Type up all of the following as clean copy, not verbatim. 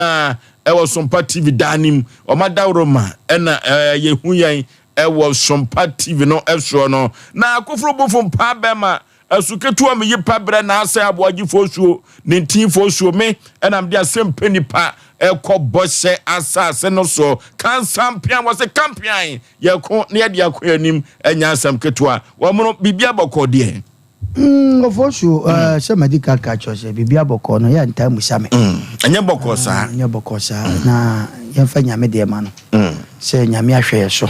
Ɛwɔ Sompa TV daa nim ɔma daworo ma ɛna yɛhu yɛn ɛwɔ Sompa TV no ɛsoɔ no. Na akoforo bofo mpaa bɛma ɛso ketewa me yi pa brɛ na asɛ aboagyefoɔ suo ne ntinfoɔ suo me ɛna mede asɛm pɛ nipa ɛkɔ bɔhyɛ asase no soɔ. Kansampean wɔ se kampean yɛko na yɛde akɔ anim, ɛnya asɛm ketewa wɔn biribi abɔkɔ deɛ. Nkurɔfoɔ so sɛ madi ka ka kyerɛ sɛ biribi abɔkɔɔ no yɛ ntaa musa me. Ɛnyɛ bɔkɔɔ saa. Ɛnyɛ bɔkɔɔ saa, na yɛmfa Nyame deɛ ma no sɛ Nyame ahwɛ yɛ so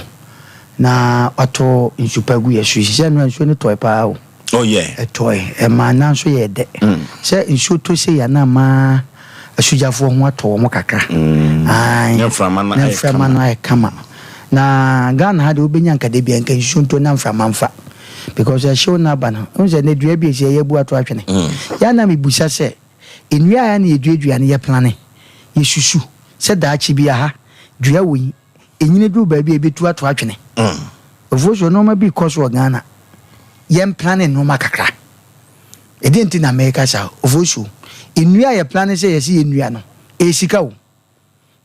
na watɔ nsu pa gu yɛ so. Sɛ no nsuo no tɔe paa o. Oh yeah. Ɛtɔe, ɛma nan so yɛ dɛ. Sɛ nsuo tɔ sei a na ama asugyafoɔ ho atɔ wɔn kakra. Ae. Ne mframa no ayɛ kama. Ne mframa no ayɛ kama. Na Ghana ha deɛ wobɛnya nka da bia nka nsuo ntɔ na mframa mfa. Because ɛhyew no aba no, wohu sɛ nnɛ dua bi esi a yɛabu ato atwene. Yɛ a na mibisa sɛ, nnua a na yɛduadua no yɛplane, yɛsusu sɛ daakye bi aha dua wei ɛnyini duru baabi a yɛbɛtu ato atwene? Ofuo so nnoɔma bi rekɔ so wɔ Ghana, yɛmplane nnoɔma kakra. Ɛdeɛn nti na mereka saa? Ofuo so nnua a yɛplane sɛ yɛse yɛnnua no, ɛyɛ sika o.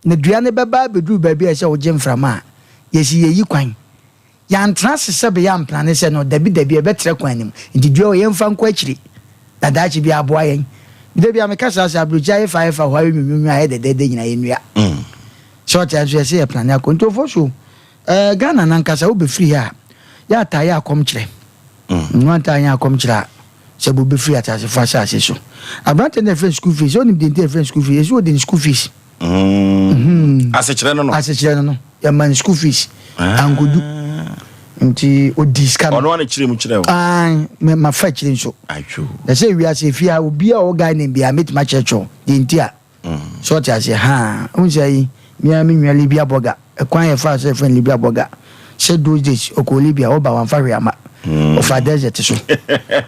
Na dua no bɛba abɛduru baabi a ɛsɛ sɛ wogye mframa a, yɛsi yɛyi kwan. Yɛantena ase sɛ bɛyɛ amplane sɛ no, dabi dabi, ɛbɛtrɛ kwan no mu. Nti dua wei yɛmfa nkɔ akyiri, na daakye bi aboa yɛn. Da bi a meka saa sɛ aburokyi ayɛ fa ayɛ fa hɔ ayɛ nwunwunwunu ayɛ dɛdɛɛdɛ nyinaa yɛnnua. Sɛ ɔte a nso yɛse yɛplane akɔ. Nti Ofosu, eh, Ghana no ankasa wobɛfiri ha a, yɛ ataa yɛ akɔmkyerɛ. Nnoa ntaa nyɛ akɔmkyerɛ a, sɛ bobe firi ateasefo asase so. Aberante no na yɛfrɛ no school fees. Sɛ onim deɛ nti a yɛfrɛ no school fees, yɛsi ɔdi ne school fees. Mm. Asekyerɛ no no. Asekyerɛ no no. Yɛma no school fees. Ah. Ankodu. Nti ɔdi sika no. Ɔno ana kyerɛ mu kyerɛ wo. Ae, mafa akyire nso. Atwo. Na sɛ wiase efie a obi a ɔwɔ guy name biara mɛtumi akyerɛkyerɛ deɛ nti a. So ɔte aseɛ? Haa. Wohu sɛ ayi, me ara me nua Libya Burger, ɛkwan a yɛfaa so yɛfrɛ no Libya Burger, sɛ those days ɔkɔɔ Libya, ɔba wamfa hwee amma. Ɔfaa desert so.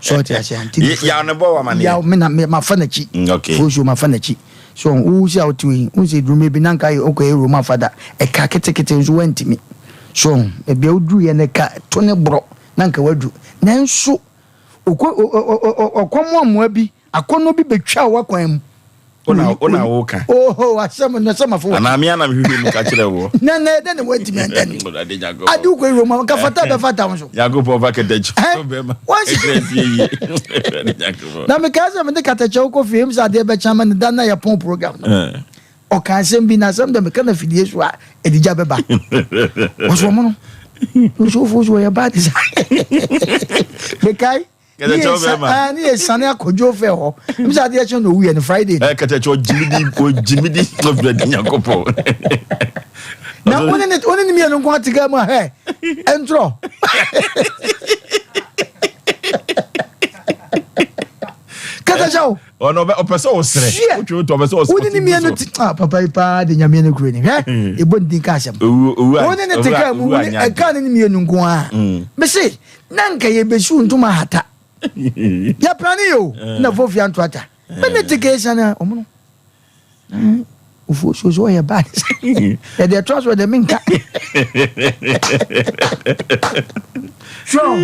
So ɔte aseɛ? Nti na yɛfrɛ Yaw ne bɔ wo amaneɛ. Yaw, me na, me, mafa n'akyi. Mm, okay. Fosuo, mafa n'akyi. So wo sɛ a wote hɔ yi, wohu sɛ ɛduru mmerɛ bi na anka ayɛ wokɔyɛ Roma fada, ɛka ketekete nso woantumi. So baabi a woduruiɛ no ɛka to ne borɔ na anka woaduru. Nanso, ɔkɔ, ɔ, ɔ, ɔ, ɔ, ɔkɔmmoamoa bi Akɔnnɔ bi betwaa w'akwan mu. Wo na wo na woka. Oho, asɛm no sɛ mafo wɔ. Anaa me ara na mehwehwɛ mu ka kyerɛ wo. Na na ɛdɛ na woantumi andane. Awurade Nyankopɔn. Ade wokɔ Roma nka fata bɛfata wo so. Nyankopɔn fa katakyɛ bɛma. Ɛkyerɛ fie yie. Awurade Nyankopɔn. Na mekae sɛ mede katakyɛ wokɔ fie m sɛ adeɛ bɛkyɛ ama no da na yɛpɔn program no. Ɔka asɛm bi na asɛm dɛ meka no afidie so a ɛde gya bɛba. Ɔsɛ ɔmo no. Nsuofoɔ so wɔyɛ bad saa. Mekae. Kɛtɛkyɛw bɛrima. Ah, ne yɛ sane akɔ Joe Fair hɔ. Ɛmu sɛ adeɛ kyɛn na owu yɛ no Friday. Ɛ kɛtɛkyɛw gyimidi ogyimidi ɔbɛdi Nyankopɔn. Na wo ne ne wo ne ne mmienu nko ate kaa mu a hɛ ɛntorɔ. Kɛtɛkyɛw. Ɔno ɔbɛ ɔpɛ sɛ ɔsrɛ. Wotwe wotɔ ɔpɛ sɛ ɔsrɛ. Wo ne ne mmienu te ah papa yi paa de nyame no kuro ni hwɛ ebɔ ne din ka asɛm. Owu owu Wo ne ne te kaa mu wo ne ɛkaa ne ne mmienu nko ara. Mese na nka yɛbɛsiw ntoma ahata. Yɛprane yɛ o na fofia ntoata. Me ne te ka esiane a ɔmo no. Ofuo so so ɔyɛ bad. Yɛde ɛtoa so ɛde menka. So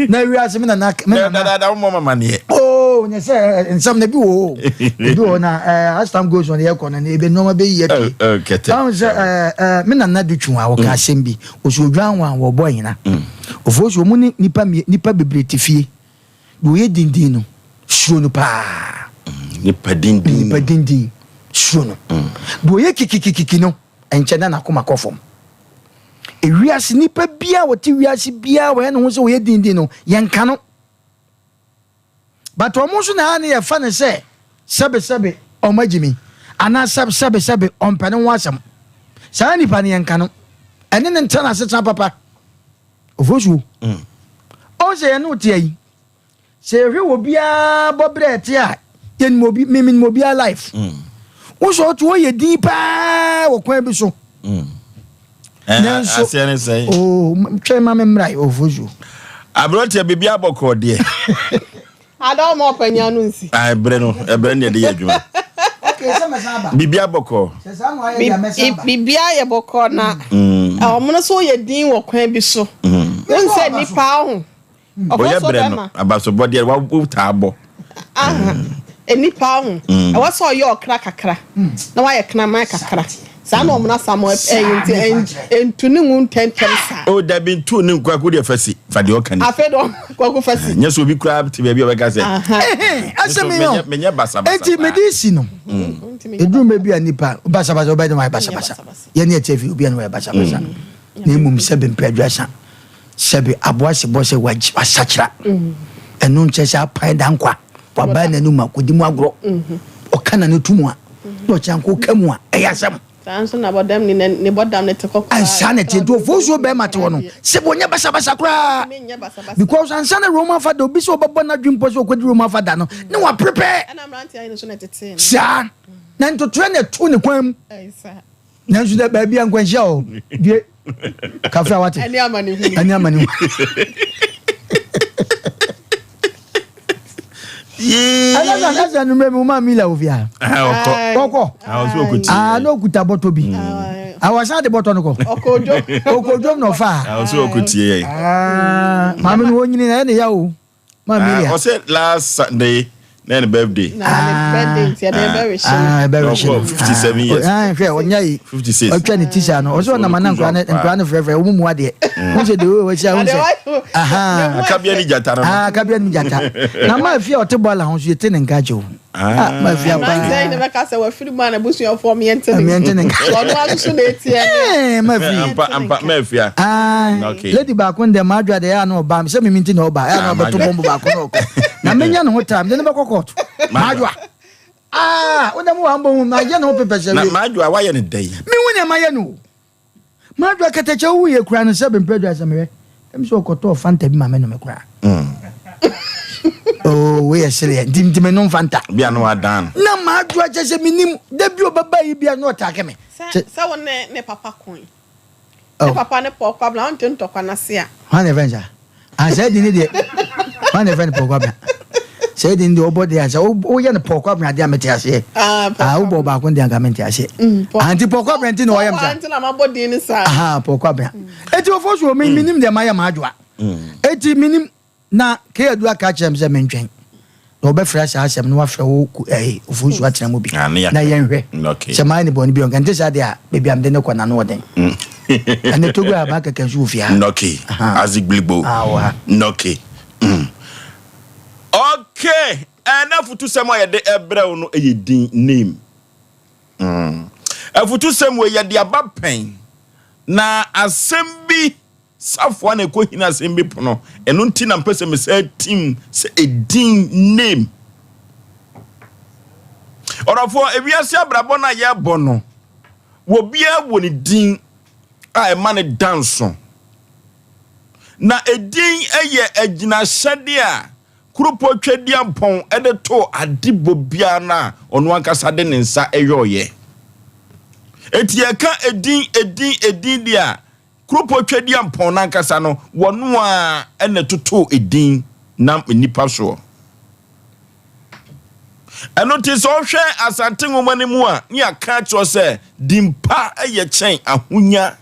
na wiase me nana me nana. Dada wo mama maneɛ. Oh, nyɛ sɛ nsɛm na bi wɔ hɔ. Ebi wɔ na as time goes on yɛ kɔ no na ebe nneɛma bɛ yi apue. Kɛtɛ. Ahun sɛ me nana du twi a wɔka asɛm bi. Osu odwan wɔn a wɔbɔ anyina. Ofuo so wɔn ne nipa nipa bebree te fie. Deɛ ɔyɛ dindin no, suro no paa. Nipa dindin. Nipa dindin, suro no. Deɛ ɔyɛ kikikikiki no, ɛnkyɛ na n'akoma kɔ fam. Ewiase nipa biara wɔte wiase biara wɔyɛ ne ho sɛ ɔyɛ dindin no, yɛnka no. But wɔn nso na ne yɛfa no sɛ sɛbesɛbe wɔn agyi mi anaa sɛbesɛbe ɔmpɛ ne ho asɛm. Saa nipa no yɛnka no. Ɛne ne ntena asetena papa. Ofosuo. Mm. Ɔn sɛ yɛne wo te ayi. Sɛ yɛhwɛ wɔ biara bɔ berɛ ɛte a, yɛnim obi, me menim obiara life. Mm. Wo sɛ ɔte hɔ yɛ din paa wɔ kwan bi so. Mm. Eh, Nanso, aseɛ ne sɛn? Oh, twɛn ma me mmra Ofosuo. Aberanteɛ biribi abɔkɔɔ deɛ. Ada ɔma ɔpanyin ano nsi. Ah, ɛbrɛ no, ɛbrɛ no yɛde yɛ adwuma. Okay, sɛ mɛsan aba. Biribi abɔkɔ. Sɛ saa na wayɛ deɛ mɛsan aba. Biribi ayɛ bɔkɔ na ɔmo no so yɛ din wɔ kwan bi so. Wohu sɛ nipa ho. Ɔyɛ brɛ no, abasobɔ deɛ wotaa bɔ. Nnipa ho, ɛwɔ sɛ ɔyɛ ɔkra kakra na wayɛ kraman kakra. Saa na wɔn asam ɛyɛ nti ɛntu ne ngu ntɛntɛm saa. O dabi ntu ne nku ako deɛ fasi fa deɛ ɔka ni. Afei de ɔkwaku fasi. Nyɛ sɛ obi koraa te baabi a ɔbɛka sɛ. Asɛm yi o. Menyɛ basabasa. Eti mede si no. Eduru mɛ bi a nipa basabasa ɔbɛyɛ de wɔayɛ basabasa. Yɛn ne ɛte fi obi a na wɔyɛ basabasa. Na emum sɛbi mpɛ aduasa. Sɛbi aboa sebɔ sɛ wasakyera. Ɛno nkyɛ sɛ apan da nkwa. Wabae n'anum a, kɔdi mu agorɔ. Ɔka n'ano to mu a, na ɔkyena nko ɔka mu a, ɛyɛ asɛm. Saa nso na bɔdam ni, ne bɔdam no te kɔ koraa. Saa na ɛteɛ. Nti ofosuo bɛrima te hɔ no, sɛ ɔnyɛ basabasa koraa. Because ansa na Roman fada, obi sɛ ɔbɛbɔ n'adwene mpo sɛ ɔkɔdi Roman fada no, ne wa prepare. Ɛna mmeranteɛ ayi no nso na ɛtetee no. Saa. Na ntotoeɛ na ɛto ne kwan mu. Nanso dɛ baabi a nkwanhyia wɔ due kafra wate. Ɛne amanehunu. Ɛne amanehunu. Ɛna ɛsɛ numere mi ma mi la ofi ha. Ɔkɔ. Ɔkɔ. Aa na okuta bɔtɔ bi. Awasan de bɔtɔ no kɔ. Ɔkɔ odwom. Ɔkɔ odwom na ɔfa. Ɔsɛ ɔkɔ tie yɛ. Maame no wɔnyini na ɛne ya o. Ah, ɔsɛ last Sunday na ne birthday. Na ne birthday nti ɛna ɛbɛ rehyɛ no. Ah, ɛbɛ rehyɛ no. 57 years. Ah, hwɛ ɔnya yi. 56. Ɔtwa ne ti saa no. Ɔsɛ ɔnam ana nkura ne nkura ne frɛfrɛ wɔn mu adeɛ. Wɔn sɛ de o wɔsi ahun sɛ. Aha. Akabea ni gyata no. Ah, akabea ni gyata. Na maa fi a ɔte bɔɔla ho so yɛ te ne nka kyɛw. Ah, ma fi apa. Mmeranteɛ yi na bɛka sɛ wafiri mu a n'abusuafoɔ mmiɛnte ne mmiɛnte ne nka. Ɔno asoso na etia ne. Ma fi. Ampa ampa ma fi a. Ah, okay. Lady baako ndɛ maa adwa de ɛyɛ ano ɔba sɛ mimi nti na ɔba ɛyɛ ano ɔbɛto bɔmbo baako na ɔkɔ. Na menya ne ho time de ne bɛkɔ court. Maa adwa. Ah, wo dɛm wa mbɔ hu ma yɛ ne ho pepɛ sɛ. Na maa adwa wayɛ ne dɛ yi. Mi hu nea ma yɛ no. M'adwoa kɛtɛkyɛ wo yɛ kura no sɛ bempɛ dwa sɛ mehwɛ ɛm sɛ ɔkɔtɔɔ fanta bi ma me nome koraa oh wei yɛ sereɛ nti nti me nom fanta bi ano adan na m'adwoa kyɛ sɛ menim da bi ɔbɛba yi bia na ɔtaake me sɛ wo ne ne papa koe ne papa ne pɔkɔ abena wonte ntɔkwa no ase a hwan na ɛfɛn saa Ah saa din no deɛ hwan na ɛfrɛ no Paul Kwabena saa din no deɛ ɔbɔ deɛ a sɛ woyɛ no Paul Kwabena deɛ a mete aseɛ ah, ah wobɔ baako deɛ anka mente aseɛ mm, ah nti Paul Kwabena nti na ɔyɛ m saa aha Paul Kwabena eti ofo so me menim deɛ mayɛ m'adwoa eti menim na keyadu aka kyerɛ m sɛ mentwɛn Na wɔbɛfrɛ saa asɛm no wɔafrɛ wo ɛɛ ofunsu atena mu bi Ah, ne yɛ na yɛnhwɛ Okay. sɛ mayɛ ne bɔne bi ɔnka nte saa deɛ a baabi a mede no kɔ n'ano ɔden ɛnɛ Togo a aba kɛkɛ nso wɔ fie ha Okay. Aha. Azigbiligbo. Ah, wɔ ha. Okay. Okay. Ɛna afutusɛm a yɛde ɛbrɛ wo no ɛyɛ din name. Mm. Afutusɛm wei yɛde aba pɛn na asɛm bi Safoa na ɛkɔhini asɛm bi pono. Ɛno nti na mpɛ sɛ mesan tim sɛ edin name. Ɔdɔfoɔ, ewiase abrabɔ no a yɛrebɔ no, obiara wɔ ne din a ɛma no da nso. Na edin yɛ agyinahyɛdeɛ a Kuropɔn Tweaduampɔn de too adebɔ biara no a ɔno ankasa de ne nsa yɔeɛ. Enti yɛka edin, edin, edin deɛ a, Kuropɔn Tweaduampɔn no ankasa no, wɔno ara na ɛtotoo edin nam nnipa soɔ. Ɛno nti sɛ wohwɛ Asante nwoma no mu a, ne yɛaka akyerɛ sɛ din pa yɛ kyɛn ahonya.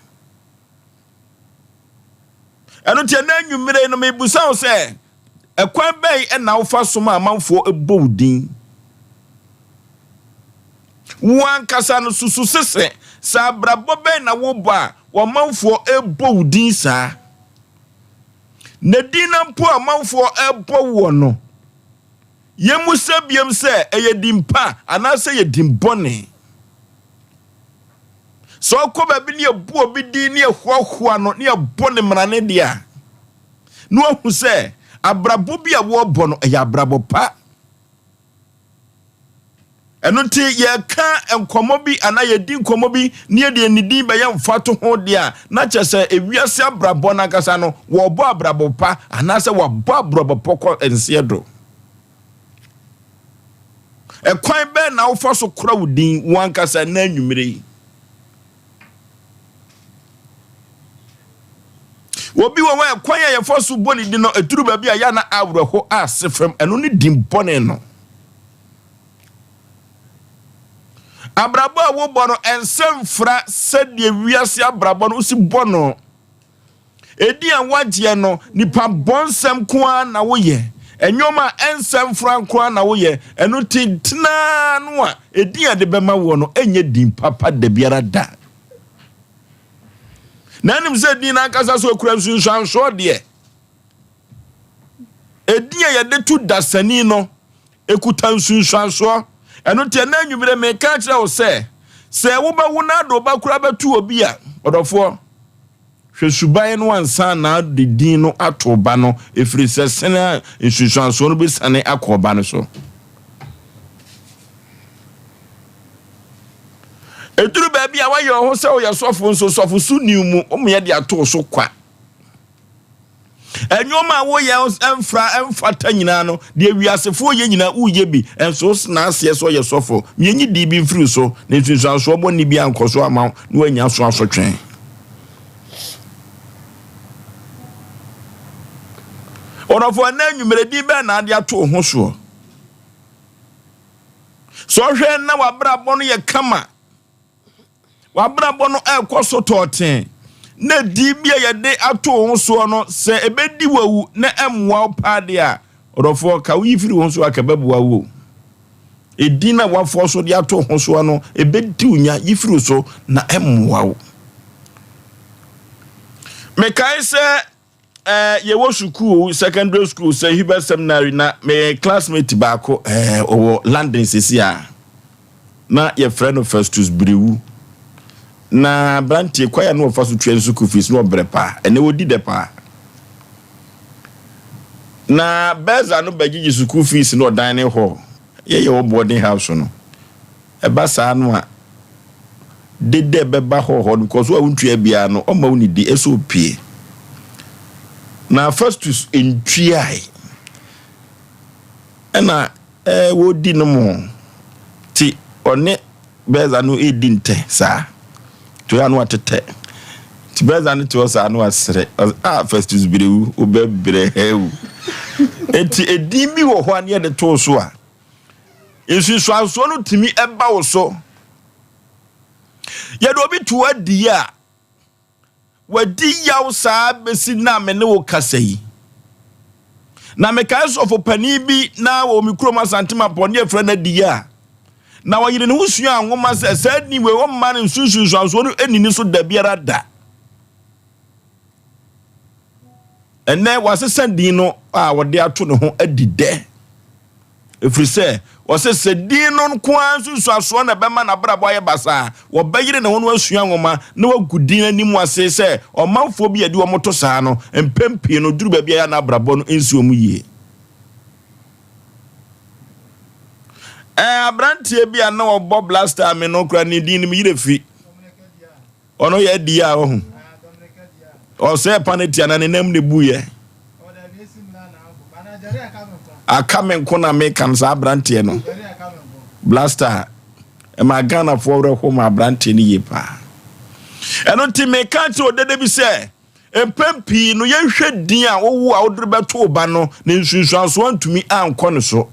Ɛno nti ɛnɛ anwummere no mebusa wo sɛ, ɛkwan bɛn na wofa so ma amanfoɔ bɔ wo din? Wo ankasa no susu sese sɛ abrabɔ bɛn na wobɔ a wɔmanfoɔ bɔ wo din saa? Na din no mpo a amanfoɔ bɔ woɔ no, yɛmmusa biom sɛ ɛyɛ din pa anaasɛ ɛyɛ din bɔne. Sɛ ɔkɔ baabi ne yɛbu obi din ne yɛhoahoa no ne yɛbɔ ne mmarane deɛ a, na wahu sɛ abrabɔ bi a wɔrebɔ no ɛyɛ abrabɔ pa. Ɛno nti yɛka nkɔmmɔ bi anaa yɛdi nkɔmmɔ bi ne yɛde ne din bɛyɛ mfatoho deɛ a, na kyerɛ sɛ ewiase abrabɔ no ankasa no wɔrebɔ abrabɔ pa anaasɛ wɔabɔ abrabɔ pɔ kɔ nseɛ do. Ɛkwan bɛn na wofa so kora wo din wo ankasa nnɛ anwummere yi? Obi wɔ hɔ a ɛkwan a yɛfa so bɔ ne din no, ɛduru baabi a yɛ na awerɛho ase fam. Ɛno ne din bɔne no. Abrabɔ a wobɔ no, ɛnsɛ mfra sɛdeɛ wiase abrabɔ no wosi bɔ no. Edin a woagyeɛ no, nipa bɔnsɛm nko ara na woyɛ. Nneɛma a ɛnsɛ mfra nkoaa na woyɛ, ɛno nti tena no a edin a yɛde bɛma woɔ no ɛnyɛ din papa dabiara da. Na anim sɛ din no ankasa so ekura nsunsuansoɔ deɛ. Edin a yɛde to dasani no ekuta nsunsuansoɔ. Ɛno nti ɛnɛ anwummere meka akyerɛ wo sɛ, sɛ wobɛwo na ade wo ba koraa bɛto obi a, ɔdɔfoɔ, Hwɛ suban no ansa na wode din no ato wo ba no, ɛfiri sɛ sene a nsunsuansoɔ no bɛsiane akɔ ɔba no so. Ɛduru baabi a woayɛ wo ho sɛ woyɛ sɔfo nso, sɔfo so nni wo mu, womeyɛ de ato wo so kwa. Nneɛma a woyɛ mfra mfata nyinaa no, deɛ wiasefoɔ yɛ nyinaa woyɛ bi, nso wosena aseɛ sɛ ɔyɛ sɔfo. Mienyi dii bi mfiri so, na nsunsuansoɔ bɔne bi ankɔ so ama wo na woanya so asotwe. Ɔdɔfo, ɛnɛ anwummerɛ din bɛn na ade ato wo ho soɔ? Sɛ ɔhwɛ na w'abrabɔ no yɛ kama, W'abrabɔ no rekɔ so tɔɔtee, na din bi a yɛde ato wo ho soɔ no, sɛ ɛbɛdi wo awu na ɛmmoa wo paa deɛ a, ɔdɔfoɔ, ka woyi firi wo ho so a, ka ɛbɛboa wo o. Edin a woafɔ so de ato wo ho soɔ no, ɛbɛdi wo nya, yi firi wo so na ɛmmoa wo. Mekae sɛ Eh, yɛwɔ sukuu, secondary school, St. Hubert Seminary, na me classmate baako, eh, ɔwɔ London sisi a, na yɛfrɛ no Festus Biriwu. Na aberanteɛ kwan a na ɔfa so tua ne sukuu fees na ɔbrɛ paa, ɛnɛ ɔdi dɛ paa. Na bɛza no bɛgyegye sukuu fees na ɔdan ne hɔ, yɛyɛ wɔ boarding house no. Ɛba saa no a, dede bɛba hɔ hɔ no, because wo a wontua biara no, ɔmma wo nidi, ɛsɛ opue. Na Festus ntuae, ɛna ɛɛ wɔredi no mo, ti ɔne bɛɛza no redi ntɛ saa, nti ɔyɛ a na watetɛ. Nti bɛɛza no te hɔ saa na wasere, ɔse, ah Festus berewu, wobɛbrɛ wu. Enti edin bi wɔ hɔ a ne yɛde too so a, Nsunsuansoɔ no tumi ba wo so. Yɛde obi to adi a, wadi yaw saa bɛsi na me ne wo kasa yi. Na mekae sɔfo panin bi na wɔ me kurom Asante Mampɔn ne yɛfrɛ no adi a, na ɔyere ne ho suaa nwoma sɛ saa din wei ɔmma no nsunsunsuansoɔ no ɛnni ne so da biara da. Ɛnnɛ wasesa din no a wɔde ato ne ho adi dɛ. Ɛfiri sɛ, ɔse sɛ din no nko ara nsunsuansoɔ na ɛbɛma n'abrabɔ ayɛ basaa a, wɔbɛyere ne ho na wasua nwoma na wagu din anim ase sɛ ɔmanfoɔ bi a yɛde wɔn to saa no, mpɛn pii no, duru baabi a ɛyɛ a na abrabɔ no nsi wɔn yie. Ɛɛ, aberanteɛ bi a na ɔbɔ blaster me no kora ne din no me yerɛ fi. Ɔno yɛ adi a ɔho. Ɔsɛɛ pa no tia na ne nam ne buyɛ. Aka me nko na meka no saa aberanteɛ no. Blaster ɛma Ghanafoɔ werɛ ho ma aberanteɛ no yie paa. Ɛno nti meka kyerɛ odede bi sɛ mpɛn pii no yɛnhwɛ din a wowo a wode bɛto wo ba no ne nsunsuansoɔ antumi ankɔ ne so.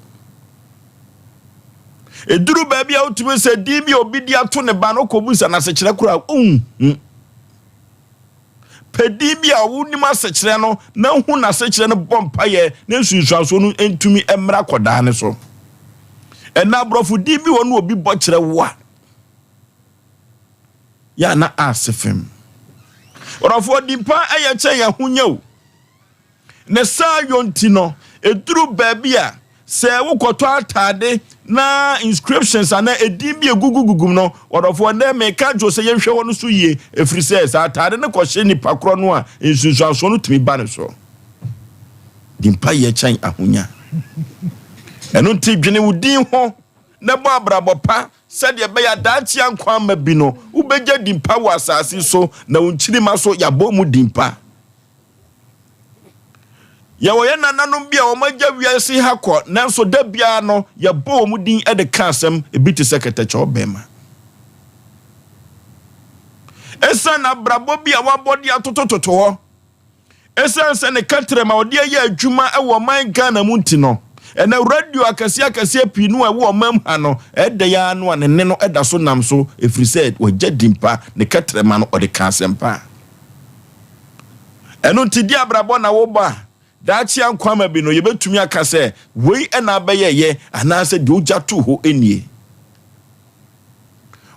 Ɛduru baabi a wotumi sɛ din bi a obi de ato ne ba no wokɔbisa no asekyerɛ koraa a wonhu. Pɛ din bi a wonim asekyerɛ no na hu n'asekyerɛ no bɔ mpaeɛ na nsunsuansoɔ no ntumi mmra akɔdaa no so. Ɛnna aborɔfo din bi wɔ no obi bɔ kyerɛ wo a yɛ a na ase fam. Ɔdɔfoɔ din pa yɛ kyɛn ahonya o. Ne saa yɔ nti no, ɛduru baabi a, sɛ wokɔtɔ ataade na inscriptions anaa edin bi egugugugu mu no, ɔdɔfoɔ, ɛnnɛ meka kyerɛ wo sɛ yɛnhwɛ hɔ no so yie, ɛfiri sɛ sɛ ataade no kɔhyɛ nipa korɔ no a, nsunsuansoɔ no tumi ba ne so. Din pa yɛ kyɛn ahonya. Ɛno nti dwene wo din ho na bɔ abrabɔ pa sɛdeɛ ɛbɛyɛ a daakye a nkwa ama bi no, wobɛgya din pa wɔ asase so na wo nkyirimma so yɛabɔ mu din pa. Yɛwɔ yɛn nananom bi a wɔagya wiase ha kɔ, nanso da biara no, yɛbɔ wɔn din de ka asɛm, ebi te sɛ kɛtɛkyɛw bɛrima. Esiane abrabɔ bi a wabɔ de atotototo hɔ, esiane sɛ ne kɛtrɛma a ɔde ayɛ adwuma wɔ ɔman Ghana mu nti no, ɛnɛ radio akɛseɛ akɛseɛ pii no a ɛwɔ ɔman mu ha no, ɛdɛ ara no a ne nne no da so nam so, ɛfiri sɛ wagya din pa, ne kɛtrɛma no, ɔde ka asɛmpa. Ɛno nti, di abrabɔ na wobɔ a, daakye ankwama bi no yɛbɛtumi aka sɛ wei na abɛyɛyɛ anaasɛ deɛ ogya too hɔ nie.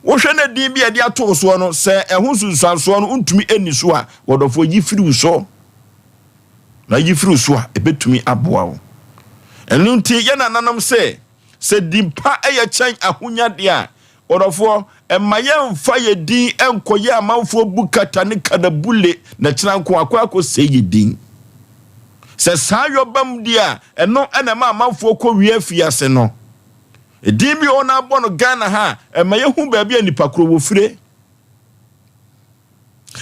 Wohwɛ no din bi a ɛde ato soɔ no, sɛ ɛho nsunsuansoɔ no ntumi nni so a, wɔdɔfoɔ yi firi wo so. Na yi firi wo so a, ɛbɛtumi aboa wo. Ɛno nti yɛ nananom sɛ, sɛ din pa yɛ kyɛn ahonyadeɛ a, wɔdɔfoɔ, ɛma yɛmfa yɛ din nkɔyɛ amanfoɔ bukata ne kadabule na kyena nko akɔ akɔsɛe yɛ din. Sɛ saa yɔ ba mu deɛ a, ɛno na ɛma amanfoɔ kɔ wie afiase no. Edin bi wɔ hɔ na abɔ no Ghana ha a, ɛma yɛhu baabi a nipa korɔ wɔ fire.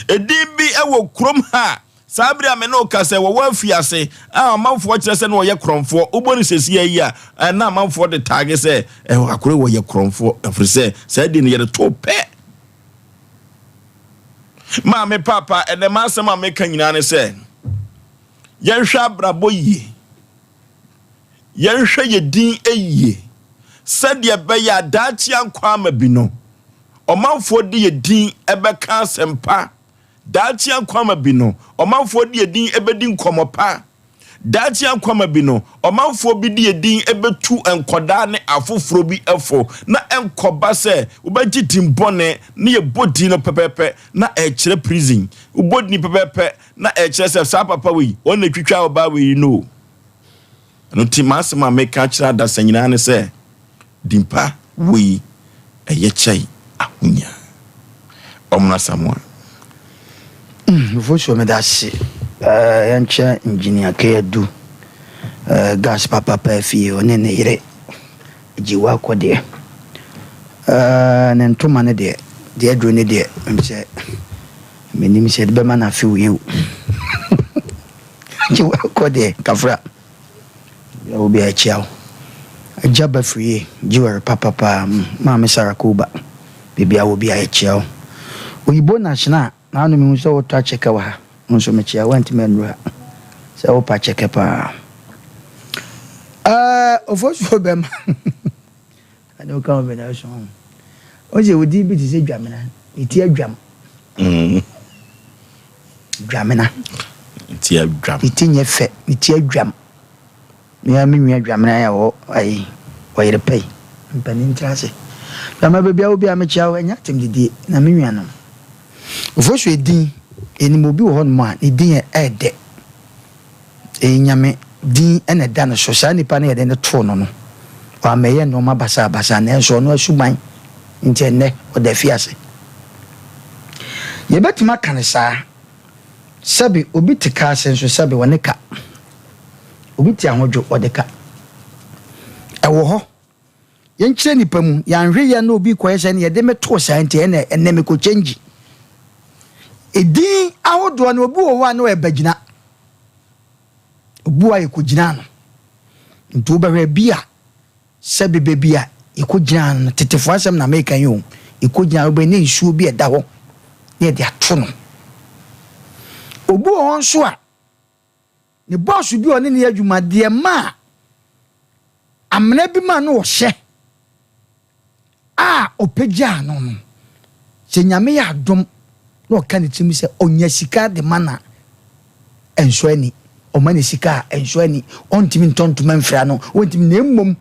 Edin bi wɔ kurom ha a, saa bere a me ne wo ka sɛ wɔwɔ afiase a amanfoɔ kyerɛ sɛ na wɔyɛ korɔmfoɔ. Wobɔ no sɛsi yi a, na amanfoɔ de taage sɛ akoro wɔyɛ korɔmfoɔ, ɛfiri sɛ saa din no yɛde too pɛ. Maame paapa, ɛnɛ m'asɛm a meka nyinaa ne sɛ yɛnhwɛ abrabɔ yie. Yɛnhwɛ yɛn din yie sɛdeɛ ɛbɛyɛ a daakye ankɔ ama bi no, ɔmanfoɔ de yɛn din bɛka asɛmpa. Daakye ankɔ ama bi no, ɔmanfoɔ de yɛn din bɛdi nkɔmmɔ pa. Daakye ankɔ ama bi no, ɔmanfoɔ bi de yɛn din bɛtu nkɔdaa ne afoforɔ bi fo, na ɛnkɔba sɛ wobɛgye din bɔne na yɛbɔ din no pɛpɛɛpɛ na ɛkyerɛ prison. Wobɔ din pɛpɛɛpɛ na ɛkyerɛ sɛ saa papa wei, ɔno na ɛtwitwaa ɔbaa wei no o. Ɛno nti m'asɛm a meka akyerɛ adasa nyinaa ne sɛ, din pa wei, ɛyɛ kyɛe ahonya. Ɔmono Asamoah. Nufosuo meda ase eh, yɛnkyɛ Engineer K Adu eh, gas papapa afie ɔne ne yere Gyewa kɔ deɛ eh, ne ntoma no deɛ deɛ aduro no deɛ sɛ menim sɛ ɛde bɛma no afe wo yio. Gye wo kɔ deɛ kafra. Bia wo bia ɛkyia wo. Agya ba firie jewelry papa paa maame Sarah Koba baabi a wɔ bia yɛkyia wo. Oyibo National naano mehu sɛ wotɔ akyɛkɛ wɔ ha wo nso mekyia wo antimi annuru ha sɛ wopɛ akyɛkɛ paa. Ɛɛ ofosuo bɛma Ade woka wo bɛda so ho. Wo sɛ wo din bi te sɛ dwamena, ne ti adwam. Dwamena. Ne ti adwam. Ne ti nyɛ fɛ, ne ti adwam. Me ara me nua dwamena yɛ wɔ ayi ɔyere pɛ yi. Mpanin tena ase. Dwamena baabi a wo bi a mekyia wo ɛnyɛ atem didie na me nuanom. Ofosu edin, yɛnim obi wɔ hɔnom a ne din yɛ ɛɛdɛ. Ɛyɛ Nyame din na ɛda no so. Saa nipa no yɛde no too no no, wammɛyɛ nnoɔma basabasa, nanso ɔno asuban nti ɛnnɛ ɔda afiase. Yɛbɛtumi aka no saa, sɛbe obi te ka ase nso sɛbe ɔne ka. Obi te ahodwo, ɔde ka. Ɛwɔ hɔ. Yɛnkyerɛ nipa mu, yɛanhwɛ yie a na obi rekɔyɛ sɛ ɛne yɛde me too saa nti ɛnɛ ɛnɛ mekɔ change. Edin ahodoɔ no obi wɔ hɔ a na ɔyɛ bagyina. Obi wɔ hɔ a yɛkɔgyinaa no. Nti wobɛhwɛ bi a sɛbe baabi a yɛkɔgyinaa no no, tetefoɔ asɛm na meka yi o, yɛkɔgyinaa no wobɛhwɛ na nsuo bi a ɛda hɔ na yɛde ato no. Obi wɔ hɔ nso a Ne bɔs bi a ɔne no yɛ adwuma deɛ maa amena bi ma no ɔhyɛ a ɔpagyaa no no, sɛ Nyame yɛ adom na ɔka ne tirim sɛ ɔnya sika de ma no a, ɛnsɔ ani. Ɔma no sika a, ɛnsɔ ani. Ɔntumi ntɔ ntoma mfira no, ɔntumi, na mmom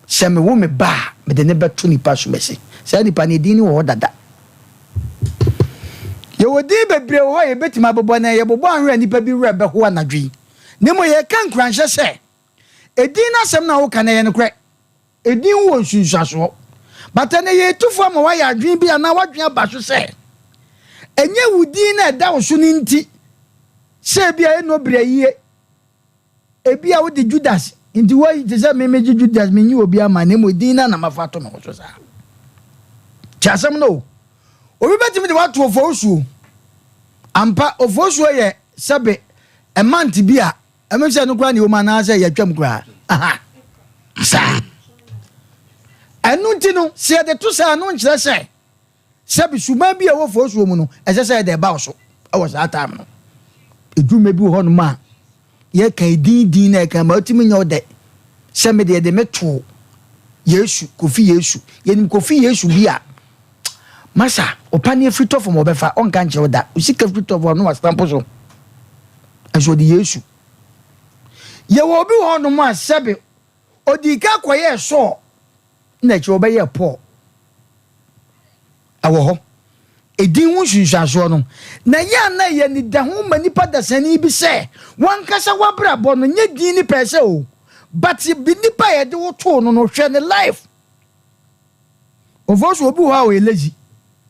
sɛ mewo me ba a, mede no bɛto nipa asumasi. Saa nipa no, edin no wɔ hɔ dada. Yɛwɔ din bebree wɔ hɔ a yɛbɛtumi abobɔ na yɛbobɔ anhwɛ a nnipa bi werɛ bɛho anadwo yi. Na mmom yɛreka nkuranhyɛ sɛ, edin no asɛm no a woka no ɛyɛ nokorɛ. Edin wɔ nsunsuasoɔ. But ɛnɛ yɛretu fo ama woayɛ adwene bi anaa w'adwene aba so sɛ, ɛnyɛ wo din no a ɛda wo so no nti sɛ ebia ɛnnɔ berɛ yie. Ebia wode Judas nti woayi te sɛ me megye Judas menyi obi ama na mmom din no na mafa ato me ho so saa. Te asɛm no o. Obi bɛtumi de wato ofosuo. Ampa ofosuo yɛ sɛbe ɛmant bi a ɛmem sɛ ɛno koraa ne ɛwom anaasɛ yɛatwam koraa. Aha. Saa. Ɛno nti no sɛ yɛde to saa no nkyerɛ sɛ Sɛbi suban bi a ɛwɔ fosuo mu no, ɛsɛ sɛ ɛde ɛba wo so wɔ saa time no. Edwuma bi wɔ hɔnom a yɛka edin din na ɛka ma otumi nyɛ wo dɛ. Sɛ me deɛ de me too Yesu, Kofi Yesu. Yɛnim Kofi Yesu bi a, masa, ɔpaneɛ firi tɔ fam ɔbɛfa, ɔnka nkyerɛ wo da. Wo sika firi tɔ fam na wastampo so. Nso ɔde Yesu. Yɛwɔ obi wɔ hɔnom a sɛbe odii kan kɔyɛɛ Saul na akyiri ɔbɛyɛɛ Paul. Ɛwɔ hɔ. Edin ho nsunsuansoɔ no, na ɛyɛ a na ɛyɛ anidaho ma nipa dasani bi sɛ wankasa w'abrabɔ no nyɛ din ne pɛɛ sɛ o, but bi nipa a yɛde wo too no no hwɛ ne life. Of so obi wɔ hɔ a ɔyɛ lazy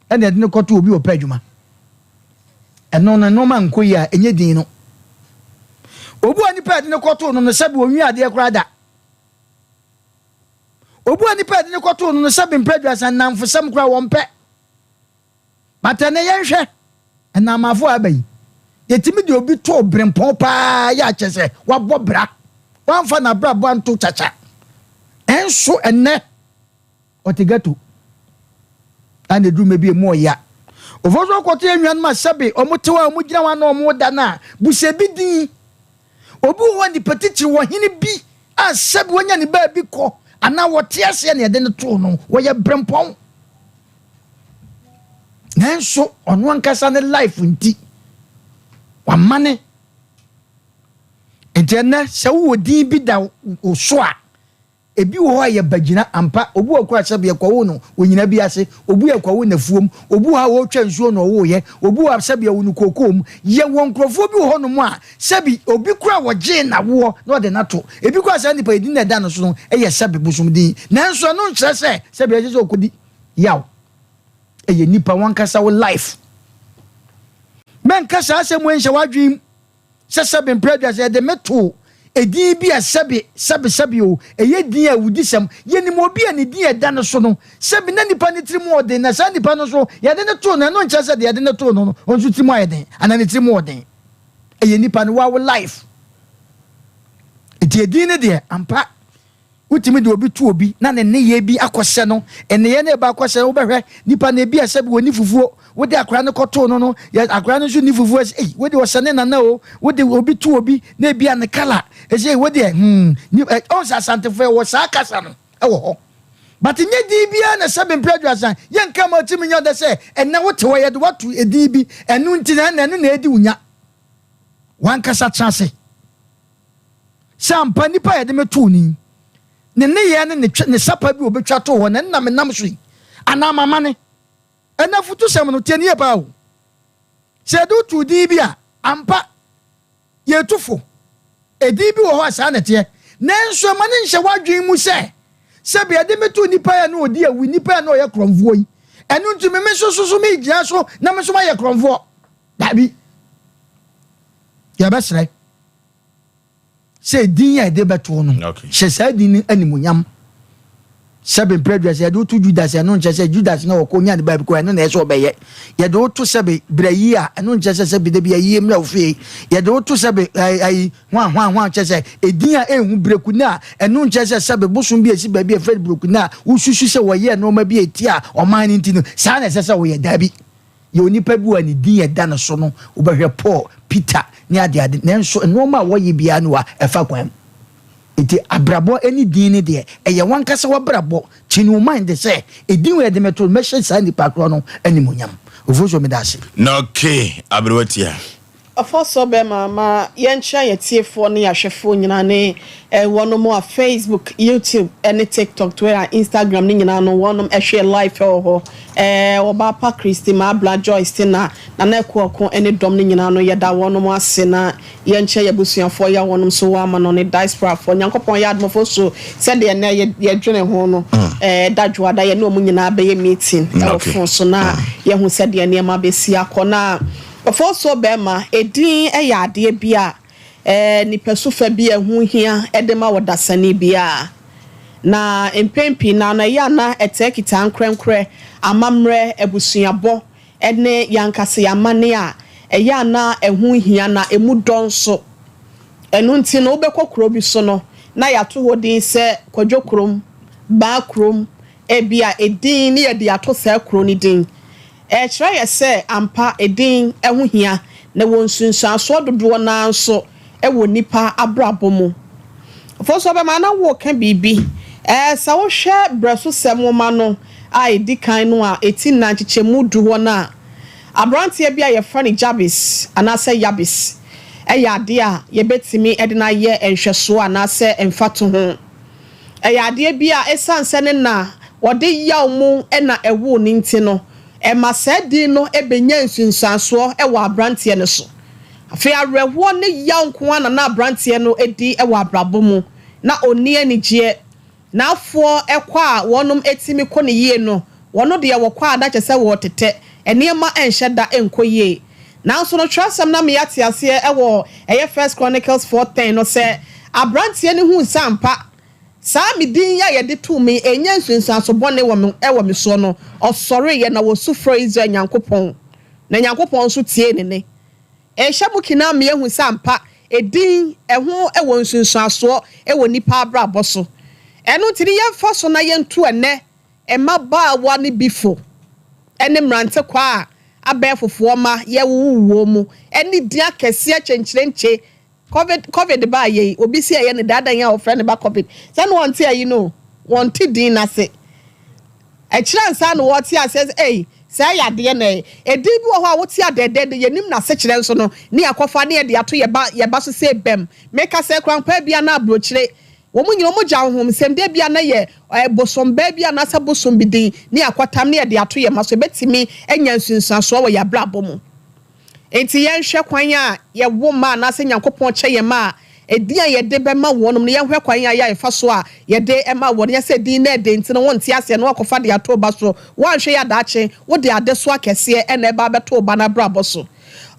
ɛna yɛde no kɔto obi ɔpɛ adwuma. Ɛno no nneɛma nkɔ yie a ɛnyɛ din no. Obi a nipa yɛde no kɔtoo no no sɛbi onwi adeɛ koraa da. Obi a nipa yɛde no kɔtoo no no sɛbi mpɛ aduasa nnamfosɛm koraa wɔn pɛ. But ɛnɛ yɛnhwɛ ɛnamafo a aba yi, yɛtumi de obi too berempɔn paa yɛ akyɛ sɛ wabɔ bra, wamfa n'abrabɔ anto kyakya. Ɛnso ɛnɛ ɔte ghetto a na eduru bi emu ɔya. Ofo so akɔto yɛn nuanom a sɛbe ɔmo te hɔ a ɔmo gyina hɔ a na ɔmo da no a busa bi din. Obi wɔ hɔ nipa titiri wɔ hene bi a sɛbe wɔnya ne baabi kɔ anaa wɔte aseɛ na yɛde no too no, wɔyɛ berempɔn. Nanso ɔno ankasa ne life nti wamane. Nti ɛnɛ sɛ wowɔ din bi da wo so a, ebi wɔ hɔ a yɛ bagyina ampa. Obi wɔ kora sɛ yɛkɔwo no onyina bi ase, obi yɛ kɔwo n'afuom, obi wɔ hɔ a wɔretwa nsuo na ɔwoyɛ, obi wɔ hɔ a sɛbi ɛwɔ no kookoo mu. Yɛwɔ nkurɔfoɔ bi wɔ hɔnom a sɛbi obi kora wɔgyee n'awoɔ na ɔde n'ato ebi kora saa nipa yɛdi na ɛda no so no ɛyɛ sɛbi bosom din, nanso ɛno nkyerɛ sɛ sɛbi ɛsɛ sɛ ɔkɔdi yaw. Ɛyɛ nipa wankasa wo life. Mɛnka saa asɛm wei nhyɛ w'adwene mu sɛ sɛbi mpɛ aduasa yɛde me to edin bi a sɛbi sɛbi sɛbi o, ɛyɛ din a wudi sɛm. Yɛnim obi a ne din a ɛda no so no, sɛbi na nipa ne tiri mu ɔden, na saa nipa no so yɛde ne to no, ɛno nkyerɛ sɛ deɛ yɛde ne to no no ɔnso tiri mu ayɛ den anaa ne tiri mu ɔden. Ɛyɛ nipa no wawo life. Nti edin ne deɛ ampa wotumi de obi to obi na ne nneyɛɛ bi akɔhyɛ no, nneyɛɛ no ɛba akɔhyɛ no, wobɛhwɛ nipa na ebi a sɛbi wɔni fufuo, wode akora no kɔtoo no no yɛ akora no nso ni fufuo, ɛsɛ ei wode ɔhyɛ ne nana o. Wode obi to obi na ebi a ne kala ɛsɛ ei wode ni ɛ ɔn sɛ Asantefo ɛwɔ saa kasa no ɛwɔ hɔ, but nye din biara na sɛbi mpɛ aduasa yɛnka ma ɔtumi nyɛ ɔdɛ sɛ ɛnɛ wote hɔ yɛde wato edin bi, ɛno nti na ɛno na edi wo nya. Wankasa tena ase sɛ ampa nipa yɛde me too ni ne nneyɛɛ ne ne ne sapa bi obetwa to hɔ na ɛnna me nam so yi anaa mama ne ɛna futu sɛm no tie ne yɛ paa o. Sɛ yɛde wotu din bi a ampa yɛtu fo edin bi wɔ hɔ a saa na ɛteɛ, nanso ɛma ne nhyɛ w'adwene mu sɛ sɛbi yɛde me to nipa yɛ no odi awu, nipa yɛ no ɔyɛ korɔmfoɔ yi, ɛno nti me nso so so me gyina so na me nso ma yɛ korɔmfoɔ. Dabi, yɛbɛsrɛ sɛ din a yɛde bɛto no, hyɛ saa din no animuonyam. Sɛbi mpɛ aduasa yɛde woto Judas, ɛno nkyɛ sɛ Judas na wɔkɔ nya ne baabi kɔ, ɛno na ɛsɛ ɔbɛyɛ. Yɛde woto sɛbi brɛ yi a, ɛno nkyɛ sɛ sɛbi de bi ayie mmerɛ wo fie. Yɛde woto sɛbi ayi hwan hwan hwan kyɛ sɛ edin a ehu breku na ɛno nkyɛ sɛ sɛbi bosom bi esi baabi a efrɛ breku na wosusu sɛ wɔyɛ nneɛma bi eti a ɔman no nti no saa na ɛsɛ sɛ wɔyɛ. Daabi, yɛ onipa bi wɔ ne din ɛda ne so no, wobɛhwɛ Paul, Peter ne adeade, nanso nneɛma a wɔyɛ biara no a ɛfa kwan mu. Nti abrabɔ ne din ne deɛ ɛyɛ wankasa wabrabɔ. Kyini wo mind sɛ edin wɔ yɛde me to mɛhyɛ saa nipa korɔ no animonyam. Ofo so meda ase. Na okay, aberewa tia. Ɔfɔsɔ bɛma ma yɛnkyerɛ yɛn tiefoɔ ne yɛahwɛfoɔ nyinaa ne wɔnom a Facebook, YouTube ne TikTok, Twitter, Instagram ne nyinaa no wɔnom ɛhwɛ live ɛwɔ hɔ. Ɔbaa pa Christy Maabla Joyce Tina Nana Ɛkoɔko ne dɔm no nyinaa no, yɛda wɔnom ase na yɛnkyerɛ yɛn abusuafoɔ yɛ wɔnom so wɔ ama no ne diasporafoɔ. Nyankopɔn yɛ adomfoɔ so sɛdeɛ nnɛ yɛdwene ho no, da dwoada yɛne wɔn nyinaa bɛyɛ meeting ɛwɔ phone so na yɛhu sɛdeɛ nneɛma bɛsi akɔ. Na ɔfɔsoɔ bɛrima, edin yɛ adeɛ bi a nipa sufa bi a ɛho hia de ma wɔ dasani biara. Na mpɛn pii na no ɛyɛ ana ɛtɛ kita nkorɛnkorɛ, amammerɛ, abusuabɔ ne yankasa yamane a ɛyɛ ana ɛho hia na emu dɔ nso. Ɛno nti no wobɛkɔ kuro bi so no na yɛato hɔ din sɛ Kwadwo kurom, Baa kurom, ebi a edin ne yɛde ato saa kuro no din. Ɛkyerɛ yɛ sɛ ampa edin ɛho hia na wɔ nsunsuansoɔ dodoɔ naa nso ɛwɔ nipa abrabɔ mu. Fɔso bɛma na wɔka biribi. Sɛ wohwɛ brɛsosɛm nwoma no a edi kan no a eti nnan kyekyɛmu 10 hɔ no a, aberanteɛ bi a yɛfrɛ no Jabes anaasɛ Yabes. yɛ adeɛ a yɛbɛtumi de no ayɛ nhwɛsoɔ anaasɛ mfatoho. Ɛyɛ adeɛ bi a ɛsiane sɛ ne na wɔde yaw mu na ɛwoo no nti no, ɛma saa din no bɛnya nsunsuansoɔ wɔ aberanteɛ no so. Afei awerɛhoɔ ne yaw nko ara na na aberanteɛ no di wɔ abrabɔ mu. Na ɔnni anigyeɛ. N'afoɔ kɔ a wɔnom tumi kɔ no yie no, wɔn deɛ wɔkɔ a na kyerɛ sɛ wɔretetɛ, nneɛma nhyɛ da nkɔ yie. Nanso no twerɛsɛm no ama yɛate aseɛ wɔ ɛyɛ First Chronicles 4:10 no sɛ aberanteɛ no huu sɛ ampa saa me din yi a yɛde too me yi ɛnyɛ nsunsuanso bɔne wɔ me wɔ me soɔ no, ɔsɔreeɛ na ɔsu frɛɛ Israel Nyankopɔn, na Nyankopɔn nso tiee ne nne. Ɛrehyɛ mo kina ama yɛahu sɛ ampa edin, ɛho wɔ nsunsuansoɔ wɔ nnipa abrabɔ so. Ɛno nti no yɛmfa so na yɛntu ɛnnɛ mmabaawa no bi fo ne mmerantekwaa a abɛɛfofoɔ mma yɛwowo wɔn mu ne din akɛseɛ kyenkyerenkye. Covid, covid baa yei, obi si ɛyɛ ne dɛ adɛn a wɔfrɛ ne ba covid? Sɛ na wɔnte ayi no o, wɔnte din no ase. Akyiri ansa na wɔte aseɛ sɛ ei, saa yadeɛ na ɛyɛ. Edin bi wɔ hɔ a wote a dɛɛdɛɛdɛ, yɛnim n'asekyerɛ nso no, ne yɛakɔfa ne yɛde ato yɛ ba yɛ ba so sɛ bɛm. Meka sɛ korankora bi anaa aburokyire, wɔn nyina wɔn gya ahonhomsɛm, da bi a na yɛ ɛɛ bosom baa bi anaasɛ bosom bi din ne yɛakɔtam ne yɛde ato yɛ mma so. Ɛbɛtumi anya nsunsuansoɔ wɔ yɛn abrabɔ mu. Enti yɛnhwɛ kwan a yɛwo mma anaasɛ Nyankopɔn kyɛ yɛn mma a, edin a yɛde bɛma wɔnom no, yɛnhwɛ kwan a yɛfa so a yɛde ma wɔn. Nyɛ sɛ din no ɛde nti no wonte aseɛ na woakɔfa de ato wo ba so. Woanhwɛ yie a daakye wode adesoa kɛseɛ na ɛba abɛto wo ba no abrabɔ so.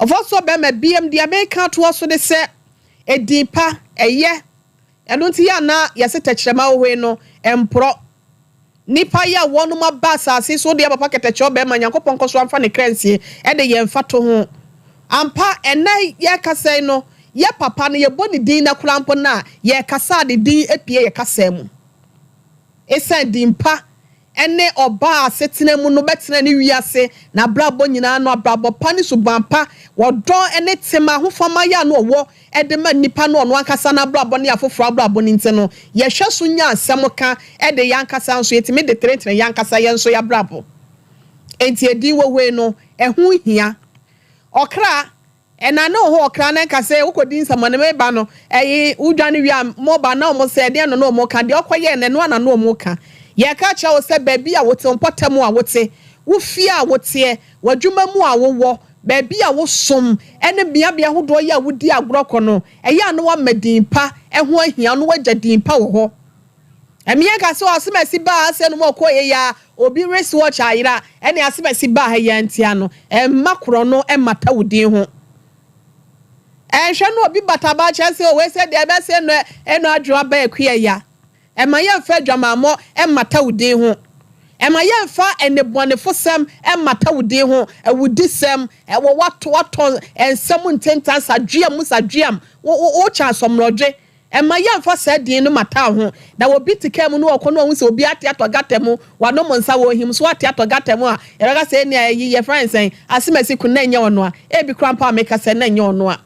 Ɔfɔsoɔ bɛrima, biam deɛ mereka atoa so ne sɛ, edin pa, ɛyɛ. Ɛno nti yɛ a na yɛse tɛkyerɛma hohoe no mporɔ. Nnipa yi a wɔnom aba asase so deɛ papa kɛtɛkyɛ ɔbɛɛma Nyankopɔn nkɔso amfa ne kra nsie de yɛn mfatoho. Ampa ɛnɛ yɛrekasa yi no yɛ papa no yɛbɔ ne din nɛ koraa mpo no a yɛrekasa a ne din apue yɛ kasa mu. Esiane din pa ne ɔbaa asetena mu no bɛtena ne wiase n'abrabɔ nyinaa no abrabɔ pa ne suban pa, ɔdɔ ne tema, ahofama yɛ a na ɔwɔ de ma nnipa ne ɔno ankasa n'abrabɔ ne afoforo abrabɔ no nti no, yɛhwɛ so nya asɛm ka de yɛn ankasa nso, yɛtumi de tenetene yɛn ankasa yɛn nso yɛn abrabɔ. Enti edin wɔ hɔ yi no, ɛho hia. Ɔkra, ɛna ne wo hɔ ɔkra na ɛnka sɛ wokɔdi nsɛmmɔne, meba no, ɛyi, wodwane wie a, moba na wɔn sɛ ɛdeɛn no na wɔn ka, deɛ ɔkɔyɛɛ no, ɛno ara na na wɔn ka. Yɛreka akyerɛ wo sɛ baabi a wote, wo mpɔtam a wote, wo fie a woteɛ, w'adwuma mu a wowɔ, Baabi a wosom ne mmeammea ahodoɔ yi a wodi agorɔ kɔ no, ɛyɛ a na woama din pa ho ahia wo na woagya din pa wɔ hɔ. Mmea nka sɛ, Asemasi baa ha sɛ nom ɔkɔeɛ yi ara, obi wristwatch ayera, ɛne asemasi baa ha yi ara ntia no, mma korɔno mmata wo din ho. Ɛnhwɛ na obi bata ba kyerɛ sɛ, wei sɛ deɛ ɛbɛsɛ no ɛno adwoa ba akua ya. Mma yɛmmfa adwamammɔ mmata wo din ho. Mma yɛmmfa nnebɔnefosɛm mmata wo din ho, awudisɛm, wɔ woato atɔ nsɛm ntentan, sadweam mu sadweam, wo wo wokyɛ asɔmmerɛdwe. Mma yɛmmfa saa din no mmata wo ho. Na obi te kaa mu na ɔkɔ na ɔhu sɛ obi ate atɔ gata mu, wanom nsa, ɔrehim so ate atɔ gata mu a, yɛbɛka sɛ ɛnneɛ ayi, yɛfrɛ no sɛn, Asemasi kun, na ɛnyɛ ɔno a. Ebi koraa mpo a meka sɛ na ɛnyɛ ɔno a.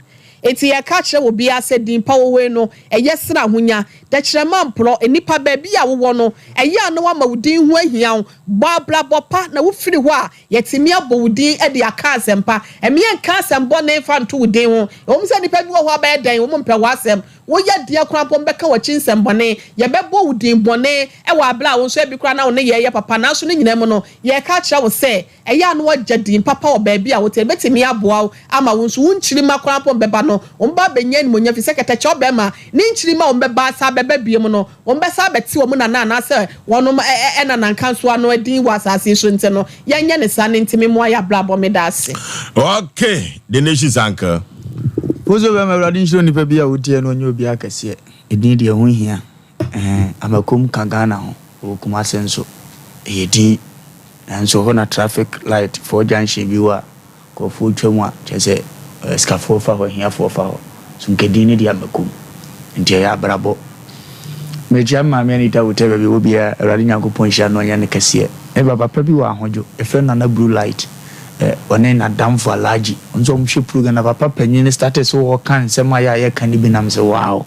Enti yɛka kyerɛ obiara sɛ din pa wɔ hɔ yi no, ɛyɛ sene ahonya. Tɛkyerɛma mporɔ, nnipa baabi a wowɔ no, ɛyɛ a na woama wo din ho ahia wo. Bɔ abrabɔ pa na wofiri hɔ a, yɛatumi abɔ wo din de aka asɛmpa. Mmea nka asɛm bɔne mfa nto wo din ho. Ɛwom sɛ nnipa bi wɔ hɔ a bɛyɛ dɛn, wɔmpɛ w'asɛm. Woyɛ deɛ koraa mpo wɔbɛka w'akyi nsɛmbɔne. Yɛbɛbɔ wo din bɔne wɔ aberɛ a wo nso ebi koraa na wo nneyɛɛ yɛ papa. Nanso ne nyinaa mu no, yɛreka akyerɛ wo sɛ, Ɛyɛ a na woagya din papa wɔ baabi a wote. Ebetumi aboa wo ama wo nso wo nkyirimma koraa mpo bɛba no, wɔbɛba abenya animuonyam efisɛ kɛtɛkyɛ ɔbarima ne nkyirimma a wɔbɛba asan abɛba bio no, wɔbɛsan abɛte wɔn nana anaasɛ wɔn nana nkansowa no din wɔ asase yi so nti no, yɛnyɛ no saa no nti memmoa yɛn abrabɔ. Meda ase. Okay, the nation's uncle. Wo nso bɛma Awurade nhyira onipa bi a wotie no ɔnyɛ obi akɛseɛ. Edin deɛ ɛho hia. Ɛhɛn, Amakom ka Ghana ho, ɛwɔ Kumase nso. Ɛyɛ din. Nanso hɔ na traffic light foɔ junction bi wɔ a nkurɔfoɔ twa mu a, kyerɛ sɛ asikafoɔ fa hɔ, ahiafoɔ fa hɔ. So nka din no deɛ Amakom. Nti ɛyɛ abrabɔ. Mekyia me maame Anita Wutɛ baabi ɔwɔ biara, Awurade Nyankopɔn nhyira no ɔnyɛ no kɛseɛ. Me ba papa bi wɔ Ahodwo, yɛfrɛ no Nana Blue Light. Eh, ɔne n'adamfo Alhaji, wɔn nso wɔhwɛ program na papa panyin no startee sɛ ɔreka nsɛm a yɛ a yɛka no bi nam sɛ wow.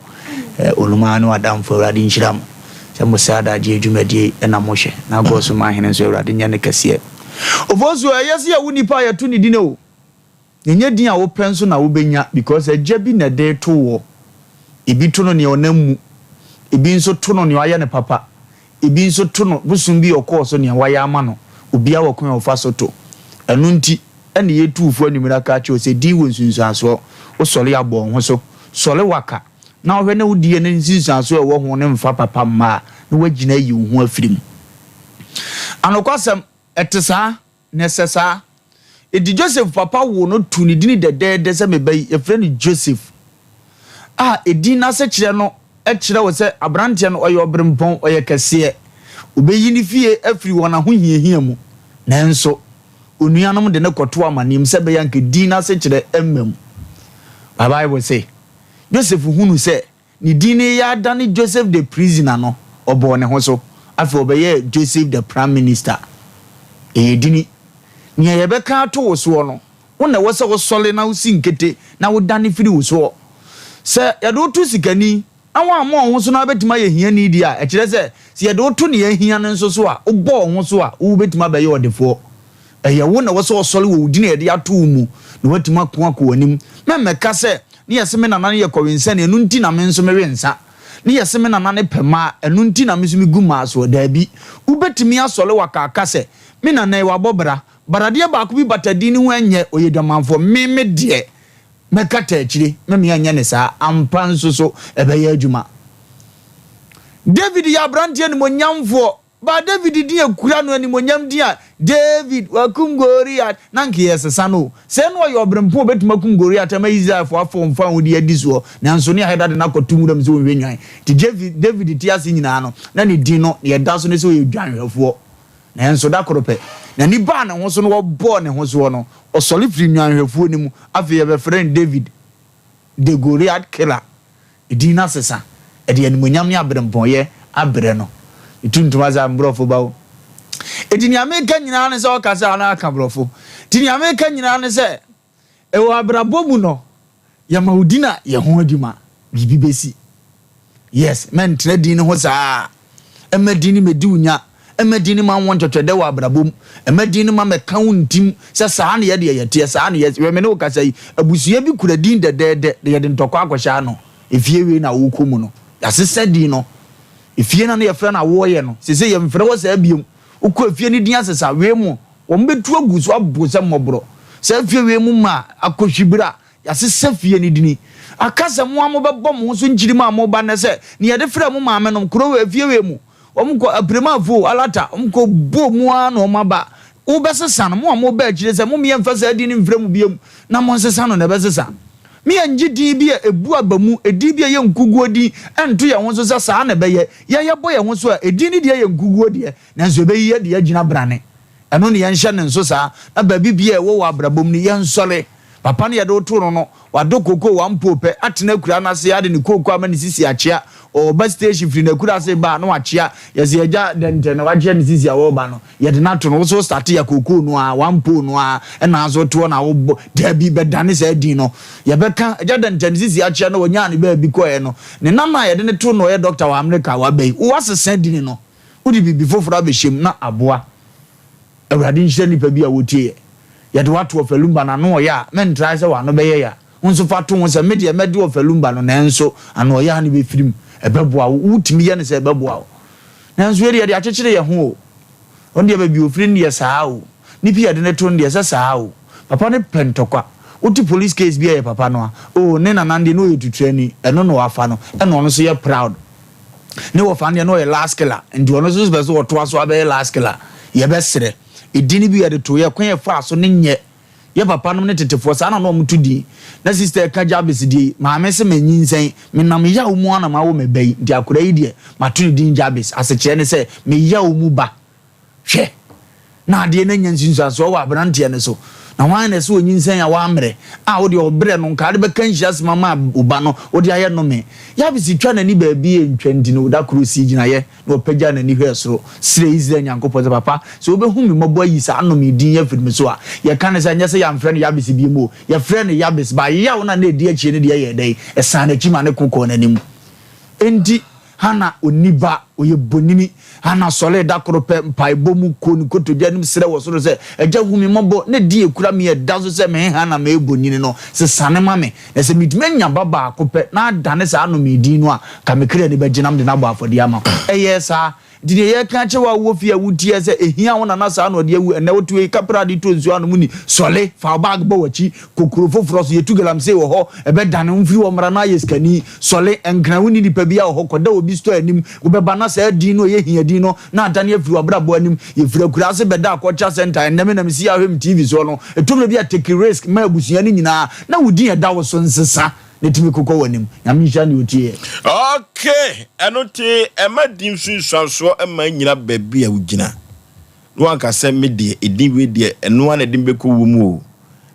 Eh, Olumaa ne w'adamfo Awurade nhyira mo sɛ mo sɛ adagyeɛ dwumadie yi na mo hwɛ na God so ma ahene nso Awurade nyɛ no kɛseɛ. Ofosuo, ɛyɛ sɛ yɛwo nipa a yɛto ne din o. Na ɛnyɛ din a wopɛ nso na wobɛnya because agya bi na ɛde reto woɔ. Ebi to no nea ɔnam mu, ebi nso to no nea wayɛ no papa, ebi nso to no bosom bi a ɔkɔɔ so nea wayɛ ama no. Obiara wɔ kwan a ɔfa so to. Ɛno nti na yɛtu wo fo anwummere aka akyerɛ wo sɛ din wɔ nsunsuansoɔ. Wosɔre a bɔ wo ho so. Sɔre waka na wohwɛ na wo deɛ no nsunsuansoɔ a ɛwɔ ho no mfa papa mma a, na woagyina ayi wo ho afiri mu. Anokwasɛm, ɛte saa, na ɛsɛ saa. Enti Joseph papa woo no too ne dini dɛdɛɛdɛ sɛ me ba yi, yɛfrɛ no Joseph, a edin no asekyerɛ no kyerɛ wo sɛ aberanteɛ no ɔyɛ ɔberempɔn, ɔyɛ kɛseɛ. Ɔbɛyi ne fie afiri wɔn ahohiahia mu. Nanso, onuanom de no kɔtoo amaneɛ mu sɛ ɛbɛyɛ anka din no asekyerɛ mma mu. Bible se, Joseph hunuu sɛ Ne din no reyɛ adane Joseph the Prisoner no, ɔbɔɔ ne ho so. Afei ɔbɛyɛɛ Joseph the Prime Minister. Ɛyɛ dini. Nea yɛbɛka ato wo soɔ no, wo na ɛwɔ sɛ wosɔre na wosi nkete na wodane firi wo soɔ. Sɛ yɛde wo to sikani na woammɔ wo ho so na wobɛtumi ayɛ hiani deɛ a, ɛkyerɛ sɛ, sɛ yɛde wo to nea ahia no nso so a, wobɔ wo ho so a, wobɛtumi abɛyɛ ɔdefoɔ. Ɛyɛ wo na ɛwɔ sɛ wosɔre wɔ wo din a yɛde ato wo mu na woatumi ako akɔ w'anim. Mɛmmɛka sɛ, Ne yɛse me nana no yɛ kɔwensani, ɛno nti na me nso mewe nsa. Ne yɛse me nana no pɛ mmaa, ɛno nti na me nso megu mmaa soɔ. Daabi. Wobɛtumi asɔre waka sɛ, Me nana yi, wabɔ bra. But adeɛ baako bi bata din no ho ɛnyɛ, ɔyɛ dwamanfoɔ. Me, me deɛ, mɛkata akyire. Me, me ɛnyɛ no saa. Ampa nso so, ɛbɛyɛ adwuma. David yɛ aberanteɛ animuonyamfoɔ. Ba David din a ekura no animuonyam din a, David, wakum Goliat, na anka yɛresesa no o. Sɛɛ na ɔyɛ ɔberempɔn a obetumi akum Goliat ama Israelfo afa wɔn fawohodi adi soɔ, nanso ne Aheda de no akɔto nwuram sɛ ɔnhwɛ nnwan. Enti David te ase nyinaa no, na ne din no, nea ɛda so ne sɛ ɔyɛ dwanhwɛfoɔ. Nanso da koro pɛ, n'ani baa ne ho so na ɔbɔɔ ne ho soɔ no, ɔsɔre firii nnwanhwɛfoɔ no mu. Afei yɛbɛfrɛ no David, the Goliath Killer. Edin no asesa, ɛde animuonyam ne aberempɔnyɛ abrɛ no. Me tuntum ase a mborɔfo ba o. Enti nea meka nyinaa ne sɛ ɔka sɛ anaa aka borɔfo. Nti nea meka nyinaa ne sɛ ɛwɔ abrabɔ mu no yɛma wo din a yɛ ho adwuma biribi bɛsi. Yes, mɛntena din no ho saa. Mma din no mmɛdi wo nya. Mma din no mma wo ntwɛtwɛdɛ wɔ abrabɔ mu. Mma din no mma mmɛka wo ntim sɛ saa na yɛdeɛ yɛteɛ, saa na yɛ. Hwɛ me ne wo kasa yi, abusua bi kura din dɛdɛɛdɛ na yɛde ntɔkwa akɔhyɛ ano. Efie wei na wokɔ mu no, yɛasesa din no. Efie no a na yɛfrɛ no Awoɔyɛ no, seesei yɛmfrɛ hɔ saa biom. Wokɔ efie no din asesa, wei mu, wɔbɛtu agu so abo sɛ mmɔborɔ. Saa efie wei mu ma akɔhwibra Yɛasesa fie no dini. Aka sɛ mo ara mobɛbɔ mo ho so nkyirimma a moreba nnɛ sɛ, nea yɛde frɛɛ mo maamenom, kuro wei, efie wei mu. Wɔkɔ Apirimafo, Alata, wɔkɔ bɔɔ mu ara na wɔaba. Wobɛsesa no, mo a moreba akyire sɛ, mom yɛmfa saa din no mfrɛ mo bio, na monsesa no na ɛbɛsesa. Me yɛngye din bi a ɛbu aba mu, edin bi a ɛyɛ nkuguo din, nto yɛn ho so sɛ saa na ɛbɛyɛ. Yɛn yɛbɔ yɛn ho so a, edin no deɛ yɛ nkuguo deɛ, nanso ɛbɛyi yɛn de agyina brane. Ɛno ne yɛnhyɛ no nso saa, na baabi biara a ɛwɔ wɔ abrabɔ mu no, yɛnsɔre. Papa no yɛde wo too no no, wadɔ kookoo one pole pɛ, atena akuraa no ase ade ne kookoo ama ne sisi akyea, ɔreba station firi n'akura ase reba a na wakyea, yɛse agya dɛntɛn na wakyea ne sisi a ɔreba no, yɛde no ato no, wo nso wo starte ya kookoo no ara, one pole no ara ɛna nso wote hɔ na wobɔ, daabi, bɛdane saa din no, yɛbɛka, agya dɛntɛn ne sisi akyea na ɔnyaa ne baabi kɔeɛ no, ne nana a yɛde no too no ɔyɛ doctor wɔ America a waba yi, woasesa dini no, wode biribi foforɔ abɛhyɛ mu na aboa. Awurade nhyira nnipa bi a wɔtie yɛ. Yɛde wo ato ɔfalumba no ano ɔyɛ a, mɛntrae sɛ w'ano bɛyɛ ya. Wo nso fa to ho sɛ, me deɛ mɛde ɔfalumba no nanso ano ɔyɛ a no bɛfiri mu. Ɛbɛboa wo. Wotumi yɛ no sɛ ɛbɛboa wo. Nanso yei deɛ yɛde akyekyere yɛn ho o. Ɔno deɛ baabi a ɔfiri no deɛ saa o. Nipa yɛde no to no deɛ sɛ saa o. Papa no pɛ ntɔkwa. Wote police case bi a ɛyɛ papa no a, oh ne nana no deɛ na ɔyɛ tuturani, ɛno na wafa no, ɛna ɔno nso yɛ proud. Ne wɔfa no deɛ na ɔyɛ last killer nti ɔno nso pɛ sɛ ɔtoa so abɛyɛ last killer. Yɛbɛsrɛ. Edin bi yɛde too yɛ kwan yɛfaa so ne nyɛ. Yɛ papa nom ne tetefoɔ saa na na wɔn to din. Na sister ɛka Jabes deɛ yi, maame se manyinsɛn, menam yaw mu ara na mawo me ba yi nti akwadaa yi deɛ mato ne din Jabes asekyerɛ ne sɛ me yaw mu ba. Hwɛ! Na adeɛ no anya nsunsuansoɔ wɔ aberanteɛ no so. Na hwan na ɛsɛ ɔnyinsɛn a wammrɛ, a wo deɛ ɔbrɛ no nka wode bɛka nhyira ama wo ba no, wode ayɛ nnome? Yabes twaa n'ani baabi a ɛntwa nti no, da koro ɔsii gyinaeɛ, na ɔpagyaa n'ani hwɛɛ soro, srɛɛ Israel Nyankopɔn sɛ, Papa, sɛ wobɛhu me mmɔbɔ ayi saa nnome din yi afiri me so a. Yɛka no sɛ, ɛnyɛ sɛ yɛamfrɛ no Yabes bio o, yɛfrɛɛ no Yabes, but yaw no a na ɛdi akyire no deɛ yɛɛ dɛn? Ɛsan n'akyi ma ne ko kɔɔ n'anim. Enti. Hana ɔnni ba, ɔyɛ bonini. Hana sɔree da koro pɛ, mpaebɔ mu, kɔɔ ne kotodwe anim srɛɛ wɔ soro sɛ, Agya, hu me mmɔbɔ, na din a ɛkura me a ɛda so sɛ me Hana mɛyɛ bonini no, sesa no ma me. Na sɛ metumi anya ba baako pɛ na adane saa nnome din no a, anka me kra ani bɛgye na mede no abɔ afɔdeɛ ama wo. Ɛyɛɛ saa. Nti deɛ yɛreka akyerɛ wo a wowɔ fie a wotie sɛ ɛhia wo nana saa na ɔde awu ɛnnɛ wote wei kapra ade tɔ nsuo anom ni sɔle fa wo bag bɔ w'akyi kɔ kuro foforɔ so yɛtu galamsey wɔ hɔ ɛbɛdane wo mfiri hɔ mmra na ayɛ sikani sɔle nkran wonni nipa biara wɔ hɔ kɔda obi store anim wobɛba na saa din no ɛyɛ hia din no na adane afiri w'abrabɔ anim yɛfiri akuraase bɛda culture center ɛnnɛ me na mesi ahwɛ me TV soɔ no ɛtɔ mmerɛ bi a take risk ma abusua no nyinaa na wo din ɛda wo so nsesa na tumi kokɔ w'anim. Nyame nhyira nea otie yɛ. Ok, ɛno nti ɛma din nsunsuansoɔ mma nnyina baabi a wogyina na wanka sɛ me deɛ edin wei deɛ ɛno ara na ɛde me bɛkɔ wuo mu o.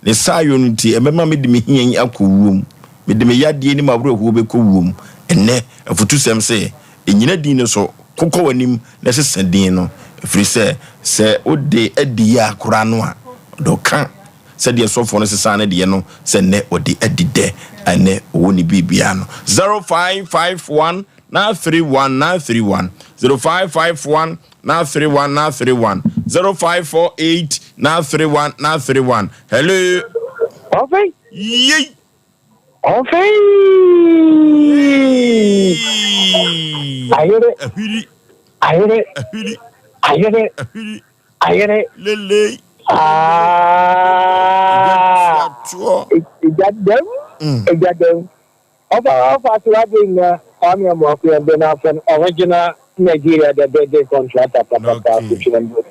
Ne saayɔ no nti ɛbɛma mede me hia yi akɔ wuo mu, mede me yadeɛ ne m'awerɛhoɔ bɛkɔ wuo mu. Ɛnnɛ, afutusɛm se, nnyina din no so, kokɔ w'anim na sesa din no, ɛfiri sɛ, sɛ wode adi yea koraa no a, ɔde ɔka. Sɛdeɛ sɔfoɔ no sesaa ne deɛ no sɛ nnɛ ɔde adi dɛ a nnɛ ɔwɔ ne biribiara no. 0551 931 931 0551 931 931 0548 931 931 Hello. Ɔfei. Yei. Ɔfei. Ayere. Ahwiri. Ayere. Ahwiri. Ayere. Ahwiri. Ayere. Lelei. Ah. Egya dɛm. Egya dɛm. Ɔfa ɔfa ase wa de nya Kwame Amoako yɛn bɛ n'afɛn original Nigeria the building contractor papapa kutwene mbo.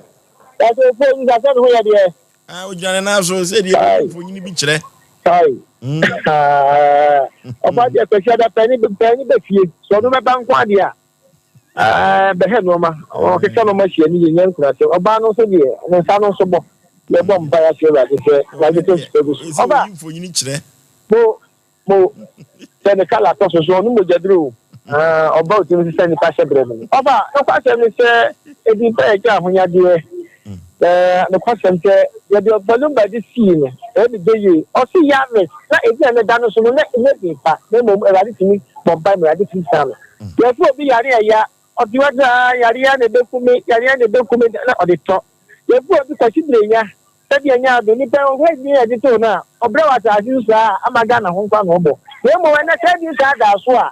Yàtò ofo yi sasɛ ne ho yɛ deɛ. Ah, ogyina ne nan so sɛ deɛ mfonyin bi kyerɛ. Kai. Ɔfa deɛ kwasi ada pɛni pɛni bɛ fie. Sɛ ɔno bɛba nko adeɛ a. Ɛɛ, bɛhwɛ nneɛma. Ɔkeka nneɛma hyia ne yie, nyɛ nkurase. Ɔbaa no nso deɛ, ne nsa no nso bɔ. Yɛbɔ mpaeɛ ahyɛ Awurade sɛ n'ade to so gu so. Ɔbaa, mo, mo, sɛ ne kala tɔ so so, ɔno mogyaduro o. Ɔba otumi sesa nipa hyɛ berɛ no. Ɔbaa, nokwasɛm ne sɛ, ɛdi pɛ ɛgya ahonyadeɛ. Ɛɛ, nokwasɛm sɛ, yɛde ɔbalumba de sii no, ɛyɛ ne dɛ yie. Ɔse Yaves, na ɛdi a ne da no so no, na ɛnyɛ den pa, na mmom Awurade tumi bɔ mpae ma Awurade tumi saa no. Yɛfrɛ obi yare a ɛya, ɔte hɔ saa, yareɛ a na ɛbɛku me, yareɛ a na ɛbɛku me, na ɔde tɔ. Yɛfrɛ obi Kwasi Brenya, sɛdeɛ ɛnyɛ ado, nipa yi ɔhwɛ din a yɛde too no a, ɔbrɛ wɔ asase so saa a, ama Ghana ho nkwa na ɔbɔ. Na mmom ɛnnɛ saa din saa da so a,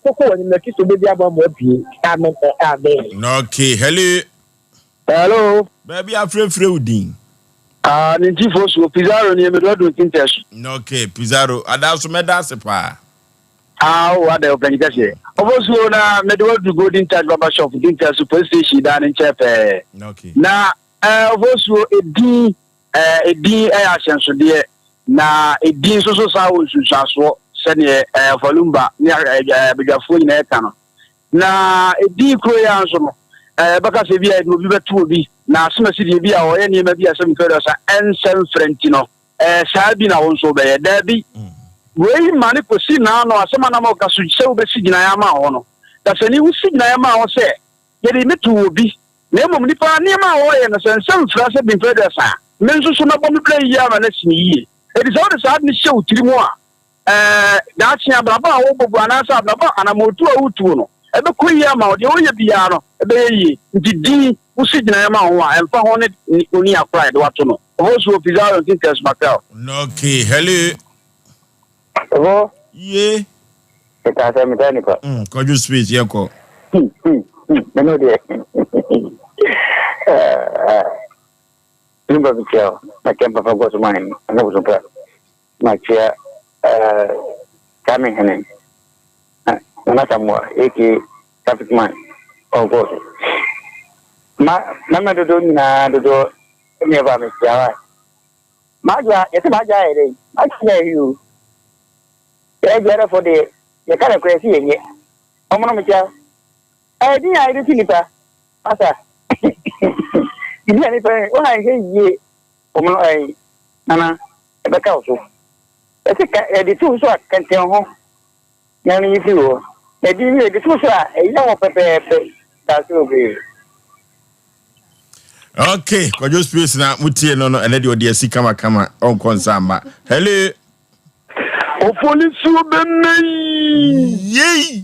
koko wɔ anim na Kristo bɛdi aboa ma wapue. Amen and amen. Okay, hello. Hello. Baabi afrɛfrɛ wo din. Ah, ne ntifo so Pizarro ni emedo adu ntinta so. Okay, Pizarro, ada so mɛda ase paa. Ah, oh, ada ɔpanyin kɛseɛ. Ɔfɔ suo na mede wadu Golden Touch Barber Shop ntinta so police station daa ne nkyɛn pɛɛ. Okay. Na eh, ɔfɔ suo edin eh, edin ɛyɛ ahyɛnsodeɛ na edin nso so saa wɔ nsunsuansoɔ sɛdeɛ eh, Ɔfalumba ne eh, eh, abadwafoɔ nyinaa ɛka no. Na edin koro yi ara nso no, ɛbɛka sɛ ebia yɛde obi bɛto obi, na asɛmasi deɛ ebia ɔyɛ nneɛma bi a sɛ mfɛre ɔsa ɛnsɛ mfrɛ nti no, ɛɛ saa bi na wo nso wobɛyɛ. Daabi. Wei ma ne kɔsi n'ano asɛm a na ɔka so sɛ wobɛsi gyinaeɛ ama hɔ no. Dasani, wosi gyinaeɛ ma hɔ sɛ yɛde me too obi, na mmom nnipa nneɛma a wɔyɛ no sɛ nsɛ mfra sɛ bi mfɛre aduasa a, me nso so mɛbɔ me bra yie ama no asi me yie. Enti sɛ wode saa ade no hyɛ wo tiri mu a, Ɛɛ, daakye abrabɔ a wobɔ gu anaasɛ abrabɔ anammɔntu a wotuo no, ɛbɛkɔ yie ama wo. Deɛ woyɛ biara no, ɛbɛyɛ yie. Nti din, wosi gyinaeɛ ma wo ho a, ɛmfa ho ne onii akoro a yɛde wo ato no. Ofosuo, Pizarro Ntintes Macau. Okay, hello. Ɔfo. Ye. Metaa sɛ metaa nipa. Mm, kɔdwo space yɛ kɔ. Hmm, hmm, hmm, me no deɛ. Nimba bi tia o, na kyɛn papa gɔ so man, na bosom pra. Makyia eh, Kwame Hene, Nana Asamoah aka Traffic Man ɔnkɔɔ so. Ma mɛma dodoɔ nyinaa dodoɔ ne ɛba mekyia wa. Madwoa, yɛsɛ madwoa ayɛ dɛn? Madwoa nyɛ ayi o. Yɛ adwuadafo deɛ, yɛka no korɛ sɛ yɛnyɛ. Ɔmo no mekyia. Ɛyɛ din a yɛde to nipa. Masa. Din a nipa, wɔn a yɛhwɛ yie, wɔn no ɛyi, nana. Ɛbɛka wo so. Yɛse ka yɛde to wo so a kɛntɛn ho na no yi firi hɔ. Na ebi nso yɛde to wo so a ɛyɛ hɔ pɛpɛɛpɛ. Daase bebree. Okay, Kwadwo Space na mutie no no ɛnɛ deɛ ɔde asi kamakama ɔnkɔ nsa mma. Hello. Ofolisuo bɛmɛ yi. Yei.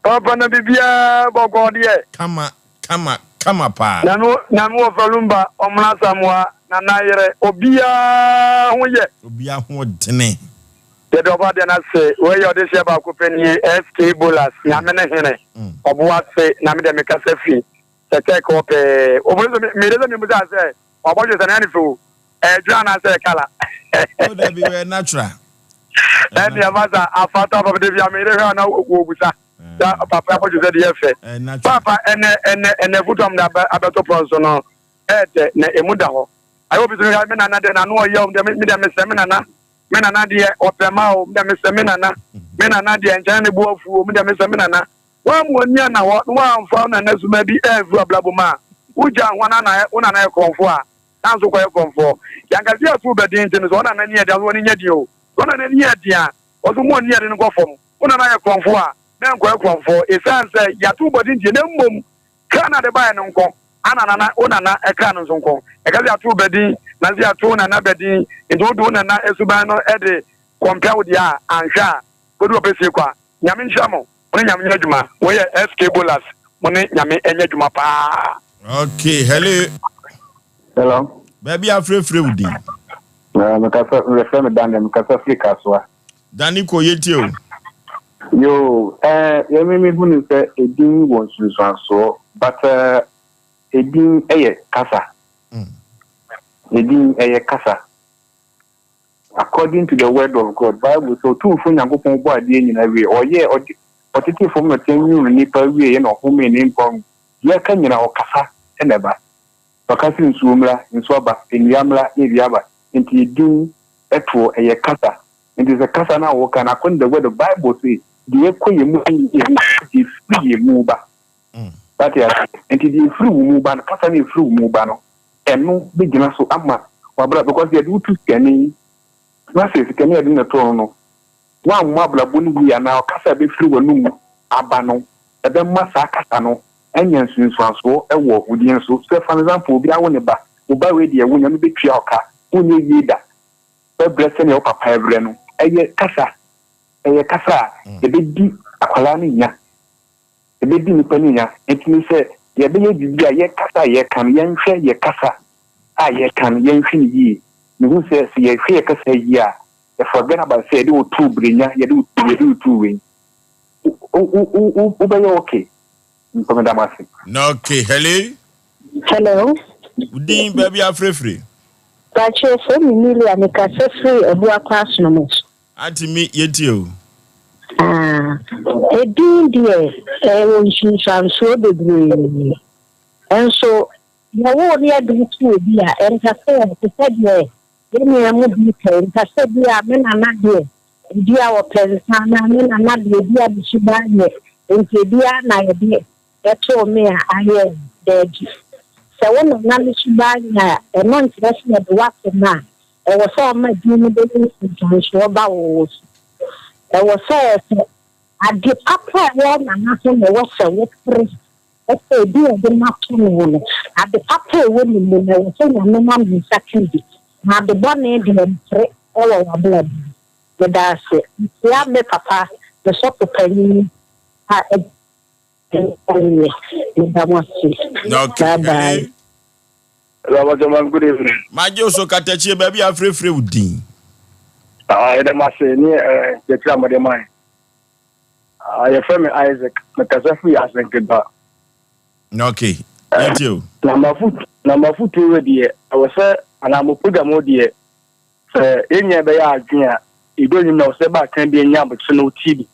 Papa na biribiara bɔkɔɔ deɛ. Kama kama kama paa. Nyame Nyame wɔ Falumba, Ɔmena Asamoah, Nana Ayerɛ, obiara ho yɛ. Obiara ho ɔdene. Yɛda ɔba deɛ no ase. Wei yɛ ɔdehyeɛ baako pɛ nie, SK Bolas, Nyame ne hene, ɔbo ase na me deɛ mekasa firi Sɛkyɛk hɔ pɛɛ. Obolo sɛ mede sɛ mebusa sɛ wabɔdwe sɛ na ɛne fɛ o, ɛyɛ dwene anaasɛ ɛyɛ kala? Oh dabi, ɛyɛ natural. Ɛne ɛma sa afata papa de bia meyere hwɛ a na wɔbusa sɛ papa abɔdwe sɛ deɛ fɛ. Papa ɛnɛ ɛnɛ ɛnɛ foto am de abɛto pɔn so no ɛɛdɛ na emu da hɔ. Ayɛ obi sɛ me nana deɛ n'ano ɔyɛ o, me deɛ mesɛ me nana. Me nana deɛ ɔpɛ ma o, me deɛ mesɛ me nana. Me nana deɛ nkyɛn ne bo afu o, me deɛ mesɛ me nana. Woammu w'ani anna hɔ na woamfa wo nana suma bi amfi w'abrabɔ mu a, wogyaa hwan na wo nana yɛ korɔmfoɔ a, na nso kɔyɛ korɔmfoɔ. Yɛanka sɛ yɛato wo ba din nti no, sɛ wo nana ani yɛ den a, so w'ani nyɛ den o. Sɛ wo nana ani yɛ den a, ɔso mma w'ani yɛ den nkɔ fam. Wo nana yɛ korɔmfoɔ a, na nkɔyɛ korɔmfoɔ. Esiane sɛ yɛato wo ba din nti, na mmom kra no a ɔde baeɛ no nko ara na nana, wo nana kra no nso nko. Ɛka sɛ yɛato wo ba din, nanso yɛato wo nana ba din nti wode wo nana suban no de kɔmpea wo deɛ a, anhwɛ a, wobɛdu ɔpɛsie kwa. Nyame nhyira mo. Mo ne Nyame nyɛ adwuma. Wei yɛ SK Bolas mo ne Nyame nyɛ adwuma paa. Okay, hello. Hello. Baabi a frɛfrɛ wo din. Uh, mekasa mefrɛ me Daniel mekasa firi Kasoa. Danny kɔ yɛtie o. Yo, eh, yɛme me hunu sɛ edin wɔ nsunsuansoɔ but uh, edin yɛ kasa. Mm. Edin yɛ kasa. According to the word of God, Bible sɛ Otumfoɔ Nyankopɔn bɔɔ adeɛ nyinaa wieɛ, ɔyɛɛ, ɔde, ɔtetee fam nɔteɛ nwunuu nnipa wieɛ na ɔhomee ne nkwa mu. Deɛ aka nyinaa ɔkasa na ɛba. Ɔka sɛ nsuo mmra, nsuo aba, nnua mmra, na nnua aba. Nti edin toɔ, ɛyɛ kasa. Nti sɛ kasa no a woka no, according to the word of Bible se, deɛ ɛkɔ yɛn mu no nyɛ deɛ ɛfiri yɛn mu ba. Wate aseɛ? Nti deɛ ɛfiri wo mu ba no, kasa no a ɛfiri wo mu ba no, ɛno bɛgyina so ama w'abrabɔ, because yɛde wo to sikani, na sɛ sikani a yɛde no too no no, woammɔ abrabɔ no yie anaa ɔkasa a ɛbɛfiri w'anomu aba no, ɛbɛma saa kasa no anya nsunsuansoɔ wɔ wo deɛ so. Sɛ for example, obi awo ne ba, wo ba wei deɛ, wo Nyame bɛtua wo ka, wonyɛ yie da, bɛbrɛ sɛdeɛ wo papa brɛ no. Ɛyɛ kasa, ɛyɛ kasa a ɛbɛdi akwadaa no nya. Ebedi nnipa no nya. Enti no sɛ yɛbɛyɛ biribi a, yɛn kasa a yɛka no, yɛnhwɛ yɛn kasa a yɛka no, yɛnhwɛ no yie. Mehu sɛ, sɛ yɛhwɛ yɛn kasa yie a, forget about sɛ yɛde wo too brenya, yɛde wo too, yɛde wo too wei. Wo, wo, wo, wo, wobɛyɛ okay. Mpa meda mo ase. Na okay, hello. Hello. Wo din baabi afrɛfrɛ? Pakyɛ yɛfrɛ me Emilia mekasa firi Abuakwa Asonomo. Auntie me yɛtie o. Ah, edin deɛ ɛwɔ nsunsuansoɔ bebree. Nso yɛwoo ne yɛde wo to obi a, ɛnka sɛ te sɛ deɛ yɛn nua mu bi pɛ, nka sɛ bi a me nana deɛ ebi a ɔpɛ nsa anaa me nana deɛ ebi a ne suban nyɛ, nti ebi ara na yɛde ɛtoo me a ayɛ daabi. Sɛ wo nana ne suban nyɛ a, ɛno nkyerɛ sɛ yɛde wo ato no a, Ɛwɔ sɛ ɔma din no bɛyɛ nsunsuansoɔ ba wo wo so. Ɛwɔ sɛ sɛ ade papa a ɛwɔ nana ho na ɛwɔ sɛ wopere sɛ edin a yɛde no ato no no, ade papa a ɛwɔ ne mu no, ɛwɔ sɛ Nyame ma ne nsa ka bi. Na ade bɔne deɛ mpere wɔ w'abrabɔ mu. Meda ase. Mekyea me papa, me sɔfo panin a ɛyɛ. Meda mo ase. Okay. Bye bye. Hello, Pastor Man, good evening. Magye wo so katakyie baabi a afrɛfrɛ wo din. Ah, yɛda mo ase ne eh, nkyerɛkyerɛ a mode mae. Ah, yɛfrɛ me Isaac, mekasa firi Asenkeba. Okay, yɛntie o. Na mafotuo wɔ deɛ, ɛwɔ sɛ, anaa mo program wɔ deɛ, sɛ yɛn nyinaa bɛyɛ adwene a, yɛdɔ nim na ɛwɔ sɛ baakan bi anya abokyere na ɔtie bi.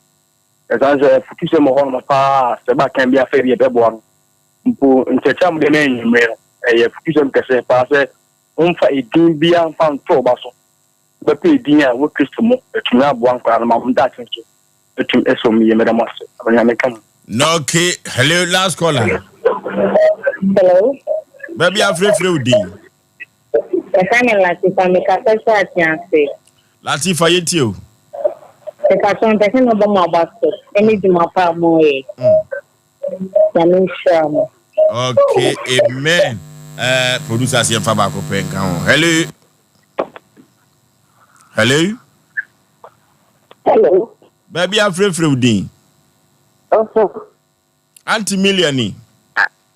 Ɛsan sɛ afutusɛm wɔ hɔnom paa a, sɛ baakan bi afa bi a ɛbɛboa no. Mpo nkyerɛkyerɛ a mode ma anwummere no, ɛyɛ afutusɛm kɛse paa sɛ momfa edin biara mfa nto wo ba so. Wobɛpɛ edin a ɛwɔ Kristo mu atumi aboa nkwadaa no ma wɔn daakye nso atumi asɔ mu yie. Meda mo ase. Onyame nka mo. Okay, hello, last caller. Hello. Baabi afrɛfrɛ wo din. Yɛfrɛ me Latifa, mekasa firi Atease. Latifa, yɛtie o. Mepatɔ mpɛ sɛ mɛbɔ mo aba so ɛne dwuma pa a moyɛ. Nyame nhyira mo. Okay, amen. Producers yɛmfa baako pɛ nka ho. Hello. Hello. Hello. Baabi afrɛfrɛ wo din. Ɔfo. Auntie Milia ni.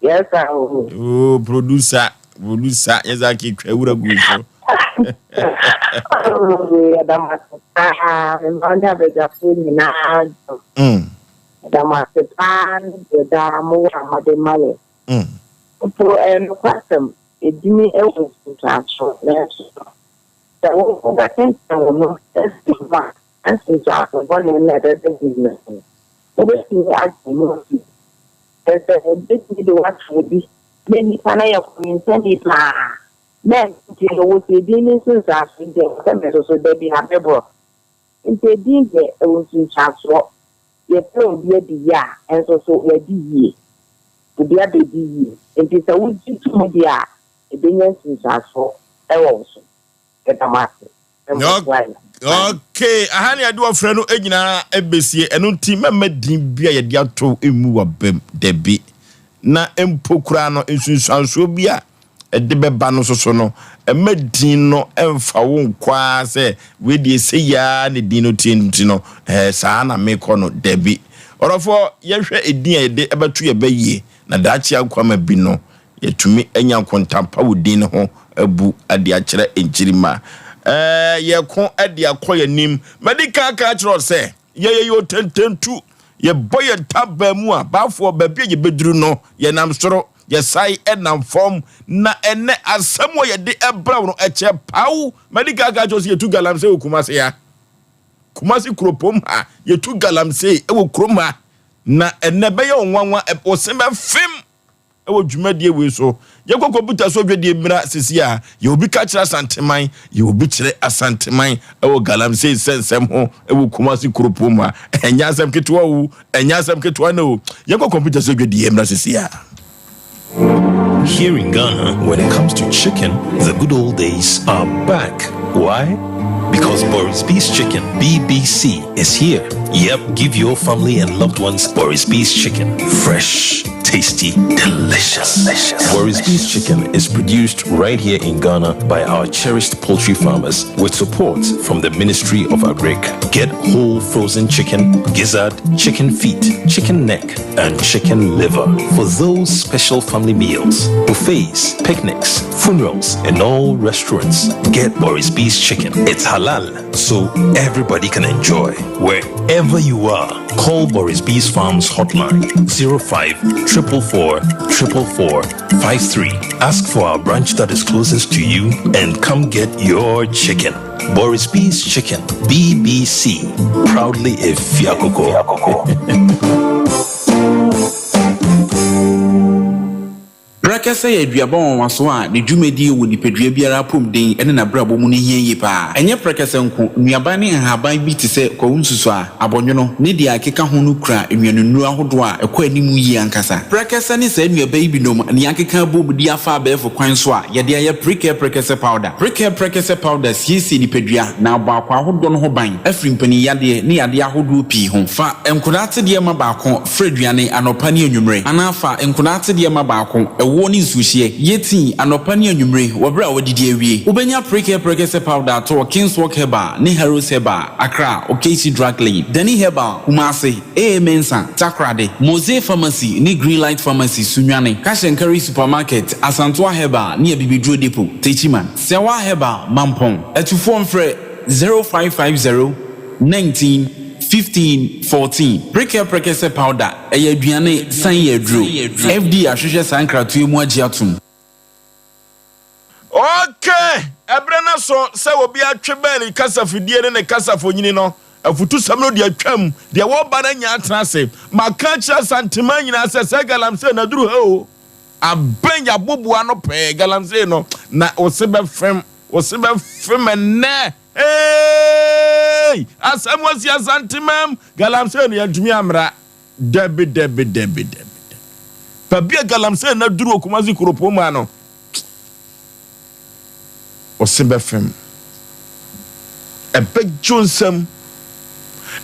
Yes sir o. Oh, producer, producer, yes I keep twa wura gu so. Yɛda mo ase paa, mma ne abadwafoɔ nyinaa dwo. Yɛda mo ase paa ne deɛ daa mowɔ a mode ma yɛ. Mpo ɛyɛ nokwasɛm, edini wɔ nsunsuansoɔ, nanso sɛ wobɛtentɛn wo ho afiri ho a, nsunsuanso bɔne no a ɛbɛba din no so no, wobɛtumi agye mu afi. Kyerɛ sɛ, wobɛtumi de wo ato obi na nnipa no ayɛ kɔmensani paa, na ɛno nti no, wo sɛ edin no nsunsuanso nti, ɛwɔ sɛ me nso so da bi a meboro. Nti edin deɛ, ɛwɔ nsunsuansoɔ. Yɛfrɛ obi adi yie a, ɛnso so wadi yie. Obi abɛdi yie. Nti sɛ wogye to mu deɛ a, ɛbɛnya nsunsuansoɔ wɔ wo so. Yɛda mo ase sɛ moboa yɛn. Okay, aha ne yɛde ɔfrɛ no nyinaa ɛbɛsie. Ɛno nti mɛmma din bi a yɛde ato mmu w'abam, dabi. Na mpo koraa no, nsunsuansoɔ bi a ɛde bɛba no soso no, mma din no mfa wo nkɔ ara sɛ wei deɛ sei ara na din no teɛ nti no, ɛɛ saa na mekɔ no, dabi. Ɔdɔfoɔ, yɛhwɛ edin a yɛde ɛbɛto yɛn ba yie, na daakye ankwama bi no, Yɛatumi anya nkontampa wɔ din no ho abu de akyerɛ nkyirimma. Ɛɛ, yɛko de akɔ yɛn anim. Madi kan aka akyerɛ wo sɛ, yɛyɛ yɛ otententu. Yɛbɔ yɛn ntabaa mu a, baafoɔ, baabi a yɛbɛduru no, yɛnam soro, yɛsan nam fam. Na ɛnnɛ, asɛm a yɛde brɛ wo no, ɛkyɛ paw. Madi kan aka akyerɛ wo sɛ yɛtu galamsey wɔ Kumasi ha. Kumasi kuropɔn ha, yɛtu galamsey wɔ kurom ha. Na ɛnnɛ, ɛbɛyɛ wo nwanwa, wo se bɛfem. Wɔ dwumadie wei so, yɛkɔ kɔmputa so dwadie mmira sisi a, yɛ obi ka kyerɛ Asanteman, yɛ obi kyerɛ Asanteman wɔ galamsey nsɛnsɛm ho wɔ Kumasi kuropɔn mu a, ɛnyɛ asɛm ketewa o, ɛnyɛ asɛm ketewa no o. Yɛnkɔ kɔmputa so dwadie mmira sisi a. Here in Ghana, when it comes to chicken, the good old days are back. Why? Because Boris B's Chicken, BBC, is here. Yep, give your family and loved ones Boris B's Chicken. Fresh, tasty, delicious. delicious. Boris B's Chicken is produced right here in Ghana by our cherished poultry farmers with support from the Ministry of Agric. Get whole frozen chicken, gizzard, chicken feet, chicken neck, and chicken liver for those special family meals, buffets, picnics, funerals, and all restaurants. Get Boris B's Chicken. It's halal, so everybody can enjoy. Wherever you are, call Boris B's Farms hotline 05 444 444 53. Ask for our branch that is closest to you and come get your chicken. Boris B's Chicken, BBC. Proudly a Fiakoko. Prɛkɛsɛ yɛ aduaba nwanwaso a ne dwumadie wɔ nipadua biara apɔmuden ne n'abrabɔ mu no hia yie pa ara. Ɛnyɛ prɛkɛsɛ nko, nnuaban ne nhaban bi te sɛ kwawu nsusuaa, abɔnwono, ne deɛ ɛkeka ho no kura nnuanennuro ahodoɔ a ɛkɔ anim yie ankasa. Prɛkɛsɛ ne saa nnuaba yi binom na yɛakeka abom de afa abɛɛfo kwan so a yɛde ayɛ Prekɛ Prɛkɛsɛ Powder. Prekɛ Prɛkɛsɛ Powder siesie nipadua na abɔ akwaa ahodoɔ no ho ban afiri mpaninyadeɛ ne yadeɛ ahodoɔ pii ho. Fa nkwadaa atedeɛ ma baako Fra aduane anɔpa ne anwummere, anaa fa nkwadaa atedeɛ ma baako, ɛwoɔ ne nsuohyeɛ. Yɛ tii anɔpa ne anwummere wɔ berɛ a woadidi awie. Wobɛnya Prekɛ Prɛkɛsɛ Powder atɔ wɔ Kingswalk Herbal ne Harrods Herbal, Accra, Okaishie Drug Lane, Dani Herbal, Kumasi, AA Mensah, Takoradi, Mose Pharmacy ne Greenlight Pharmacy, Sunyani, Cash and Carry Supermarket, Asantoa Herbal ne Abibiduro Depot, Techiman, Sɛwa Herbal, Mampong. Atufoɔ mfrɛ 0550 19 15 14. Prekɛ prɛkɛsɛ powder, ɛyɛ aduane san yɛ aduro. FDA ahwehwɛ saa nkratoɔ yi mu agye atom. Ok, ɛberɛ no aso sɛ obi atwe bɛn ne kasafidie ne ne kasafonyini no. Afutusɛm no deɛ atwam, deɛ wɔreba no anya atena ase. Maka akyerɛ Asanteman nyinaa sɛ sɛ galamsey no aduru ha o. Abɛn yɛaboboa ano pɛɛ, galamsey no, na wo se bɛfem, wo se bɛfem ɛnnɛ. Eeii! Asɛm asi Asantemam! Galamsey no yɛntumi ammra. Dabi dabi dabi dabi dabi. Baabi a galamsey no aduru wɔ Kumasi kuropɔn mu ha no, ɔse bɛfem. Ɛbɛgye wo nsam.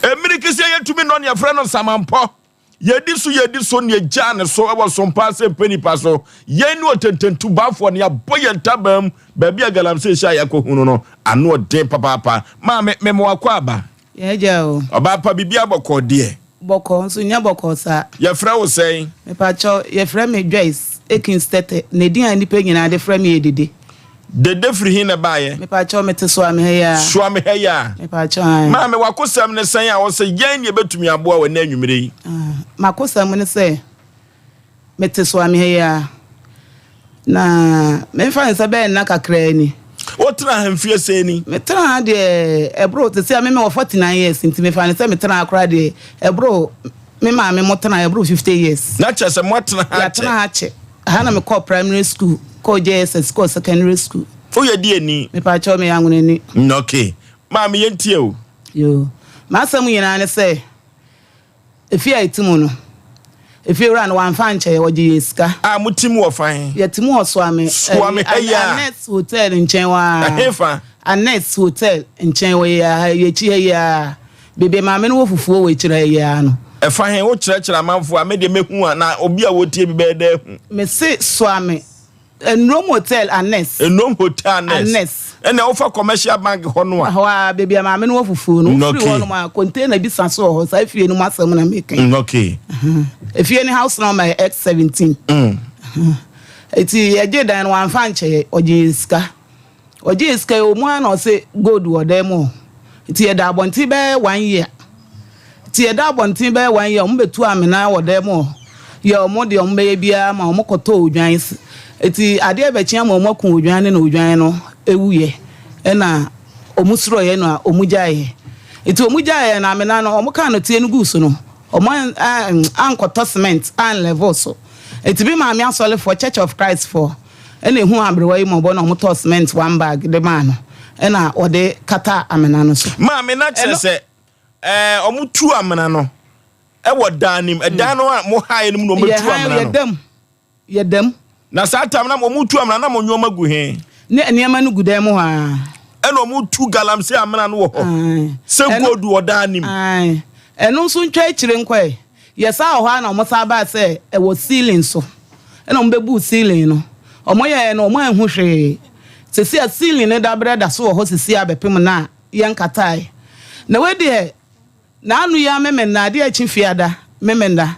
Mmirikisi a yɛntumi nnɔ nea yɛfrɛ no nsamanpɔ. Yɛdi so yɛdi so ne yɛgyaa ne so wɔ sompa ase mpɛ nipa so. Yɛn ne ɔtententu bafoɔ ne yɛabɔ yɛn ntaban mu. Baabi a galamsey hyɛ a yɛakɔhunu no, ano ɔden papaapa. Maame, mema wakɔ aba. Yɛn agya o. Ɔbaa pa, biribiara bɔkɔɔ deɛ? Bɔkɔɔ nso nyɛ bɔkɔɔ saa. Yɛfrɛ wo sɛn? Mepakyɛw, yɛfrɛ me Joyce Akins Tetteh, na edin a nnipa nyinaa de frɛ me yɛ Dede. Dede firi he na ɛbaeɛ? Mepakyɛw, mete Soame ha yi ara. Soame ha yi ara? Mepakyɛw, ae. Maame, w'akosɛm ne sɛn a wose yɛn na yɛbɛtumi aboa wo ɛnnɛ anwummere yi? Ah, m'akosɛm ne sɛ, Mete Soame ha yi ara, na memfa no sɛ bɛyɛ nna kakraa ni. Wotenaa ha mfeɛ sɛn ni? Metenaa ha deɛ ɛboro, te sɛ me mewɔ 49 years nti mefa no sɛ metenaa ha koraa deɛ ɛboro me maame mo tenaa ɛboro 50 years. Na kyerɛ sɛ moatena ha akyɛ? Yɛatena ha akyɛ. Ha na mekɔɔ primary school, kɔɔ JSS, kɔɔ secondary school. Woyɛ deɛni? Mepakyɛw meyɛ Anwonani. Okay. Maame yɛntie o. Yoo. M'asɛm nyinaa ne sɛ. Efie a yɛte mu no, efiewura no wamfa ankyɛ yɛn, ɔgye yɛn sika. A mote mu wɔ fa he? Yɛte mu wɔ Suame, Suame ha yi ara? Annex Hotel nkyɛn hɔ ara. Ɛhefa? Annex Hotel nkyɛn hɔ yi ara, yɛn akyi ha yi ara. Baabi a maame no wɔ fufuo wɔ akyire ha yi ara no. Ɛfa he? Wokyerɛkyerɛ amanfoɔ a, me deɛ mɛhu a, na obi a ɔretie bi bɛyɛ dɛ ahu? Mese Suame Nrom Hotel Annex. Nrom Hotel Annex. Annex. Ɛna wofa Commercial Bank hɔ no a. Hɔ a baabi a maame no wɔ fufuo no. Wofiri hɔ nom a container bi sa so wɔ hɔ. Saa fie no mu asɛm na meka yi. Okay. Efie no house number yɛ X17. Eti yɛgye dan no wamfa ankyɛ yɛ ɔgye yɛ sika. Ɔgyee sika yi ɔmu ara na ɔse gold wɔ dan mu hɔ nti yɛda abɔnten bɛyɛ one year nti yɛda abɔnten bɛyɛ one year ɔmo bɛtu amena wɔ dan mu hɔ yɛ ɔmo deɛ ɔmo bɛyɛ biara ma ɔmo kɔtɔ odwan nti adeɛ bɛkye ama ɔmo aku odwan no na odwan no ɛwuiɛ ɛna ɔmo suroeɛ na ɔmo gyaeɛ nti ɔmo gyaeɛ na amena no ɔmo kaa nɔteɛ no guu so no ɔmo ankɔtɔ cement an level so nti me maame asɔlefoɔ Church of Christ foɔ Ɛna ehuu aberewa yi mmɔbɔ na wɔtɔɔ cement one bag de maa no ɛna wɔde kataa amena no so. Maame na kyerɛ sɛ ɛɛ wɔn tu amena no ɛwɔ dan no mu ɛdan no a mo hae no mu na wɔn tu amena no. Yɛ dam yɛ dam. Na saa tam na wɔn tu amena na mo nneɛma gu he? Ne nneɛma no gu dan mu hɔ aa. Ɛna wɔn tu galamsey amena no wɔ hɔ sɛ gold wɔ dan no mu. Ɛno nso ntwa akyire nkɔ ɛ. Yɛsan wɔ hɔ ara na wɔsan baa sɛ ɛwɔ ceiling so. Ɛna wɔbɛbuu ceiling no. Wɔyɛeɛ no, wɔanhu hwee. Seesei a ceiling no daberɛ da so wɔ hɔ seesei ara bɛpem nnɛ a yɛnkataeɛ. Na wei deɛ, n'ano yi ara Memenda, adeɛ rekye Fiada, Memenda,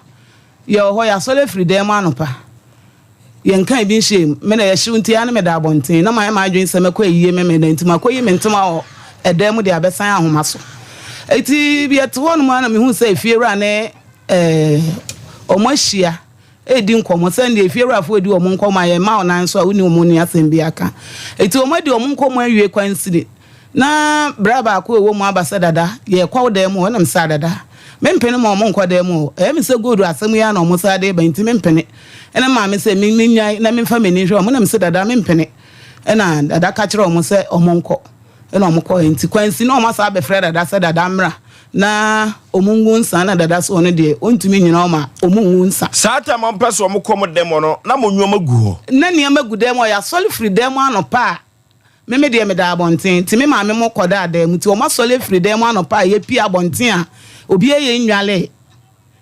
yɛwɔ hɔ, yɛasɔre afiri dan mu anɔpa. Yɛnkaa bi nhyɛɛ mu. Me na yɛhyew nti ara na meda abɔnten. Na mayɛ m'adwene sɛ mɛkɔ ayie Memeneda nti makɔyi me ntoma wɔ ɛdan mu de abɛsan ahoma so. Enti yɛte hɔnom ara na mehuu sɛ efiewura ne wɔn ahyia redi nkɔmmɔ. Sɛnea efiewurafoɔ redi wɔn nkɔmmɔ a yɛmma wo nan so a wonni wɔn nni asɛm bi aka. Enti wɔadi wɔn nkɔmmɔ awie kwansini. Na bra baako a ɛwɔ mu aba sɛ, Dada, yɛrekɔ wo dan mu hɔ. Ɛna mese, Ah, Dada, mempene ma wɔnkɔ dan mu hɔ. Ɛyɛ me sɛ gold asɛm yi ara na wɔsan de reba nti mempene. Ɛna maame sɛ me mennyae na memfa m'ani nhwɛ wɔn. Ɛna mese, Dada, mempene. Ɛna Dada ka kyerɛɛ wɔn sɛ wɔnkɔ. Ɛna wɔkɔeɛ. Nti kwansi na wɔasan abɛfrɛ Dada sɛ Dada mmra na wɔngu nsa. Ɛna Dada sɛ ɔno deɛ ɔntumi nnyina hɔ ma wɔngu nsa. Saa time a wɔpɛ sɛ wɔkɔ mo dan mu hɔ no, na mo nneɛma gu hɔ? Na nneɛma gu dan mu hɔ. Yɛasɔre firi dan mu anɔpa a Me me deɛ meda abɔnten, nti me maame mo kɔdaa dan mu, nti wɔn asɔre afiri dan mu anɔpa a yɛpie abɔnten a obiara yɛ nnwalee,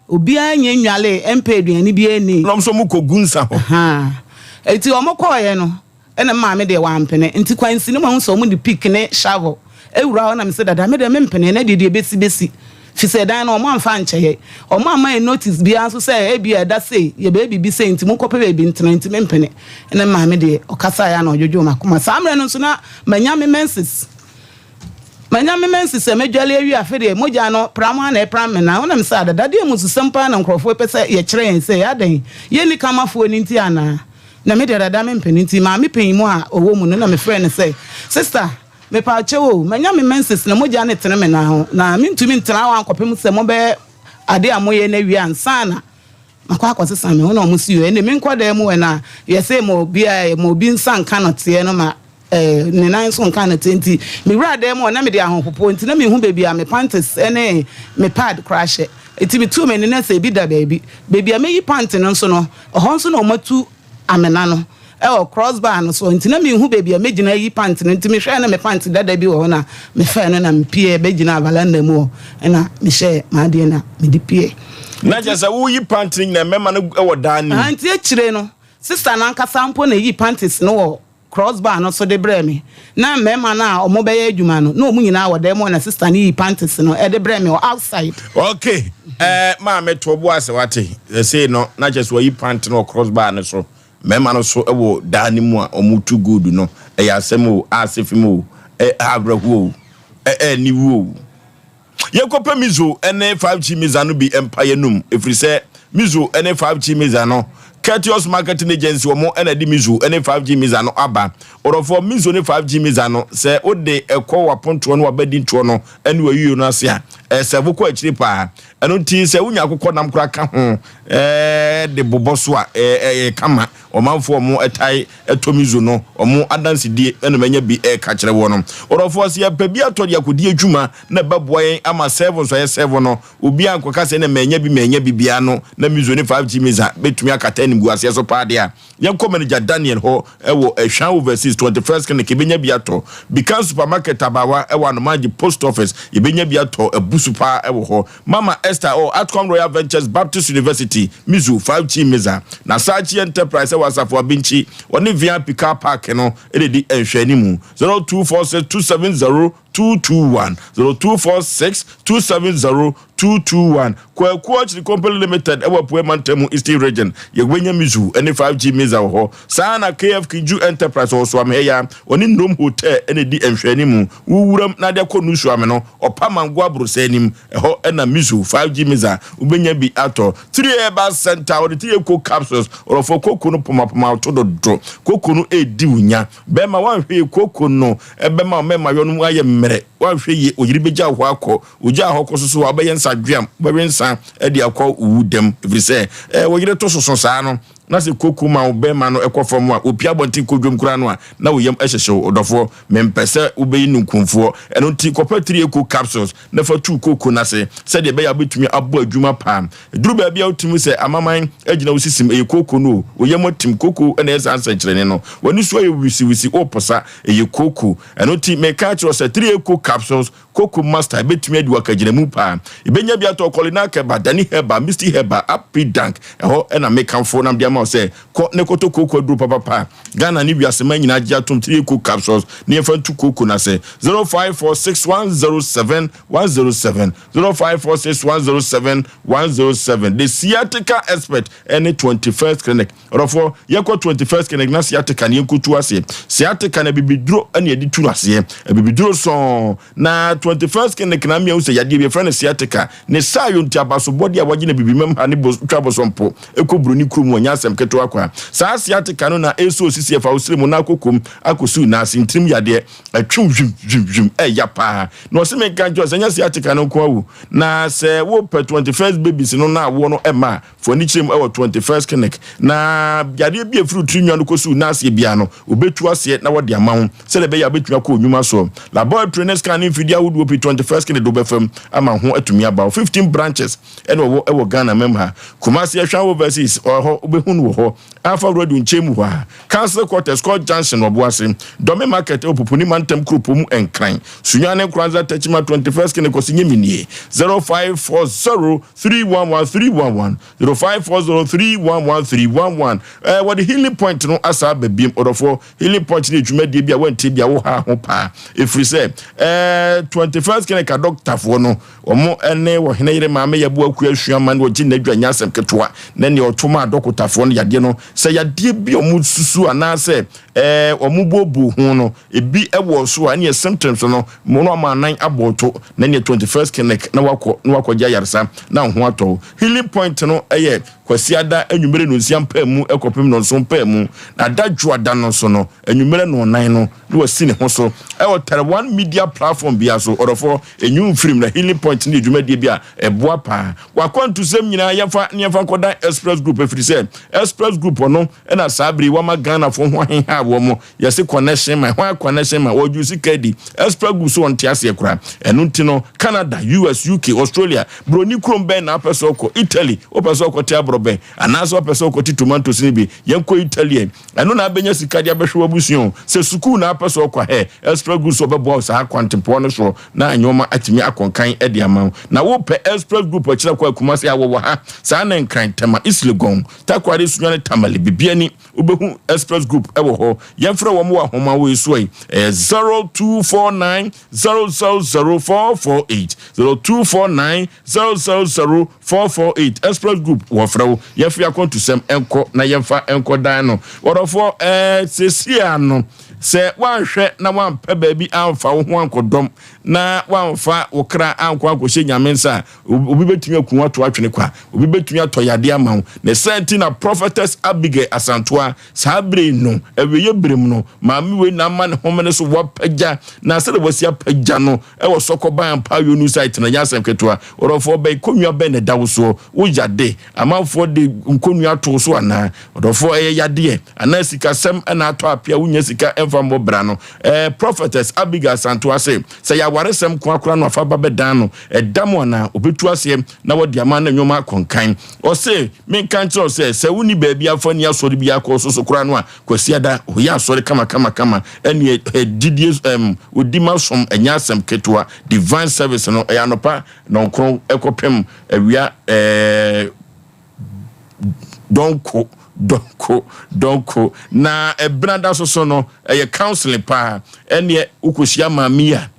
obiara nyɛ nnwalee, ɛmpɛ aduane biara nni. Na wɔn nso wɔn kɔ gu nsa hɔ. Ahaa, nti wɔn kɔɔeɛ no, ɛna me maame deɛ wampene, nti kwansi no mahu sɛ wɔn de pick ne shovel awura hɔ na mese dada me deɛ mempene, ɛnɛ deɛ deɛ ɛbɛsi bɛsi. Fisɛ dan no ɔmo amfa ankyɛ yɛn. Ɔmo amma yɛn notice biara nso sɛ ebia ɛda sei, yɛbɛyɛ biribi sei nti monkɔpɛ baabi ntena nti mempene. Ɛna me maame deɛ ɔkasaeɛ ara na ɔdwodwoo m'akoma. Saa mmerɛ no nso na manya me menses. Manya me menses a madwale awie afei deɛ mogya no pram ara na ɛpram me nan. Wonam sɛ adada deɛ mmususɛm paa na nkurɔfoɔ pɛ sɛ yɛkyerɛ yɛn sɛ adɛn yɛnni kamafoɔ no nti anaa? Na me deɛ dada mempene nti maame panin mu a ɔwɔ mu no na mefrɛɛ no sɛ sister Mepaakyɛw o, manya me menses na mogya no retene me nan ho, na mentumi ntena hɔ ankɔpem sɛ mobɛyɛ ade a moyɛ no awie ansa na makɔ akɔsesa me ho. Na wɔn se, Yoo, ɛnde menkɔ dan mu ɛ, na yɛse ma obi a ma obi nsa nka nɔteɛ no ma eh, ne nan nso nka nɔteɛ nti, mewuraa dan mu hɔ na mede ahopopoɔ nti na menhu baabi a me panties ne me pad koraa hyɛ. Nti metuu m'ani na sɛ ebi da baabi. Baabi a mɛyi pant no nso no, ɛhɔ nso na wɔatu amena no wɔ cross bar no so nti na menhu baabi a mɛgyina ayi pant no nti mehwɛɛ na me pant dada bi wɔ hɔ na mefɛɛ no na mepieɛ bɛgyinaa valanda mu hɔ na mehyɛɛ m'adeɛ na mede pieɛ. Na kyerɛ sɛ woyi pant no nyinaa mmarima no wɔ dan no mu. Nti akyire no sister no ankasa mpo na ɛyii panties no wɔ. cross bar no so de brɛɛ me. Na mmarima no a wɔbɛyɛ adwuma no, na wɔn nyinaa wɔ dan mu hɔ na sister no yii panties no de brɛɛ me wɔ outside. Ok, eh, maame to bo ase wate. Sɛsei no, na kyerɛ sɛ wayi pant no wɔ cross bar no so. Mmarima no so wɔ dan no mu a wɔretu gold no. Ɛyɛ asɛm o, asefem o, ɛ, awerɛhoɔ o, ɛ, aniwu o. Yɛnkɔpɛ Mizo ne 5G Miza no bi mpa yɛnum, ɛfiri sɛ Mizo ne 5G Miza no, Courteous Marketing Agency wɔn na ɛde Mizo ne 5G Miza no aba. Ɔdɔfoɔ, Mizo ne 5G Miza no, sɛ wode ɛkɔ w'apontoɔ ne w'abadintoɔ no ne w'ayuo no ase a, ɛsɛvo kɔ akyire paa. Ɛno nti sɛ wonya akokɔnam koraa ka ho de bobɔ so a, ɛyɛ kama. Ɔmanfoɔ a wɔtae tɔ Mizo no, wɔn adansedie na manya bi reka kyerɛ woɔ no. Ɔdɔfoɔ, sɛ yɛpɛ bi atɔ de akɔdi adwuma na ɛbɛboa yɛn ama sɛvo nso ayɛ sɛvo no, obiara ankɔka sɛ ɛnna mannya bi mannya bi biara no, na Mizo ne 5G Miza bɛtumi akata animguaseɛ so paa deɛ a, yɛnkɔ Manager Daniel hɔ wɔ Ehwan Overseas, 21st Clinic, yɛbɛnya bi atɔ. Bikan Supermarket Abawa wɔ Anomaagye Post Office, yɛbɛnya bi atɔ, abu so paa wɔ hɔ. Mama Esther wɔ Atcom Royal Ventures Baptist University, Mizu, 5G Miza, na Saakyi Enterprise wɔ Asafo Abinkyi, wɔne VIP Car Park no na ɛdi nhwɛanimu. 0246 270 221, 0246 270 221. Kwaku Ɔkyere Company Limited wɔ Apuei Mantam mu, Eastern Region, yɛbɛnya Mizu ne 5G Miza wɔ hɔ. Saa ara na KF Kinju Enterprise wɔ Soamheya, wɔne Nnom Hotel na ɛdi nhwɛanimu. Wo wuram na ade akɔ Nusuame no, ɔpa mango abrosɛ anim, ɛhɔ na Mizu 5G Miza wobɛnya bi atɔ. Three Herbal Center, wɔde Three Eco Capsules, ɔrɔfoɔ koko no pomapoma wo to dodo, koko no redi wo nya. Bɛrima woanhwɛ yie koko no bɛma wo mmarima yɔ no mu ayɛ mmerɛ, woanhwɛ yie oyere bɛgya wo hɔ akɔ, ogyaa hɔ kɔ so so a wobɛyɛ nsadweam, wobɛwe nsa de akɔ wo wu dam, ɛfiri sɛ eh, wo yere to soso saa no. Na sɛ koko ma wo bɛrima no kɔ fam a, opue abɔnten kɔ dwam koraa no a, na wo yam hyehye wo. Ɔdɔfoɔ, mempɛ sɛ wobɛyi nunkumfoɔ. Ɛno nti, kɔpɛ Three-Eco Capsules na fa tu koko no ase sɛdeɛ ɛbɛyɛ a wobɛtumi abɔ adwuma paa. Ɛduru baabi a wotumi hu sɛ amaman agyina wo sisim, ɛyɛ kooko no o, wo yam atim, kooko na ɛyɛ saa nsɛnkyerɛnne no. W'ani so ayɛ wisiwisi, woreposa, ɛyɛ kooko. Ɛno nti, meka akyerɛ wo sɛ Three-Eco Capsules Koko Master ebetumi adi wo akagyinamu paa. Ebenya bi atɔ Kɔlina Kɛba, Dani Herbal, Misty Herbal, Apidank. Ɛhɔ na mekamfo na mede ama wo sɛ kɔ na kɔtɔ kooko aduro papapa a Ghana ne wiase man nyinaa agye atom, 3 Eco Capsules, na yɛmfa ntu kooko no ase. 0546107107, 0546107107. The Sciatica Expert ne 21st Clinic. Ɔdɔfoɔ, yɛkɔ 21st clinic na sciatica no yɛnkɔtu aseɛ. Sciatica no abibiduro na yɛde tu no aseɛ. Abibiduro sɔn. Na 21st clinic na mmea hu sɛ yadeɛ bi yɛfrɛ no sciatica. Ne saa yɔ nti abasobɔdeɛ a wɔagye no abibimam ha ne bos twa bosompo kɔ buroni kurom wɔ nyɛ asɛm ketewa kwa. Saa sciatica no na ɛsɔ osisi ɛfa wo srɛ mu na akɔ kom akɔsiw n'ase ntirim yadeɛ ɛtwe wo hwim hwim hwim ɛya paa. Na ɔse menka nkyerɛ wo sɛ ɛnyɛ sciatica no nko ara o. Na sɛ wopɛ 21st babies no na awoɔ no ɛma a Fa w'ani kyerɛ mu wɔ 21st Clinic na yareɛ bi a ɛfiri wo tiri nwa no kɔsi wo nan aseɛ biara no, wɔbɛtu aseɛ na wɔde ama wo sɛdeɛ ɛbɛyɛ a wobɛtumi akɔ wo nnwuma soɔ. Laboratory ne scan ne mfidie ahodoɔ pii 21st Clinic de wobɛfa mu ama wo ho atumi aba wo. 15 branches na wɔwɔ wɔ Ghana mam ha. Kumasi Ahwea Overseas ɛhɔ wobɛhu no wɔ hɔ. Alpha Road nkyɛn mu hɔ a. Council Quarters, Court Junction, Ɔboase, Dɔme Market wɔ Pupuni Mantam Kuropɔn mu Nkran, Sunyani Nkoranza Techiman 21st Clinic Kɔsi Nyeminie 0540 311 311 0540 311 311 Ɛɛ wɔde healing point no asa aba biem ɔdɔfoɔ healing point no yɛ dwumadie bi a wɔntie bi a woha ho paa ɛfiri sɛ ɛɛ 21st clinic adɔktafoɔ no wɔn ɛne ɔhene yere maame yɛbo akua asua ma no ɔgye n'adwa nyɛ asɛm ketewa na nea ɔto ma adɔkotafoɔ no yadeɛ no sɛ yadeɛ bi a wɔn susu anaasɛ ɛɛ wɔn booboo ho no Ebi wɔ so a ɛneɛ symptoms no mo no ama anan abɔ to na ɛneɛ 21st clinic na wakɔ na wakɔgye ayaresa na wo ho atɔ wo. Healing point no yɛ Kwasiada anwummere nonsia mpaamu kɔpem nonson mpaamu na da Dwoada no nso no anwummere nɔnan no na wasi ne ho so ɛwɔ Tɛrɛwan media platform biara so. Ɔdɔfoɔ enyi wo mfirim na Healing point no yɛ dwumadie bi a ɛboa paa. Wakwantusɛm nyinaa yɛmfa ne yɛmfa nkɔdan Express Group ɛfiri sɛ Express Group ɔno na saa bere yi wama Ghanafoɔ ho aheha wɔn. Yɛse connection man, hwan connection man? Wɔdwo sika di. Extra gu so ɔnte aseɛ koraa. Ɛno nti no, Canada, US, UK, Australia, broni kurom bɛn na wopɛ sɛ ɔkɔ? Italy, wopɛ sɛ ɔkɔte aborɔbɛ? aborɔbɛ anaasɛ wopɛ sɛ wokɔte tomatoes no bi, yɛnkɔ Italy ɛ. Ɛno na abɛnya sika de abɛhwɛ w'abusua o. Sɛ sukuu na apɛ sɛ ɔkɔ a, hɛ, Express Group so ɔbɛboa wo saa kwantempɔn no soɔ na nnoɔma atumi akɔ nkan de ama wo. Na wopɛ Express Group akyiri akɔ a, Kumasi a wɔwɔ ha, saa na Nkran, Tema, East Legon, Takoradi, Sunyani, Tamale, Bibiani, Wobɛhu Express Group wɔ hɔ. Yɛmfrɛ wɔn wɔ ahoma wei so yi. Ɛyɛ 0249 000 448. 0249 000 448. Express Group wɔfrɛ wo. Yɛmfa yɛn akwantusɛm nkɔ na yɛmfa nkɔdan no. Wɔdɔfoɔ, ɛɛ, seesei ara no, sɛ woanhwɛ na woampɛ baabi amfa wo ho ankɔdɔm na woamfa wo kra ankɔ ankɔhyɛ Nyame nsa a, Obi bɛtumi aku wo ato atwene kwa. Obi bɛtumi atɔ yadeɛ ama wo. Ne saa nti na Prophetess Abigail Asantoa, saa berɛ yi no, awieeɛ berɛ mu no, maame wei na ama ne homene so wapagya, na sɛdeɛ wasi apagya no wɔ Sɔkɔban Ampaayɔ New Site no, ɛnyɛ asɛm ketewa. Ɔdɔfoɔ bɛn, kɔnnua bɛn na ɛda wo soɔ? Wo yade, amanfoɔ de nkɔnnua ato wo so anaa? Ɔdɔfoɔ, ɛyɛ yadeɛ anaa sikasɛm na atɔ apea a wonnya sika mfa mmɔ bra no? Ɛɛ, Prophetess Abigail Asantoa se, sɛ ɛyɛ awaresɛm nko ara koraa no a, fa ba bɛdan no. Ɛda mu anaa? Obetu aseɛ na wadi ama na nneɛma akɔ nkan. Ɔse, Menka nkyerɛ wo sɛ, sɛ wonni baabi afa nni asɔre biara kɔ so so koraa no a, Kwasiada, ɔyɛ asɔre kamakamakama, ɛneɛ ɛ, gyidie, ɛm, ɔdi ma som, ɛnyɛ asɛm ketewa. Divine service no, ɛyɛ anɔpa nɔnkron kɔpem awia, ɛɛ, dɔnko, dɔnko, dɔnko. Na ɛbenada so so no, ɛyɛ counseling paa. Ɛneɛ wokɔhyia maame yi a,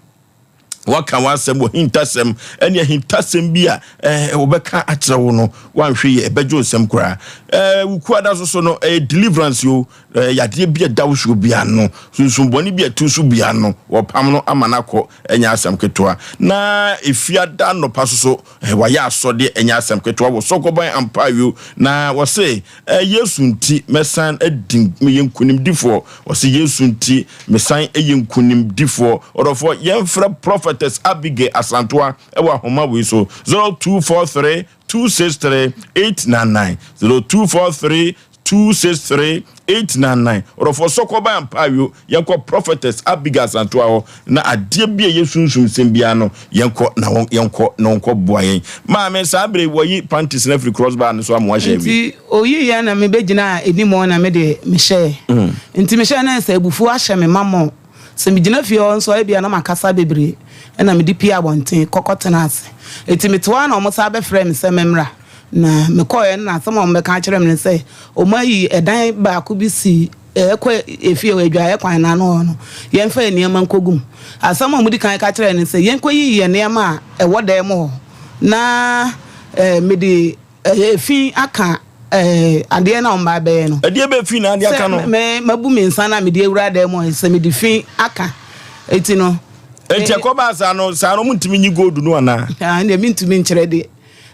Woaka w'asɛm wɔ ahintasɛm ne ahintasɛm bi a eh, wɔbɛka akyerɛ wo no, woanhwɛ yie, ɛbɛgye wo nsam koraa. Eh, wo kuada so so no, ɛyɛ deliverance o, eh, yadeɛ bi a ɛda wo soɔ biara no, sunsum bɔne bi a ɛtu so biara no, wɔpam no ama no akɔ, ɛnyɛ asɛm ketewa. Na efiada anɔpa so so, eh, wɔayɛ asɔdeɛ, ɛnyɛ asɛm ketewa, wɔ Sɔkɔban Ampayo, na wɔse, eh, Yesu nti, mɛsan adi, meyɛ nkonimdifoɔ. Ɔse Yesu nti mesan yɛ nkunimdifoɔ. Ɔdɔfoɔ yɛnfrɛ Prophetess Abigail Asantoa wɔ ahoma wei so 0243 263 899 0243 263 899. Ɔdɔfoɔ sɔkɔ ban ampaawio yɛnkɔ Prophetess Abigail Asantoa hɔ na adeɛ bi a ɛyɛ sunsum sɛm biara no yɛnkɔ na yɛnkɔ na ɔnkɔ boa yɛn. Maame saa bere wɔyi panties no afiri cross bar no so ama wahyɛ awie. Nti oyii yɛ na mebɛgyinaa anim hɔ na mede mehyɛɛ. Nti mehyɛɛ na sɛ abufuo ahyɛ me ma mɔ. Sɛ megyina fie hɔ nso a ebia na makasa bebree ɛna mede pue abɔnten kɔ kɔtena ase. Nti mete hɔ ara na wɔsan bɛfrɛɛ me sɛ memmra. Na mekɔeɛ no na asɛm a wɔbɛka akyerɛ me ne sɛ wɔayi ɛdan baako bi si Ɛkɔ efie hɔ, adwaeɛ kwan no ano hɔ no, yɛmfa yɛn nneɛma nkɔgu mu. Asɛm a wɔdi kan ka kyerɛɛ ne sɛ, yɛnkɔyiyi yɛn nneɛma a ɛwɔ dan mu hɔ na mede efi aka adeɛ no a wɔba abɛyɛ no. Ɛdeɛ bɛn fi na ade aka no? Sɛ mabu me nsa no a mede awura dan mu hɔ, sɛ mede fi aka. Eti no. Enti ɛkɔbaa saa no, saa no wɔntumi nyi gold no anaa? Ɛndeɛ mentumi nkyerɛ deɛ.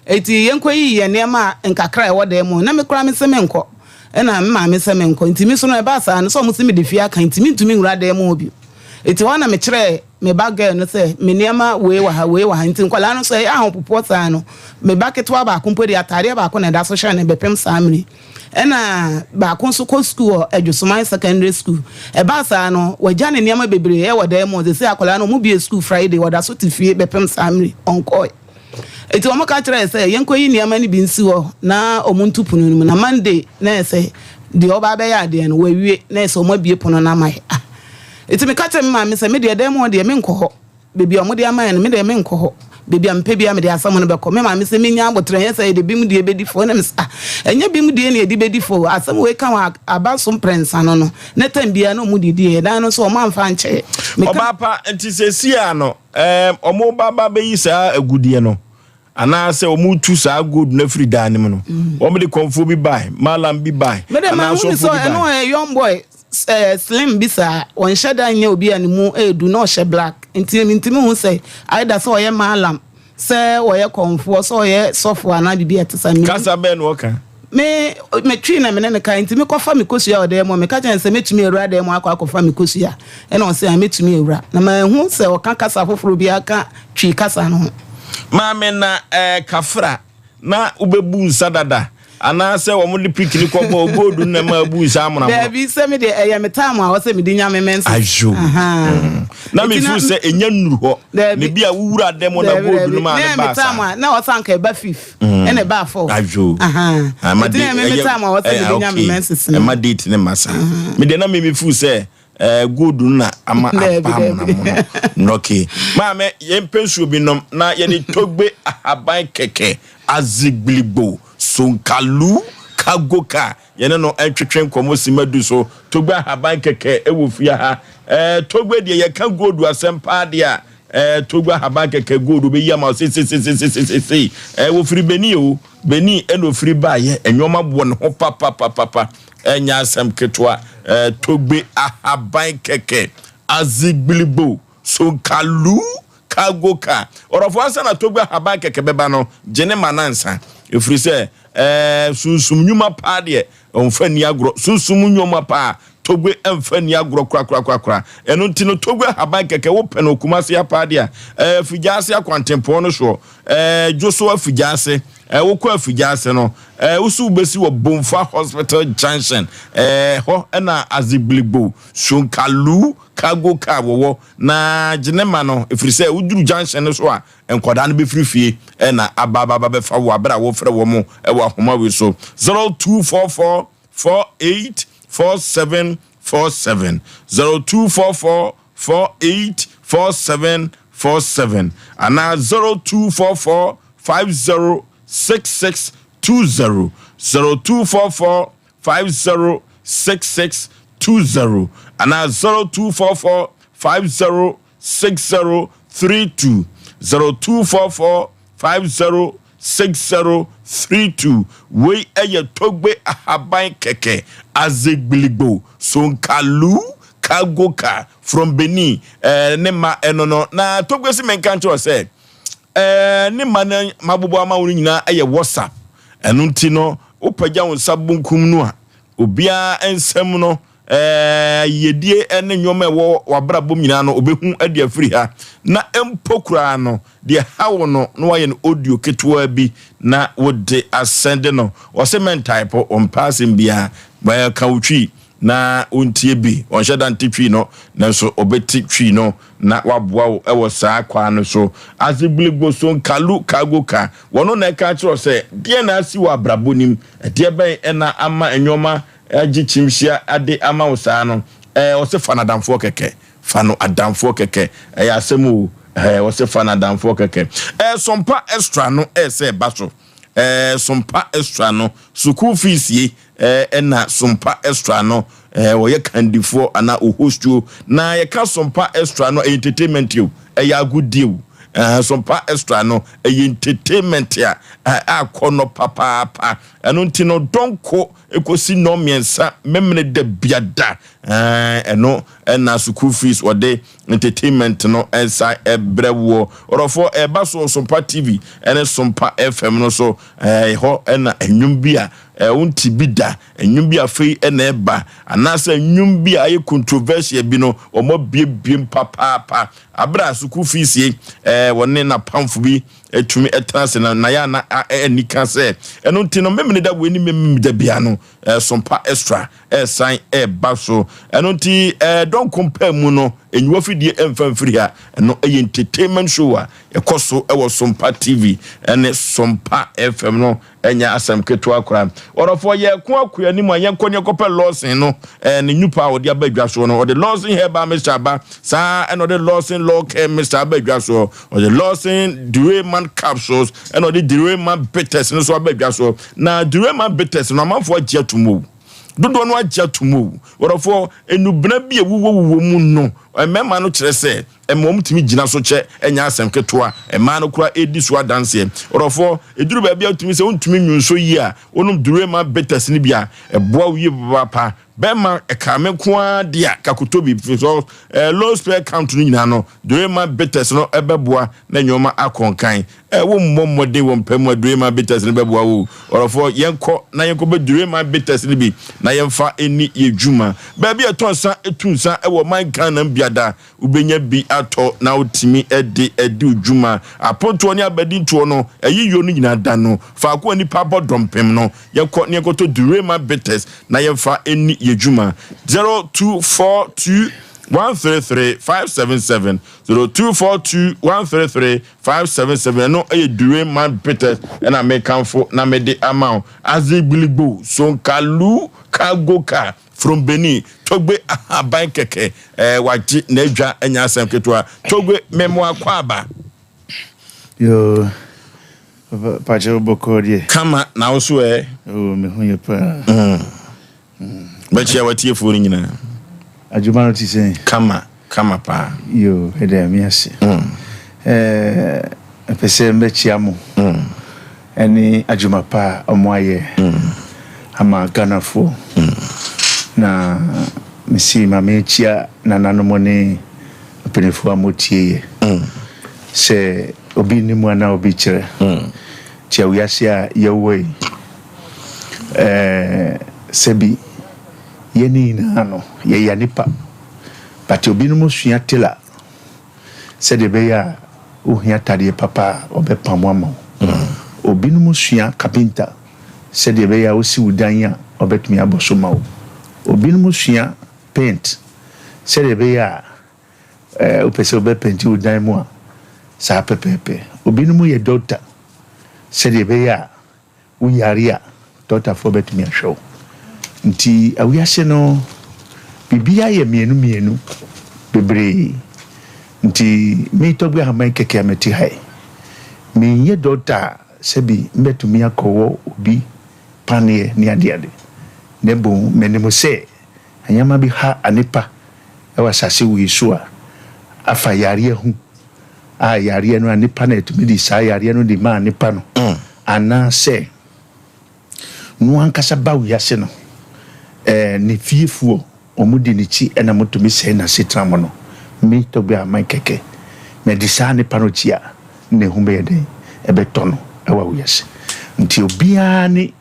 Enti yɛnkɔyiyi yɛn nneɛma a nkakra a ɛwɔ dan mu hɔ. Na me koraa mese menkɔ. Ɛna me maame sɛ menkɔ. Nti me nso no ɛbaa saa no sɛ wɔn se mede fie aka nti mentumi nwura dan mu hɔ bio. Nti hɔ na mekyerɛɛ me ba girl no sɛ me nneɛma wei wɔ ha, wei wɔ ha. Nti nkwadaa no nso ɛyɛ ahopopoɔ saa no, me ba ketewa baako mpo deɛ ataadeɛ baako na ɛda so hyɛ no bɛpem saa mmerɛ yi. Ɛna baako nso kɔ sukuu wɔ Adwosoman Secondary School. Ɛbaa saa no, wagya ne nneɛma bebree ɛwɔ dan mu hɔ. Seesei akwadaa no wɔbue sukuu Friday, ɔda so te fie bɛpem saa mmerɛ yi, ɔnkɔɔe. Enti wɔka kyerɛɛ sɛ yɛnkɔyi nneɛma no bi nsi hɔ na wɔnto pono no mu. Na Monday na ɛyɛ sɛ deɛ ɔba abɛyɛ adeɛ no wawie na ɛyɛ sɛ wɔabue pono no ama yɛn. Ah! Enti meka kyerɛɛ me maame sɛ me deɛ dan mu hɔ deɛ menkɔ hɔ. Baabi a wɔde ama yɛn no me deɛ menkɔ hɔ. Baabi a mepɛ biara mede asɛm no bɛkɔ. Me maame sɛ mennya aboterɛ ɛnyɛ sɛ yɛde binom deɛ bɛdi fɔ. Ɛna mese ah! Ɛnyɛ binom deɛ na yɛde bɛdi fɔ o. Asɛm wei ka wɔ aba so mprɛnsa no no, na tam biara na wɔdidi yɛn dan no nso wɔamfa ankyɛ yɛn. Meka. Ɔbaa pa, nti seesei ara no, Ɛɛm, wɔreba aba abɛyi saa agudeɛ no, anaasɛ wɔretu saa gold no afiri dan no mu no, wɔde kɔmfoɔ bi bae, malam bi bae, Me de, anaa mahu ne asɔfoɔ sɛ bi ɛno bae. ɔyɛ young boy, eh, slim bi saa, ɔnhyɛ da nyɛ obi a ne mu ɛɛdu na ɔhyɛ black, nti mentumi hu sɛ either sɛ ɔyɛ malam, sɛ ɔyɛ kɔmfoɔ, sɛ ɔyɛ sɔfoɔ anaa biribi a ɛte saa. Mennim. Kasa bɛn na ɔka? Me, metwee na me ne no kae, nti mekɔfa me kosua wɔ dan mu a, meka kyerɛɛ no sɛ mɛtumi awura dan mu akɔ akɔfa me kosua, ɛna ɔse ae mɛtumi awura, na manhu sɛ ɔka kasa foforɔ biara ka Twi kasa no ho. Maame na eh, Kafra, na wobɛbu nsa dada. Anaasɛ wɔn de pick ne kɔbɔ gold no na ɛma abu nsa amonamono. Daabi sɛ me deɛ ɛyɛ me time a ɔsɛ mede nya me menses. Ayo. Na me feel sɛ ɛnya nnuru hɔ. Daabi. Na bi a wowura dɛm na gold no ma ne ba saa. Na na ɔsɛ anka ɛba fifth. Ɛna ɛba fourth. Ayo. Ɛti na ɛmɛ me time a ɔsɛ mede nya me menses no. Ɛma date ne ma saa. Me deɛ na me me feel sɛ gold no na ama aba amonamono. Okay. Maame yɛmpɛ nsuo bi nom na yɛde togbe ahaban kɛkɛ azigbiligbo. Sonkalu Kagoka, yɛne no ntwetwe nkɔmmɔ simma du so. Togbe ahaban kɛkɛ wɔ fie ha. Ɛɛ, Togbe deɛ yɛka gold asɛm paa deɛ a, ɛɛ, Togbe ahaban kɛkɛ gold obɛyi ama wo seiseiseiseiseisei. Ɛɛ, wɔfiri Benin o, Benin ɛna ofiri baeɛ. Nneɛma wɔ ne ho papapapapa, ɛnyɛ asɛm ketewa. Ɛɛ, Togbe ahaban kɛkɛ, Azigbiligbo, Sonkalu Cargo car. Ɔdɔfo ansa na Togbe ahaban kɛkɛ bɛba no, gye ne ma no ansa. Ɛfiri sɛ, ɛɛ, sunsum nnwuma paa deɛ, ɔmfa nni agorɔ. Sunsum nneɛma paa, Togbe mfa nni agorɔ korakorakorakora. Ɛno nti no, Togbe ahaban kɛkɛ, wopɛ no wɔ Kumasi ha paa deɛ a, ɛɛ, Afigyaase akwantempɔn no soɔ, ɛɛ, Dwoso Afigyaase, ɛɛ, wokɔ Afigyaase no, ɛɛ, wo so wobɛsi wɔ Bomfa Hospital Junction, ɛɛ, hɔ na Azigbiligbo, Sonkalu Cargo car wɔwɔ. Na gye ne ma no, ɛfiri sɛ woduru junction no so a, nkwadaa no bɛfiri fie na aba aba bɛfa wo aberɛ a wofrɛ wɔn wɔ ahoma wei so, 0244 48 47 47, 0244 48 47 47, anaa 0244 50 66 20, 0244 50 66 20 anaa 0244 50 60 32, 0244 50 60 32. Wei yɛ Togbe ahaban kɛkɛ, Azegbiligbo, Sonkalu, Kagoka from Benin, eh, ne mma ɛno no. Na Togbe se menka nkyerɛ wo sɛ, eh, ne mma no mabobɔ ama wo no nyinaa yɛ WhatsApp. Ɛno nti no, wopagya wo nsa bonkum no a, obiara nsam no, yiyedie ne nneɛma a ɛwɔ w'abrabɔ mu nyinaa no, obehu de afiri ha. Na mpo koraa no, deɛ ɛha wo no, na wayɛ no audio ketewa bi na wode asɛnde no. Ɔse mɛntaepo, ɔmpɛ asɛm biara, ka wo twi na ɔntie bi. Ɔnhyɛ da nte twi no, nanso ɔbɛte twi no na waboa wo wɔ saa kwan no so. Azigbiligboso Nkalu Kagoka, wɔno na ɛka akyerɛ wo sɛ, deɛn na asi wɔ abrabɔ nim? Ɛdeɛ bɛn na ama nnoɔma agye kyimhyia ade ama wo saa no? Ɛɛ, ɔse fa no adamfoɔ kɛkɛ. Fa no adamfoɔ kɛkɛ. Ɛyɛ asɛm o. Ɛɛ, ɔse fa no adamfoɔ kɛkɛ. Ɛɛ, Sompa Extra no ɛsɛ ɛba so. Ɛɛ, Sompa Extra no, sukuu fees ye Ɛɛ na Sompa Extra no ɛɛ wɔyɛ kandifoɔ anaa ohostuo. Na yɛka Sompa Extra no ɛyɛ entertainment o, ɛyɛ agodie o. Ɛɛ Sompa Extra no ɛyɛ entertainment a akɔ no papaapa. Ɛno nti no dɔnko ɛkɔsi nnɔnmiɛnsa memene da biada. Ɛɛ ɛno ɛna sukuu fees wɔde entertainment no ɛsan ɛbrɛ woɔ. Ɔdɔfoɔ ɛɛba so wɔ Sompa TV ɛne Sompa FM no so. Ɛɛ ɛhɔ ɛna nnwom bi a Wonte bi da. Nnwom bi a afei na ɛreba, anaasɛ nnwom bi a ayɛ controversial bi no, wɔabuebue mu papaapa. Bere a sukuu fees yi, wɔne n'apamfo bi tumi tena ase na na yɛ a na ani ka sɛ, ɛno nti no, Memeneda wei ne Memeneda biara no, Sompa Extra ɛresan ɛreba so. Ɛno nti, dɔnko mpaa mu no, nyiwa fidie mfa mfiri ha. Ɛno yɛ entertainment show a ɛkɔ so wɔ Sompa TV ne Sompa FM no. Ɛnyɛ asɛm ketewa koraa. Ɔdɔfoɔ, yɛreko akɔ anim a, yɛnkɔ ne yɛnkɔpɛ Lawson no, eh, ne nnwupa a ɔde aba adwa soɔ no. Ɔde Lawson Herbal Mixture aba, saa ara ɛna ɔde Lawson Law Care Mixture aba adwa soɔ. Ɔde Lawson Durayman Capsules ɛna ɔde Durayman Bitters no nso aba adwa soɔ. Na Durayman Bitters no, amanfoɔ agye atom o. Dodoɔ no agye atom o. Ɔdɔfoɔ, nnubena bi a ɛwuwɔwuwɔ mu no, mmarima no kyerɛ sɛ, Ɛma wɔtumi gyina so kyɛ, ɛnyɛ asɛm ketewa. Mmaa no koraa redi so adanseɛ. Ɔdɔfoɔ, ɛduru baabi a wotumi sɛ wontumi nwu nso yie a, wonom Durema Bitters no bi a, ɛboa wo yie papaapa. Bɛrima ɛkaa me nko ara de a kakotɔ bi fi so eh, low spare count no nyinaa no Durema bitters no ɛbɛboa na nneɛma akɔ nkan. Eh, wo mmɔ mmɔden wɔ mpa mu a Durema bitters no bɛboa wo. Ɔrɔfoɔ yɛnkɔ na yɛnkɔ bɛ Durema bitters no bi na yɛmfa ɛni yɛ dwuma. Baabi a ɛtɔ nsa ɛtu nsa ɛwɔ ɔman Ghana mu biada Wobɛnya bi atɔ na wotumi de adi wo dwuma. Apontoɔ ne abadintoɔ no, ayiyɔ no nyinaa da no faako a nnipa abɔ dɔmpem no. Yɛnkɔ na yɛnkɔtɔ Durema Bitters na yɛmfa nni yɛn dwuma. 0242 133 577, 0242 133 577, ɛno yɛ Durema Bitters ɛna mekamfo na mede ama wo. Azigbiligbo, Sonkalu, Kagoka. From Benin, Togbe ahaban kɛkɛ eh, wagye n'adwa anya asɛm ketewa. Togbe, memo akwaaba. Yoo, papa pakyɛ wo bɔkɔɔ deɛ. Kama, na wo so ɛ? Oo, me ho yɛ paa. Bɛkyia w'atiefoɔ no nyinaa. Adwuma no te sɛn? Kama, kama paa. Yoo, ɛda Nyame ase. Ɛɛ, mepɛ sɛ mɛkyia mo. Ɛne adwuma pa a ɔmo ayɛ ama Ghanafoɔ. Na mese ma menkyia nananom ne mpaninfoɔ a motie yɛ. Sɛ obi nnim a na obi kyerɛ. Tia wiase a yɛwɔ yi, ɛɛ sɛbi yɛn nyinaa no yɛyɛ nipa. But obinom sua tailor. Sɛdeɛ ɛbɛyɛ a wohia atadeɛ papa a, wɔbɛpamo ama wo. Obinom sua kapinta sɛdeɛ ɛbɛyɛ a wosi wo dan a, wɔbɛtumi abɔ so ma wo. Obinom sua paint sɛdeɛ ɛbɛyɛ a wopɛ sɛ wobɛpenti wo dan mu a, saa pɛpɛɛpɛ. Obinom yɛ dɔkta sɛdeɛ ɛbɛyɛ a Wo yare a, dɔktafoɔ bɛtumi ahwɛ wo. Nti awiase no, biribiara yɛ mmienu mmienu bebree. Nti me Tɔgbi Ahaman kɛkɛ a mete ha yi, menyɛ dɔkta a sɛbi mɛtumi akɔwɔ obi paneɛ ne adeade. Na mmom menim sɛ nneɛma bi ha nnipa wɔ asase wei so a, afa yareɛ ho. a yareɛ no a nipa na ɛtumi de saa yareɛ no de maa nipa no anaasɛ no ankasa ba wiase no ɛɛ ne fiefoɔ wɔn di n'akyi ɛna wɔtumi sɛe n'asetena mu no me tɔgbe aman kɛkɛ na ɛde saa nipa no kyi a na ehu bɛyɛ dɛn ɛbɛtɔ no ɛwɔ wiase nti obiara ne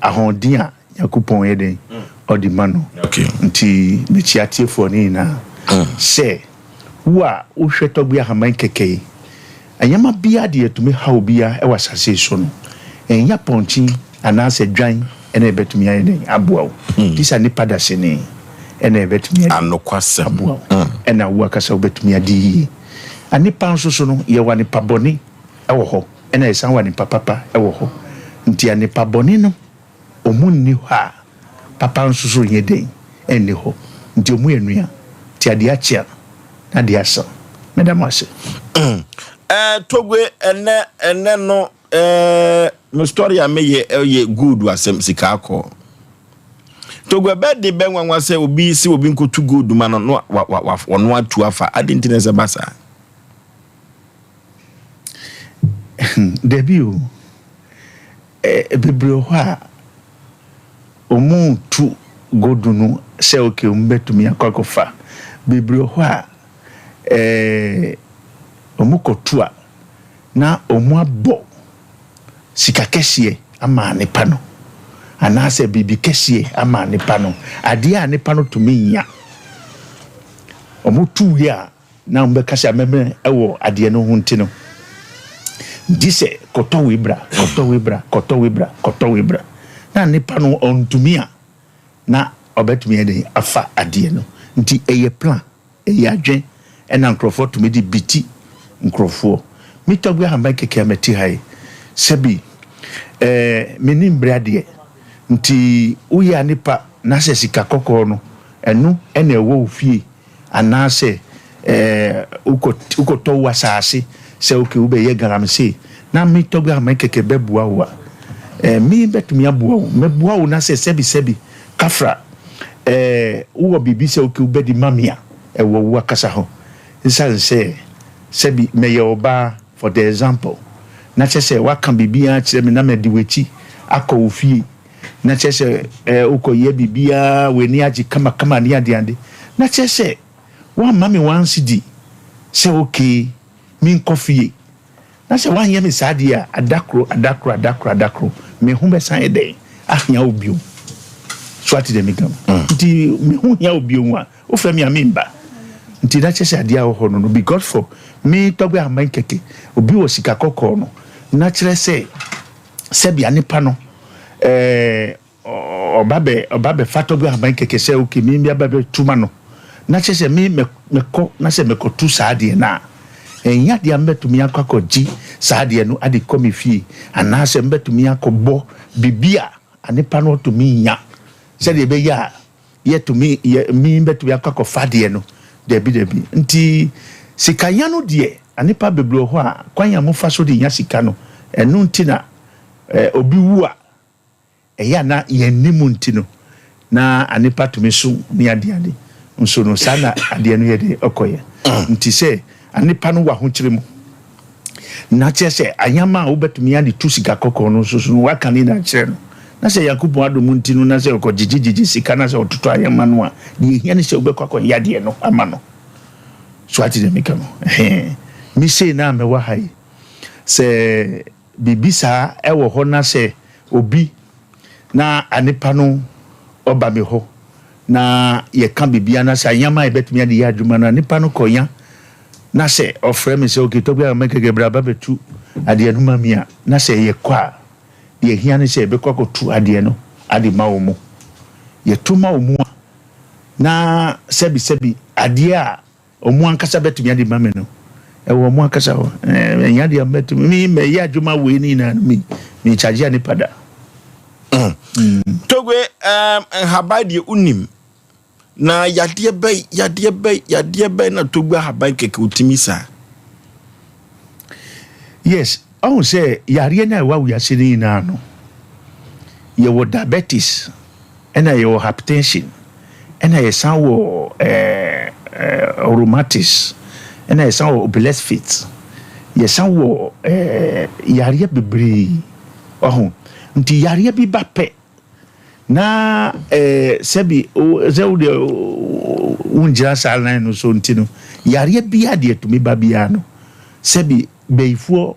ahoɔden a Nyankopɔn yɛ dɛn ɔde ma no nti mekyia atiefoɔ no nyinaa sɛ wo a wohwɛ tɔgbe ahaman kɛkɛ yi nneɛma biara deɛ ɛtumi ha obiara wɔ asase yi so no ɛnyɛ apɔnkye anaasɛ dwan ɛna ɛbɛtumi ayɛ dɛn aboa wo gye sɛ nipa dasani ɛna ɛbɛtumi ayɛ Anokwasɛm. aboa wo ɛna wo akasa wobɛtumi adi yie anipa nso so no yɛwɔ anipa bɔne ɛwɔ hɔ ɛna yɛsan wɔ anipa papa ɛwɔ hɔ nti anipa bɔne no Ɔmo nni hɔ a, papa nso so nyɛ dɛn nni hɔ. Nti ɔmo yɛ nua. Nti adeɛ akye a, na adeɛ asa. Meda mo ase. Eh, Togbe, ɛnɛ, ɛnɛ no, eh, me story a meyɛ ɛyɛ gold asɛm, sika akɔ. Togbe, ɛbɛ de bɛ nwanwa sɛ obi sɛ obi nkotu gold ma no, no wa, wa, wa, ɔno atu afa. Adi nti na ɛsɛ ba saa? Dabi o. Bebree wɔ hɔ a, wɔretu godu no sɛ okay wɔbɛtumi akɔ akɔfa. Bebree wɔ hɔ a, wɔkɔtu a, na wɔabɔ sika kɛseɛ ama nipa no anaasɛ biribi kɛseɛ ama nipa no. Adeɛ a nipa no tumi nya. Wɔtu wie a, na wɔbɛka sɛ amammerɛ wɔ adeɛ no ho nti no, gye sɛ kɔtɔ wei bra, kɔtɔ wei bra, kɔtɔ wei bra, kɔtɔ wei bra. Na nipa no ɔntumi a, na ɔbɛtumi ayɛ dɛn afa adeɛ no. Nti ɛyɛ plan, ɛyɛ adwen, ɛna nkurɔfoɔ tumi de biti nkurɔfoɔ. Me Tɔgbe Ahaban kɛkɛ a mɛte ha yi, sɛbi ɛɛ mennim berɛ adeɛ, nti woyɛ a nipa na sɛ sika kɔkɔɔ no, ɛno ɛna ɛwɔ wo fie Anaasɛ wokɔ wokɔtɔ wo asaase sɛ okay wobɛyɛ galamsey na me tɔgbe ahoma kɛkɛ bɛboa wo a, eh, me bɛtumi aboa wo. Mɛboa wo na sɛ sɛbi sɛbi kafra eh, wowɔ biribi sɛ okay wobɛdi ma me a, ɛwɔ wo akasa hɔ. Esiane sɛ sɛbi mɛyɛ ɔbaa for the example na kyɛ sɛ woaka biribiara akyerɛ me na madi w'akyi akɔ wo fie. Na kyerɛ sɛ eh, wokɔyɛ biribiara, w'ani agye kamakama ne adeade. Na kyerɛ sɛ woamma me one cedi sɛ okay, menkɔ fie. Na sɛ woanyɛ me saa deɛ a, adakoro, adakoro, adakoro, adakoro, me ho bɛsan ayɛ dɛn ahia wo bio? So ate deɛ meka no? Nti me ho hia wo bio a, wofrɛ me a memba. Nti na kyerɛ sɛ adeɛ a ɛwɔ hɔ no no, because for me Tɔgbe Ahaman kɛkɛ, obi wɔ sika kɔkɔɔ no, na kyerɛ sɛ sɛbea nipa no ɛɛ ɔba bɛ ɔba bɛfa tɔgbe ahaban kɛkɛ sɛ okay me me aba bɛtu ma no na kyerɛ sɛ me mɛ mɛkɔ na sɛ mɛkɔtu saa adeɛ no a ɛnyɛ adeɛ a mɛtumi akɔ akɔgye saa adeɛ no ade kɔ me fie anaasɛ mɛtumi akɔbɔ biribi a anepa no ɔtumi nya sɛdeɛ ɛbɛyɛ a yɛtumi yɛ me bɛtumi akɔ akɔfa adeɛ no dabi dabi nti sikanya no deɛ anepa bebree wɔ hɔ a kwan a mofa so de nya sika no ɛno nti na eh, obi wu a ɛyɛ a na yɛnnim nti no, na anepa tumi so ne adeade nso no, saa na adeɛ no yɛ de ɔkɔyɛ. Nti sɛ anepa no wɔ ahokyere mu, na kyerɛ sɛ ayama a wobɛtumi ade tu sika kɔkɔɔ no nso so no, waka ne na akyerɛ no. Na sɛ Nyankopɔn adom nti no, na sɛ ɔkɔgyegyegyegye sika na sɛ ɔtotɔ ayama no a, deɛ ɛhia ne sɛ wobɛkɔ akɔyɛ adeɛ no ama no. So ate deɛ meka no? Ɛhɛn. Me sei na mewɔ ha yi, sɛ Biribi saa wɔ hɔ na sɛ obi na anipa no ɔba me hɔ na yɛka biribi anaasɛ anyama a yɛbɛtumi ade yɛ adwuma no a nipa no kɔnya na sɛ ɔfrɛ me sɛ okay tɔgbi a mɛkɛkɛ bra ba bɛtu adeɛ no ma mi a na sɛ yɛkɔ a deɛ ɛhia ne sɛ yɛbɛkɔ akɔtu adeɛ no ade ma wɔ mu yɛtu ma wɔ mu a na sɛbisɛbi adeɛ a Wɔn ankasa bɛtumi ade ma me no, ɛwɔ wɔn ankasa hɔ. Ɛnyɛ adeɛ a mɛtumi, me mɛyɛ adwuma wei ne nyinaa no, me me charge a nipa da. Togbe, um, nhaban deɛ wonim. Na yadeɛ bɛn, yadeɛ bɛn, yadeɛ bɛn na Togbe ahaban kɛkɛ otumi saa? Yes, ɔhu sɛ yareɛ no a ɛwɔ wiase no nyinaa no, yɛwɔ diabetes, Ɛna yɛwɔ hypertension, ɛna yɛsan wɔ ɛɛ rheumatics, ɛna yɛsan wɔ epilepsy, yɛsan wɔ ɛɛ yareɛ bebree ɔho. Nti yareɛ bi ba pɛ na ɛɛ sɛbi sɛ wo deɛ wongyina saa line no so nti no yareɛ biara deɛ tumi ba biara no sɛbi bayifoɔ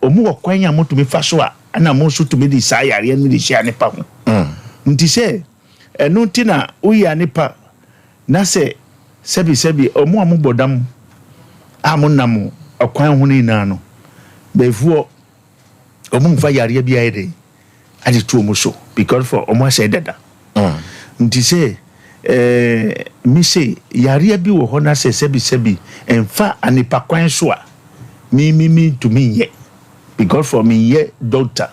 Wɔn wɔ kwan a wɔtumi fa so a ɛna wɔn nso tumi de saa yareɛ no de hyia nipa ho. Nti sɛ ɛno nti na woyɛ nipa na sɛ sɛbi sɛbi wɔn a wɔbɔ dam a wɔnam ɔkwan ho no nyinaa no bɛɛfoɔ wɔn mfa yareɛ bi ayɛ dɛ ade to wɔn so because for wɔn asɛe dada. Nti sɛ eh, me se yareɛ bi wɔ hɔ na sɛ sɛbi sɛbi ɛmfa anipa kwan so a me me me ntumi nyɛ because for me nyɛ doctor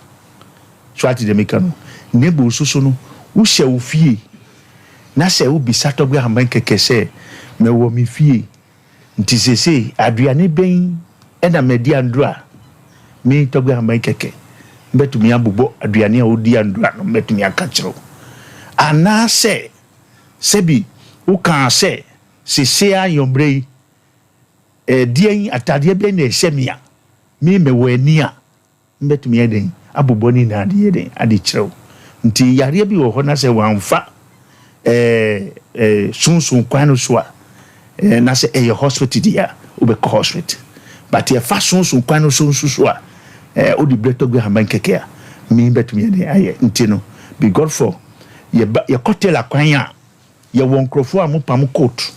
so ate deɛ meka no na ebu nso so no wohyɛ wo fie na sɛ wobisa tɔgbe ahaban kɛkɛ sɛ mɛwɔ me fie Nti seesei aduane bɛn na madi andura? Me Tɔgbe Ahaban kɛkɛ mɛtumi abobɔ aduane a wodi andura no mɛtumi aka akyerɛ wo. Anaasɛ sɛbi wokaa sɛ seesei ara yɔnberɛ yi ɛdeɛn ataadeɛ bɛn na ɛhyɛ me a me mewɔ ani a Mɛtumi ayɛ dɛn abobɔ ne nyinaa de yɛ dɛn ade kyerɛ wo? Nti yareɛ bi wɔ hɔ na sɛ wamfa ɛɛ ɛɛ sunsun kwan no so a ɛɛ na sɛ ɛyɛ hospital deɛ a wobɛkɔ hospital but ɛfa sunsun kwan no so nso so a ɛɛ wode berɛ tɔ gu ahaban kɛkɛ a me bɛtumi ayɛ dɛn ayɛ nti no be God for yɛba yɛkɔ tailor kwan a yɛwɔ nkurɔfoɔ a mopam coat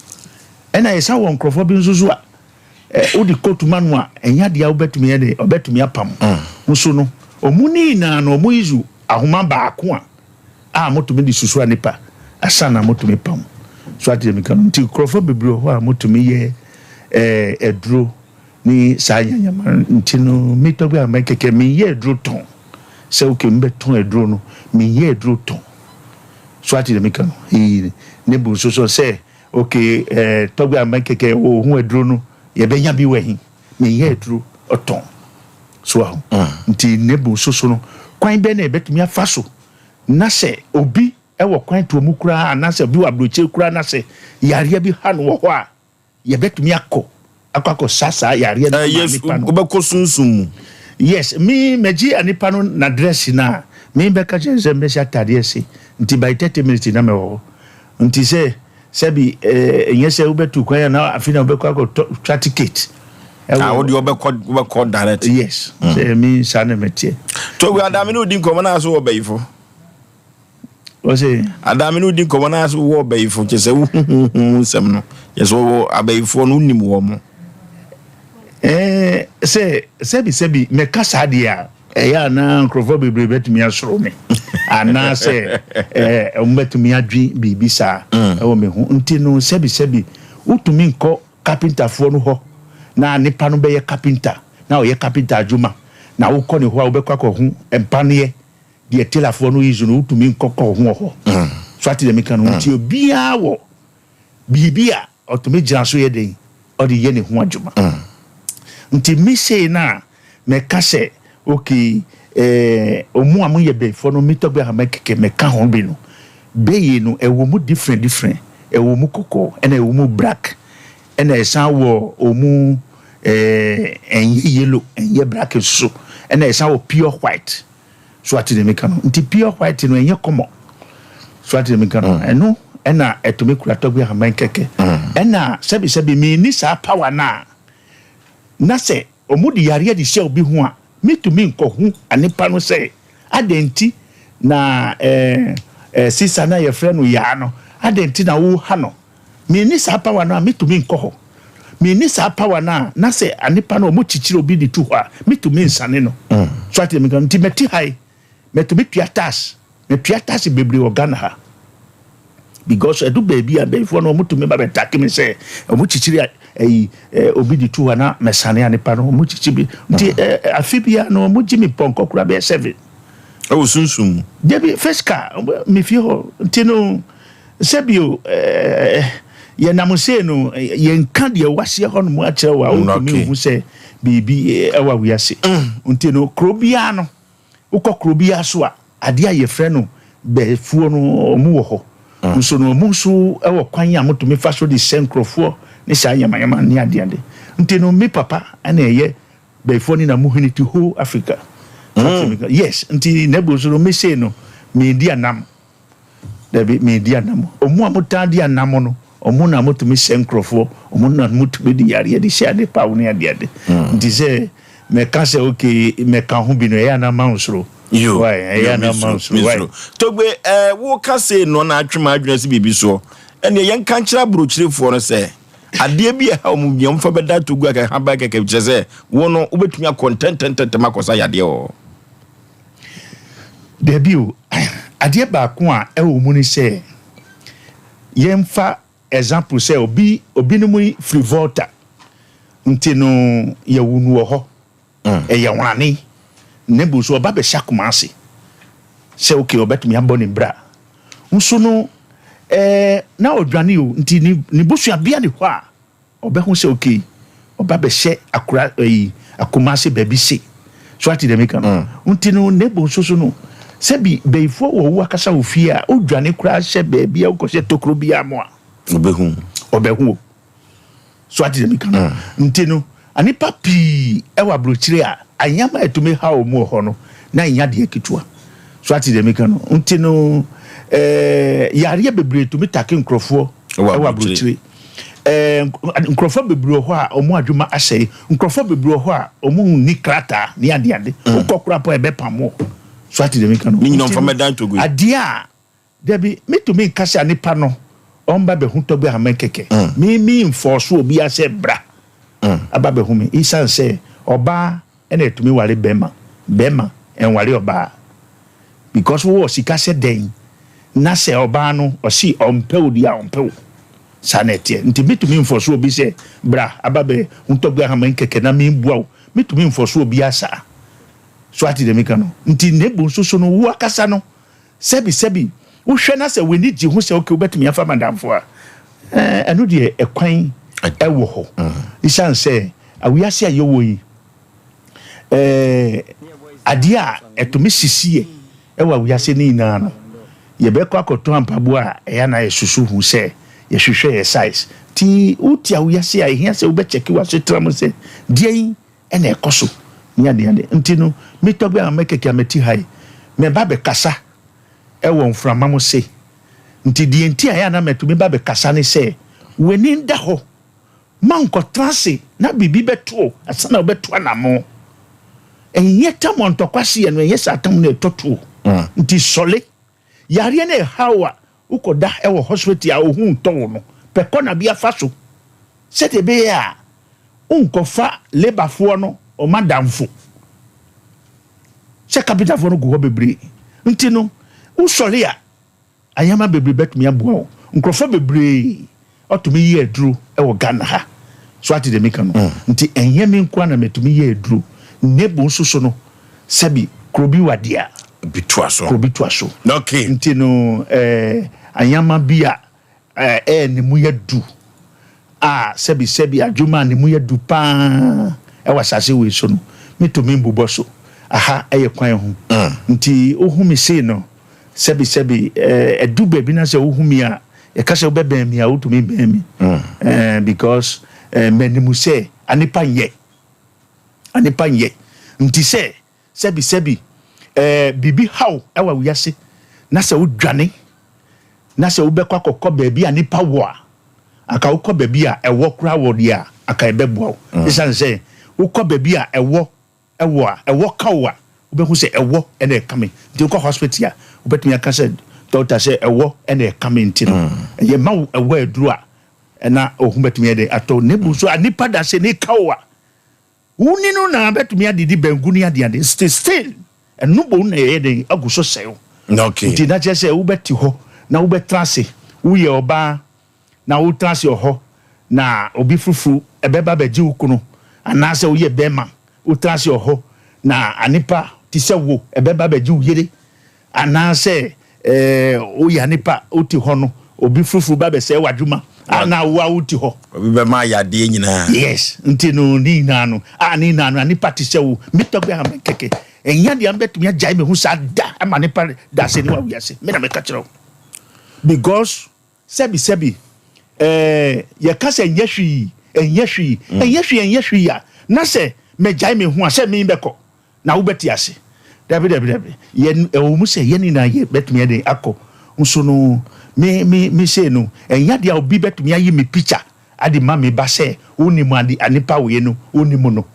ɛna yɛsan wɔ nkurɔfoɔ bi nso so a Ɛ, wode kootu ma no a, ɛnyɛ adeɛ a wobɛtumi ayɛ dɛ, ɔbɛtumi apam. Nso no, wɔn ne nyinaa no, wɔn use ahoma baako a, a motumi de susua nipa ansa na motumi pam. So ate deɛ meka no? Nti nkurɔfoɔ bebree wɔ hɔ a motumi yɛ ɛɛ aduro ne saa nyanyama no. Nti no, me tɔgbi a mɛkɛkɛ, menyɛ aduro tɔn. Sɛ okay, mebɛtɔn aduro no, menyɛ aduro tɔn. So ate deɛ meka no? Ee, ne bu nso so sɛ Ok eh tɔgbe a mɛkɛkɛ o ho aduro no yɛbɛnya bi wɔ he? Menyɛ aduro ɔtɔn so aho nti ne bo soso no kwan bɛn na yɛbɛtumi afa so na sɛ obi wɔ kwan toɔ mu koraa anaasɛ obi wɔ aburokyire koraa na sɛ yareɛ bi ha no wɔ hɔ a yɛbɛtumi akɔ akɔ akɔ sa saa yareɛ no ama nipa no. Wobɛkɔ sunsum mu. Yes me mɛgye nipa no n'adrɛsi no a Me bɛka kyerɛ sɛ mɛhyɛ ataadeɛ se nti by 30 minutes na mɛwɔ hɔ. Nti sɛ sɛbi ɛnyɛ sɛ wobɛtu kwan a na afei na wobɛkɔ akɔtɔ twa ticket. Ah, wo deɛ wobɛkɔ wobɛkɔ direct. Yes. Sɛ me saa na mɛteɛ. Togu Adame ne wodi nkɔmmɔ na so wɔ bɛyifo. Ɔse. Adame ne wodi nkɔmmɔ na so wɔ bɛyifo kyɛ sɛ wohuhuhu nsɛm no kyɛ sɛ wɔwɔ abɛyifoɔ no wonim wɔn mo. Ɛɛ sɛ sɛbi sɛbi mɛka saa deɛ a ɛyɛ a na nkurɔfoɔ bebree bɛtumi asoro me anaasɛ ɛɛ wɔn bɛtumi adwen biribi saa ɛwɔ me ho nti no sɛbi sɛbi wotumi nkɔ kapintafoɔ no hɔ na nipa no bɛyɛ kapinta na ɔyɛ kapinta adwuma na wokɔ ne hɔ a wobɛkɔ akɔho mpaneɛ deɛ telafoɔ no use no wotumi nkɔ kɔ ho wɔ hɔ so ate deɛ meka no nti obiara wɔ biribi a ɔtumi gyina so yɛ den ɔde yɛ ne ho adwuma nti me sei no a mɛka sɛ okay ɔmu a moyɛ bɛyifoɔ no metɔ bi a mɛkeke mɛka ho bi no bɛyie no ɛwɔ mu different different ɛwɔ mu kɔkɔɔ ɛna ɛwɔ mu black ɛna ɛsan wɔ ɔmu ɛnyɛ yellow ɛnyɛ black nso ɛna ɛsan wɔ pure white so ate deɛ meka no nti pure white no ɛnyɛ common so ate deɛ meka no ɛno ɛna ɛtumi kura tɔgbi ahaban kɛkɛ ɛna sɛbisɛbi mini saa power na na sɛ ɔmo de yareɛ de hyɛ obi ho a mitumi nkɔho anipa no sɛ adɛn nti na ɛɛ ɛɛ sisa na yɛfrɛ no yaa no adɛn nti na woha no mini saa power no a mitumi nkɔ hɔ mini saa power no a na sɛ anipa no ɔmo kyikyiri obi de tu hɔ a mitumi nsane no so ate deɛ meka no nti mɛti ha yi mɛtumi tua tax mɛtua tax bebree wɔ Ghana ha because ɛdu baabi a bɛyifoɔ no ɔmo tumi ba bɛtake me sɛ ɔmo kyikyiri ɛyi obi de tu hɔ na mɛsane anipa no ɔmo kyikyi bi nti afe bia no ɔmo gye mi pɔnkɔ kora bɛyɛ seven. Ɛwɔ sunsun mu. Debi first car mi fie hɔ nti no sɛbi o yɛnam sei no yɛnka deɛ waseɛ hɔ nom akyerɛ wo a wotumi hu sɛ biribi ɛwɔ awiase nti no kuro biara no wokɔ kuro biara so a adeɛ a yɛfrɛ no bɛɛfuo no ɔmo wɔ hɔ nso no ɔmo nso ɛwɔ kwan a motumi fa so de sɛ nkurɔfoɔ ne saa yamayama ne adeade nti no me papa ɛna ɛyɛ bɛɛfuo ne na muhene ti whole Africa. Yes, nti na ebu so no me sei no medi anam dabi medi anam ɔmo a motaa di anam no ɔmo na motumi sɛ nkurɔfoɔ ɔmo na motumi de yareɛ de hyɛ ade paw ne adeade nti sɛ mɛka sɛ okay mɛka ho bi no ɛyɛ anam ahosoro. Yo. Why ɛyɛ anam ahosoro why. Togbe wo ka sei no na atwe ma adwene si biribi soɔ ɛnneɛ yɛnka nkyerɛ aburokyerefoɔ no sɛ adeɛ bi a ɛha wɔn bia wɔmfa bɛda Togu a kɛkɛ ba kɛkɛ kyerɛ sɛ wo no wobɛtumi akɔ ntɛntɛntɛntɛm akɔsa yadeɛ wɔ hɔ. Dabi o, adeɛ baako a ɛwɔ mu ni sɛ yɛmfa example sɛ obi obinom firi Volta nti no yɛwu no wɔ hɔ ɛyɛ warane ne bu so ɔba bɛhyɛ akoma ase sɛ okay ɔbɛtumi abɔ ne bra nso no na ɔdwane o nti ne busua bia ne hɔ a ɔbɛho sɛ okay ɔba bɛhyɛ akora ɛyi akoma ase baabi se so ate dɛm ka no nti no ne bu nso so no sɛbi bɛyifoɔ wɔ wo akasa wɔ fie a ɔdwane koraa hyɛ baabi a wokɔhyɛ tokuro biara mu a ɔbɛhu ɔbɛhu o so ate dɛm ka no nti no anipa pii ɛwɔ aburokyire a anyama a ɛtumi ha wɔn wɔ hɔ no na nya deɛ ketewa so ate dɛm ka no nti no yareɛ bebree tumi take nkurɔfoɔ ɛwɔ aburokyire nkurɔfoɔ bebree wɔ hɔ a wɔn adwuma asɛe nkurɔfoɔ bebree wɔ hɔ a wɔn nni krataa ne adeade wokɔ kora pɔ ɛbɛpam wɔ so ate dɛm ka no Ne nyinaa ɔmfa mmɛdan Togo yi. Adeɛ a dabi metumi nka sɛ nipa no ɔmba bɛhu Tɔgbe Ahmed kɛkɛ mi nfɔɔso obi asɛ bra aba bɛhu mi isan sɛ ɔbaa ɛna ɛtumi ware bɛrima bɛrima ɛnware ɔbaa because wowɔ sika sɛ dɛn na sɛ ɔbaa no ɔsi ɔmpɛ wo di a ɔmpɛ wo saa na ɛteɛ nti metumi nfɔɔso obi sɛ bra aba bɛ hu Tɔgbe Ahmed kɛkɛ na mi bua wo metumi nfɔɔso obi asa so ate dɛm ka no nti ne bu nso so no wo akasa no sɛbi sɛbi wohwɛ na sɛ w'ani gye ho sɛ okay wobɛtumi afa madamfo a ɛno deɛ ɛkwan ɛwɔ hɔ ɛsiane sɛ awiase a yɛwɔ yi adeɛ a ɛtumi sisiɛ ɛwɔ awiase no nyinaa no yɛbɛkɔ akɔtɔ ampaboa a ɛyɛ na yɛsusu hu sɛ yɛhwehwɛ yɛ size nti wote awiase a ɛhia sɛ wobɛkyɛke w'asetena mu sɛ deɛn ɛna ɛkɔ so ne adeade nti no metɔ bi a mɛkɛkɛ a mɛti ha yi. Mɛba bɛkasa wɔ mframa mu se. Nti deɛ nti a ɛyɛ a na mɛtumi ba bɛkasa ne sɛ, w'ani nda hɔ ma nkɔtena ase na biribi bɛto wo ansa na wobɛto anamo. Ɛnyɛ tam a ntɔkwa seɛ no, ɛnyɛ saa tam no ɛtɔ to o. Nti sɔle. Yareɛ no ɛha wo a, wokɔda wɔ hospital a wo ho ntɔ wo no, pɛ kɔna bi afa so sɛdeɛ ɛbɛyɛ a wonkɔfa labourfoɔ no wɔn adamfo. Sɛ kapitafoɔ no gu hɔ bebree nti no, wosɔre a, ayama bebree bɛtumi aboa wo. Nkurɔfoɔ bebree ɔtumi yɛ aduro wɔ Ghana ha. So ate deɛ meka no? Nti ɛnyɛ me nko ara na matumi yɛ aduro. Nebo nso so no, sɛbi kuro bi wɔ adeɛ a, Bi toa so. kuro bi toa so. Okay. Nti no, eh, ayama bi a ɛɛ ne mu yɛ du a sɛbi sɛbi adwuma a ne mu yɛ du paa ɛwɔ asase wei so no me tumi mbobɔ so aha ɛyɛ kwan ho nti wohu me sei no sɛbi sɛbi ɛɛ ɛdu baabi na sɛ wohu mi a yɛka sɛ wobɛbɛn mi a wotumi bɛn mi ɛɛ because ɛɛ mɛnimu sɛ anipa nyɛ anipa nyɛ nti sɛ sɛbi sɛbi ɛɛ biribi haw ɛwɔ wiase na sɛ wodwane na sɛ wobɛkɔ akɔkɔ baabi a nipa wɔ a, anka wokɔ baabi a ɛwɔ koraa wɔ deɛ a, anka ɛbɛboa wo. Esiane sɛ wokɔ baabi a ɛwɔ wɔ a, ɛwɔ ka wo a, wobɛhu sɛ ɛwɔ na ɛka me. Nti wokɔ hospital a, wobɛtumi aka sɛ dɔkta sɛ ɛwɔ na ɛka me nti no, yɛma wo ɛwɔ aduro a, na wo ho bɛtumi ayɛ dɛn atɔ wo. Na mmom nso a nipa da sɛ ne ka wo a, Wo ne no na bɛtumi adidi banku ne adeade still still ɛno bom na yɛyɛ dɛn agu so sɛe wo. Okay. Nti na kyerɛ sɛ wobɛte hɔ na wobɛtena ase woyɛ ɔbaa na wotena ase wɔ hɔ na obi foforo ɛbɛba bɛgye wo kunu anaasɛ woyɛ bɛrima wotena ase wɔ hɔ na anipa te sɛ wo ɛbɛba bɛgye wo yere Anaasɛ woyɛ nipa a wote hɔ no, obi foforo ba bɛsɛe w'adwuma a na wo a wote hɔ. Obi bɛma ayɛ adeɛ nyinaa. Yes, nti no ne nyinaa no, a ne nyinaa no, a nipa te sɛ wo, me tɔgbe a me kɛkɛ, ɛnyɛ deɛ mbɛtumi agyae me ho saa da ama nipa da ase ne wa wiase, me na meka kyerɛ wo. Because sɛbi sɛbi, ɛɛ yɛka sɛ ɛnyɛ hwee, ɛnyɛ hwee, ɛnyɛ hwee, ɛnyɛ hwee a, na sɛ mɛgyae me ho a, sɛ me bɛkɔ. Na wobɛte ase. Dabi, dabi, dabi. Yɛn, ɛwɔ mu sɛ yɛn nyinaa yɛ bɛtumi ayɛ dɛn akɔ, nso no, me, me, me sei no, ɛnyɛ adeɛ a obi bɛtumi ayi me picture ade ma me ba sɛ wonim ade, nipa wei no, wonim no.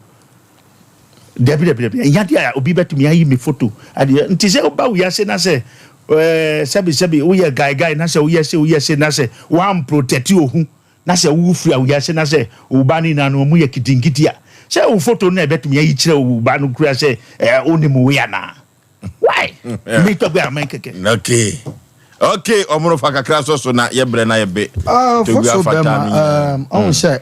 Dabi, dabi, dabi, ɛnyɛ adeɛ a obi bɛtumi ayi me photo ade, nti sɛ woba wiase na sɛ, ɛɛ, sɛbi, sɛbi, woyɛ guy guy na sɛ woyɛ se, woyɛ se, na sɛ woamprotect wo ho Na sɛ wo firi awiase na sɛ wo ba ne na no ɔmo yɛ kitinkiti a, sɛ wo foto no na ɛbɛtumi ayi kyerɛ wo ba no kura sɛ ɛɛ onim wei anaa? Why? Me tɔgbe a mɛn kɛkɛ. Okay. Okay, ɔmo no fa kakra sɔ so na yɛ brɛ na yɛ be. Ah, Togbe foso afata bɛma no nyinaa. um, ɔhu sɛ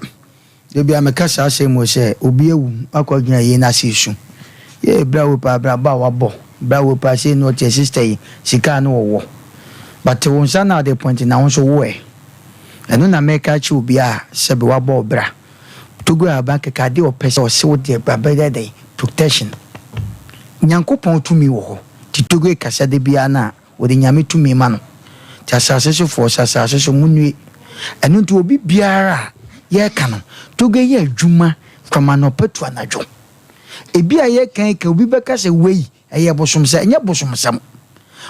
ebi a meka saa asɛm mu sɛ obi awu akɔ gyina yei no ase su yɛ bra wo paa abrabɔ a wabɔ bra wo paa sei na ɔteɛ sister yi sika a na ɔwɔ but wo nsa na ade point na wo nso wo ɛ Ɛno na meka akyerɛ obiara a sɛbe wabɔ wo bra. Togo ahaban kɛkɛ adeɛ a ɔpɛ sɛ ɔse wo deɛ bra bɛyɛ dɛn protection. Nyankopɔn tumi wɔ hɔ nti Togo kasa da biara no a wɔde Nyame tumi ma no. Nti asase so foɔ sɛ asase so monue. Ɛno nti obi biara a yɛka no Togo yɛ adwuma from anɔpa to anadwo. Ebi a yɛka yi ka obi bɛka sɛ wei Ɛyɛ bosomsɛm, ɛnyɛ bosomsɛm.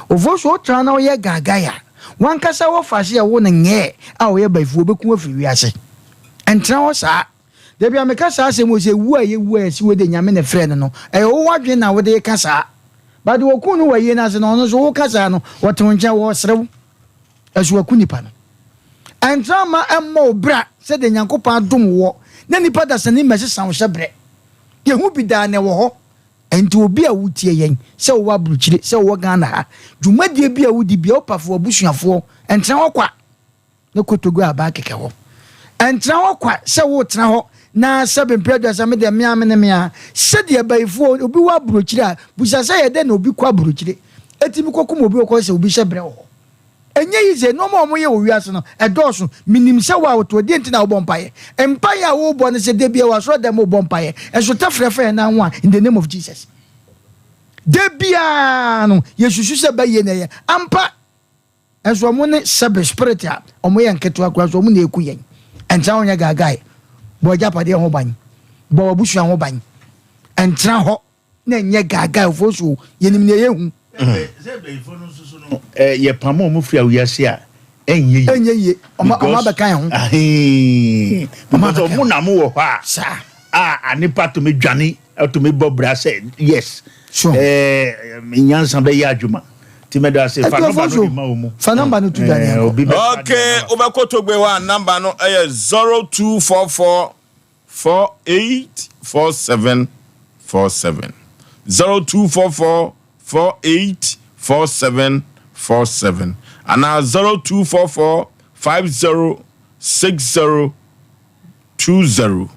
Ofosu wotra na woyɛ gaagae a, w'ankasa wɔfa ase yɛ wo no nyɛɛ a ɔyɛ bayifoɔ ɔbɛku wo afiri wiase. Ɛntena hɔ saa. Da bi a meka saa asɛm wei sɛ wu a yɛwu a yɛse wei deɛ Nyame na ɛfrɛɛ no no, ɛyɛ wo w'adwene na wode reka saa. But deɛ ɔkuu no wɔ ayie no ase no ɔno nso woka saa no ɔte wo nkyɛn ɔresere wo. Ɛso waku nipa no. Ɛntena mma ɛmmɔ wo bra sɛdeɛ Nyankopɔn adom woɔ na nipa dasani mmɛsesa wo hyɛberɛ. Yɛhu bi daa na ɛwɔ hɔ. Ɛnti obi a wotie yɛn, sɛ wowɔ abrokyire, sɛ wowɔ Ghana ha, dwumadie bi a wodi bia wopafo w'abusuafoɔ, ɛntena hɔ kwa na kotodwe aba kɛkɛ hɔ. Ɛntena hɔ kwa sɛ wotena hɔ na sɛbe mprɛ aduasa me deɛ mea mene mea. Sɛdeɛ bayifoɔ, obi wɔ abrokyire a, busa sɛ ɛyɛ dɛn na obi kɔ abrokyire ɛtumi kɔkum obi ɔkɔ sɛ obi hyɛ brɛ wɔ hɔ. Ɛnyɛ yize, nnoɔma a wɔyɛ wɔ wiase no, ɛdɔɔso. Menim sɛ wo a wote hɔ, deɛ nti na wobɔ mpaeɛ? Mpaeɛ a wobɔ ne sɛ da biara wɔ asɔredan mu wobɔ mpaeɛ, nso tɛfrɛ fa yɛn nan ho a, in the name of Jesus. Da biara no, yɛsusu sɛ bɛyie na ɛyɛ. Ampa! Nso wɔn ne sɛbe spirit a wɔyɛ nketewa koraa nso wɔn na ɛku yɛn. Ɛntena hɔ nyɛ gaagae. Bɔ agyapadeɛ ho ban. Bɔ w'abusua ho ban. Ɛntena hɔ na ɛnyɛ gaagae. Ofosuo, yɛnim deɛ yɛhu. Sɛ mpanyinfoɔ no nso so no, yɛpamo wɔn firi awiase a, ɛnyɛ yie. Ɛnyɛ yie. Ɔmo ɔmo abɛka yɛn ho. Ahee. Because ɔmo na mo wɔ hɔ a. Saa. A anipa tumi dwane, tumi bɔ bra sɛ yes. Sure. Ɛɛ nyansa bɛyɛ adwuma. Ti mɛda ase fa nɔmba no de ma wɔn. Fa nɔmba no to dwa ne yɛn kɔ. Okay, wobɛkɔ Togbe hɔ a nɔmba no yɛ 0244 48 47 47. 0244 48 47 47 anaa 0244 50 60 20.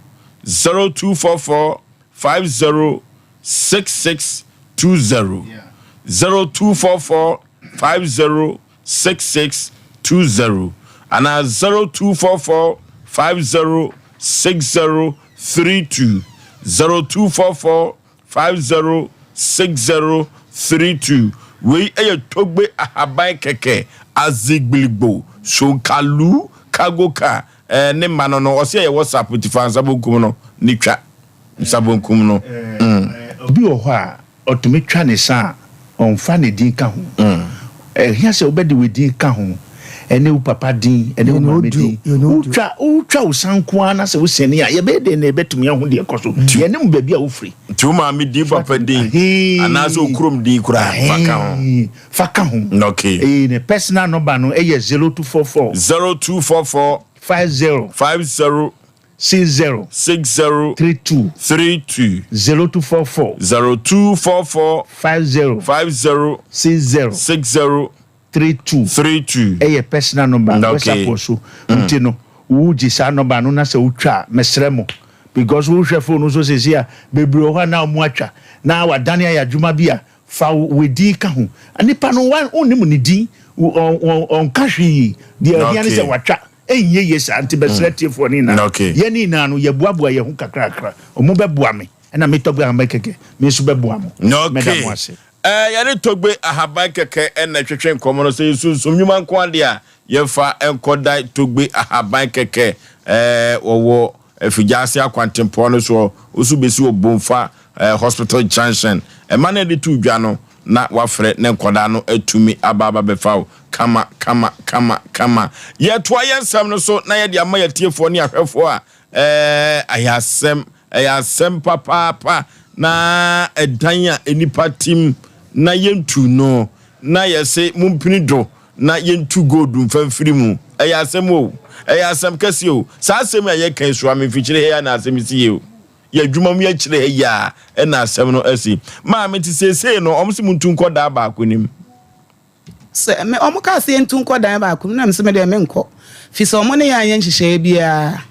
0244 50 66 20. 0244 50 6620 anaa 0244 50 6032, 0244 50 6032. Wei yɛ Togbe ahaban kɛkɛ, Azigbiligbo, Sonkalu, Kagoka eh, ne mma no no. Ɔse ɛyɛ WhatsApp nti fa nsa bonkum no ne twa nsa bonkum no. Mm. Obi wɔ hɔ a Ɔtumi twa ne sa a, ɔmfa ne din ka ho. Ɛhia sɛ wobɛde wo din ka ho, ɛne wo papa din, ɛne wo maame din. Wotwa wotwa wo sa nko ara na sɛ wosɛne a, yɛbɛyɛ dɛn na yɛbɛtumi ahu deɛ ɛkɔ so? Yɛnim baabi a wofiri. Nti wo maame din, papa din, anaasɛ wo kurom din koraa, fa ka ho. Fa ka ho. Okay. Ee, ne personal number no yɛ 0244. 0244. 50. 50. 60. 60. 32. 32. 0244. 0244. 50. 50. 60. 60. 32. 32. Ɛyɛ personal number. Okay. WhatsApp wɔ so. Nti no, wogye saa number no na sɛ wotwa a, mesrɛ mo. Because wohwɛ phone no so seesei a, bebree wɔ hɔ a na wɔn atwa. Na wadane ayɛ adwuma bi a, fa wo din ka ho. Nipa no, wonnim ne din, ɔnka hwee. Deɛ ɛhia ne sɛ watwa. Ɛnyɛ yie saa nti bɛsrɛ atiefoɔ no nyinaa. Yɛn nyinaa no yɛboaboa yɛn ho kakrakra. Ɔmo bɛboa me ɛna me Tɔgbe Ahaban Kɛkɛ me nso bɛboa mo. Mɛda mo ase. Okay. Yɛne Tɔgbe Ahaban Kɛkɛ na ɛtwetwe nkɔmmɔ no. Sɛ yɛ sunsum nnwuma nko ara deɛ a, yɛmfa nkɔdan Tɔgbe Ahaban Kɛkɛ. Wɔwɔ Afigyaase akwantempɔn no soɔ. Wo nso bɛsi wɔ Bomfa Hospital Junction. Ɛma no a yɛde too dwa no, na wafrɛ ne nkwadaa no atumi aba aba bɛfa wo kama kama kama kama. Yɛtoa yɛn nsɛm no so na yɛde ama yɛtiefoɔ ne ahwɛfoɔ a ɛɛ ɛyɛ asɛm ɛyɛ asɛm papaapa na ɛdan a nnipa tim na yɛntu no na yɛse mompini do na yɛntu gold mfa mfiri mu. Ɛyɛ asɛm o, ɛyɛ asɛm kɛseɛ o. Saa asɛm a yɛka yi so a memfikyire ha yi a na asɛm si yie o. Yɛ adwuma mu yɛkyerɛ ha yi a ɛna asɛm no asi. Maame nti seesei no wɔn se montu nkɔ dan baako nim. Sɛ me wɔn kaa sɛ yɛntu nkɔ dan baako mu na mese me deɛ menkɔ fi sɛ wɔn ne yɛn anyɛ nhyehyɛeɛ biara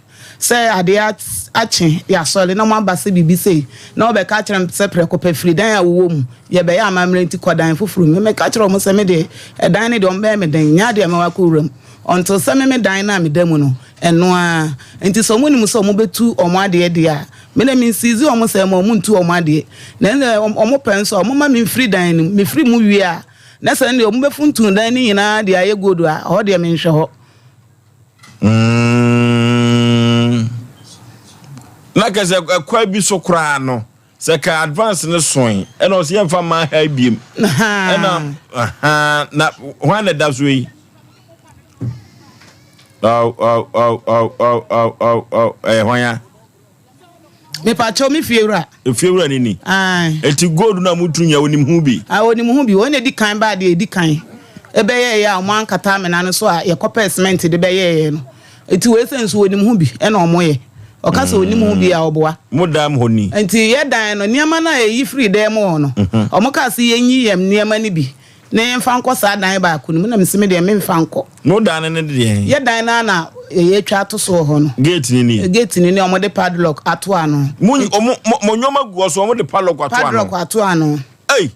sɛ adeɛ akye yɛasɔre na wɔn aba sɛ biribi sei na wɔbɛka akyerɛ me sɛ prɛko pɛ firi dan a wowɔ mu yɛbɛyɛ amammerɛ nti kɔ dan foforɔ mu meka kyerɛ wɔn sɛ me deɛ ɛdan no deɛ wɔn bɛyɛ me den nyɛ adeɛ mɛwɔ akɔ wura mu until sɛ me me dan no a meda mu no Ɛno ara nti sɛ wɔnim sɛ wɔbɛtu wɔn adeɛ deɛ a, me deɛ mensiizi wɔn sɛ mma wɔntu wɔn adeɛ. Na ɛnna wɔpɛ nso a, wɔmma memfiri dan no mu. Mefiri mu wie a, na sɛ ɛndeɛ wɔbɛfuntum dan no nyinaa de ayɛ gold a, ɛhɔ deɛ menhwɛ hɔ. Mm. Na kɛsɛ ɛkwan bi so koraa no, Sɛ ka advance no soe ɛna ɔsɛ yɛmfa mma ha biem ɛna na hwan na ɛda so yi aw aw aw aw aw aw aw aw ɛyɛ hwan ya. Mepakyɛw me fie wura. Efie wura ni ni. Eti gold na mutu nya onim ho bi. Ah onim ho bi wɔn na edi kan baa deɛ edi kan ɛbɛyɛɛyɛ a wɔn ankata amena no so a yɛkɔpɛɛ cement de bɛyɛɛyɛ no. Nti wei sɛ nso wɔnim ho bi ɛna ɔmo yɛ. Ɔka sɛ ɔnim ho bi a ɔboa. Mo dan mu hɔ ni. Nti yɛ dan no nneɛma no a yɛyi firii dan mu hɔ no ɔmo kaa sɛ yɛnyi yɛn nneɛma no bi na yɛnfa nkɔ saa dan baako no mu na mese me deɛ menfa nkɔ. Mo dan no ne deɛn? Yɛ dan no ara na yɛatwa ato so wɔ hɔ no. Gate no ni? Gate no ni a ɔmo de padlock ato ano. Mo ɔmo mo nneɛma gu hɔ so ɔmo de padlock ato ano? Padlock ato ano. Ei!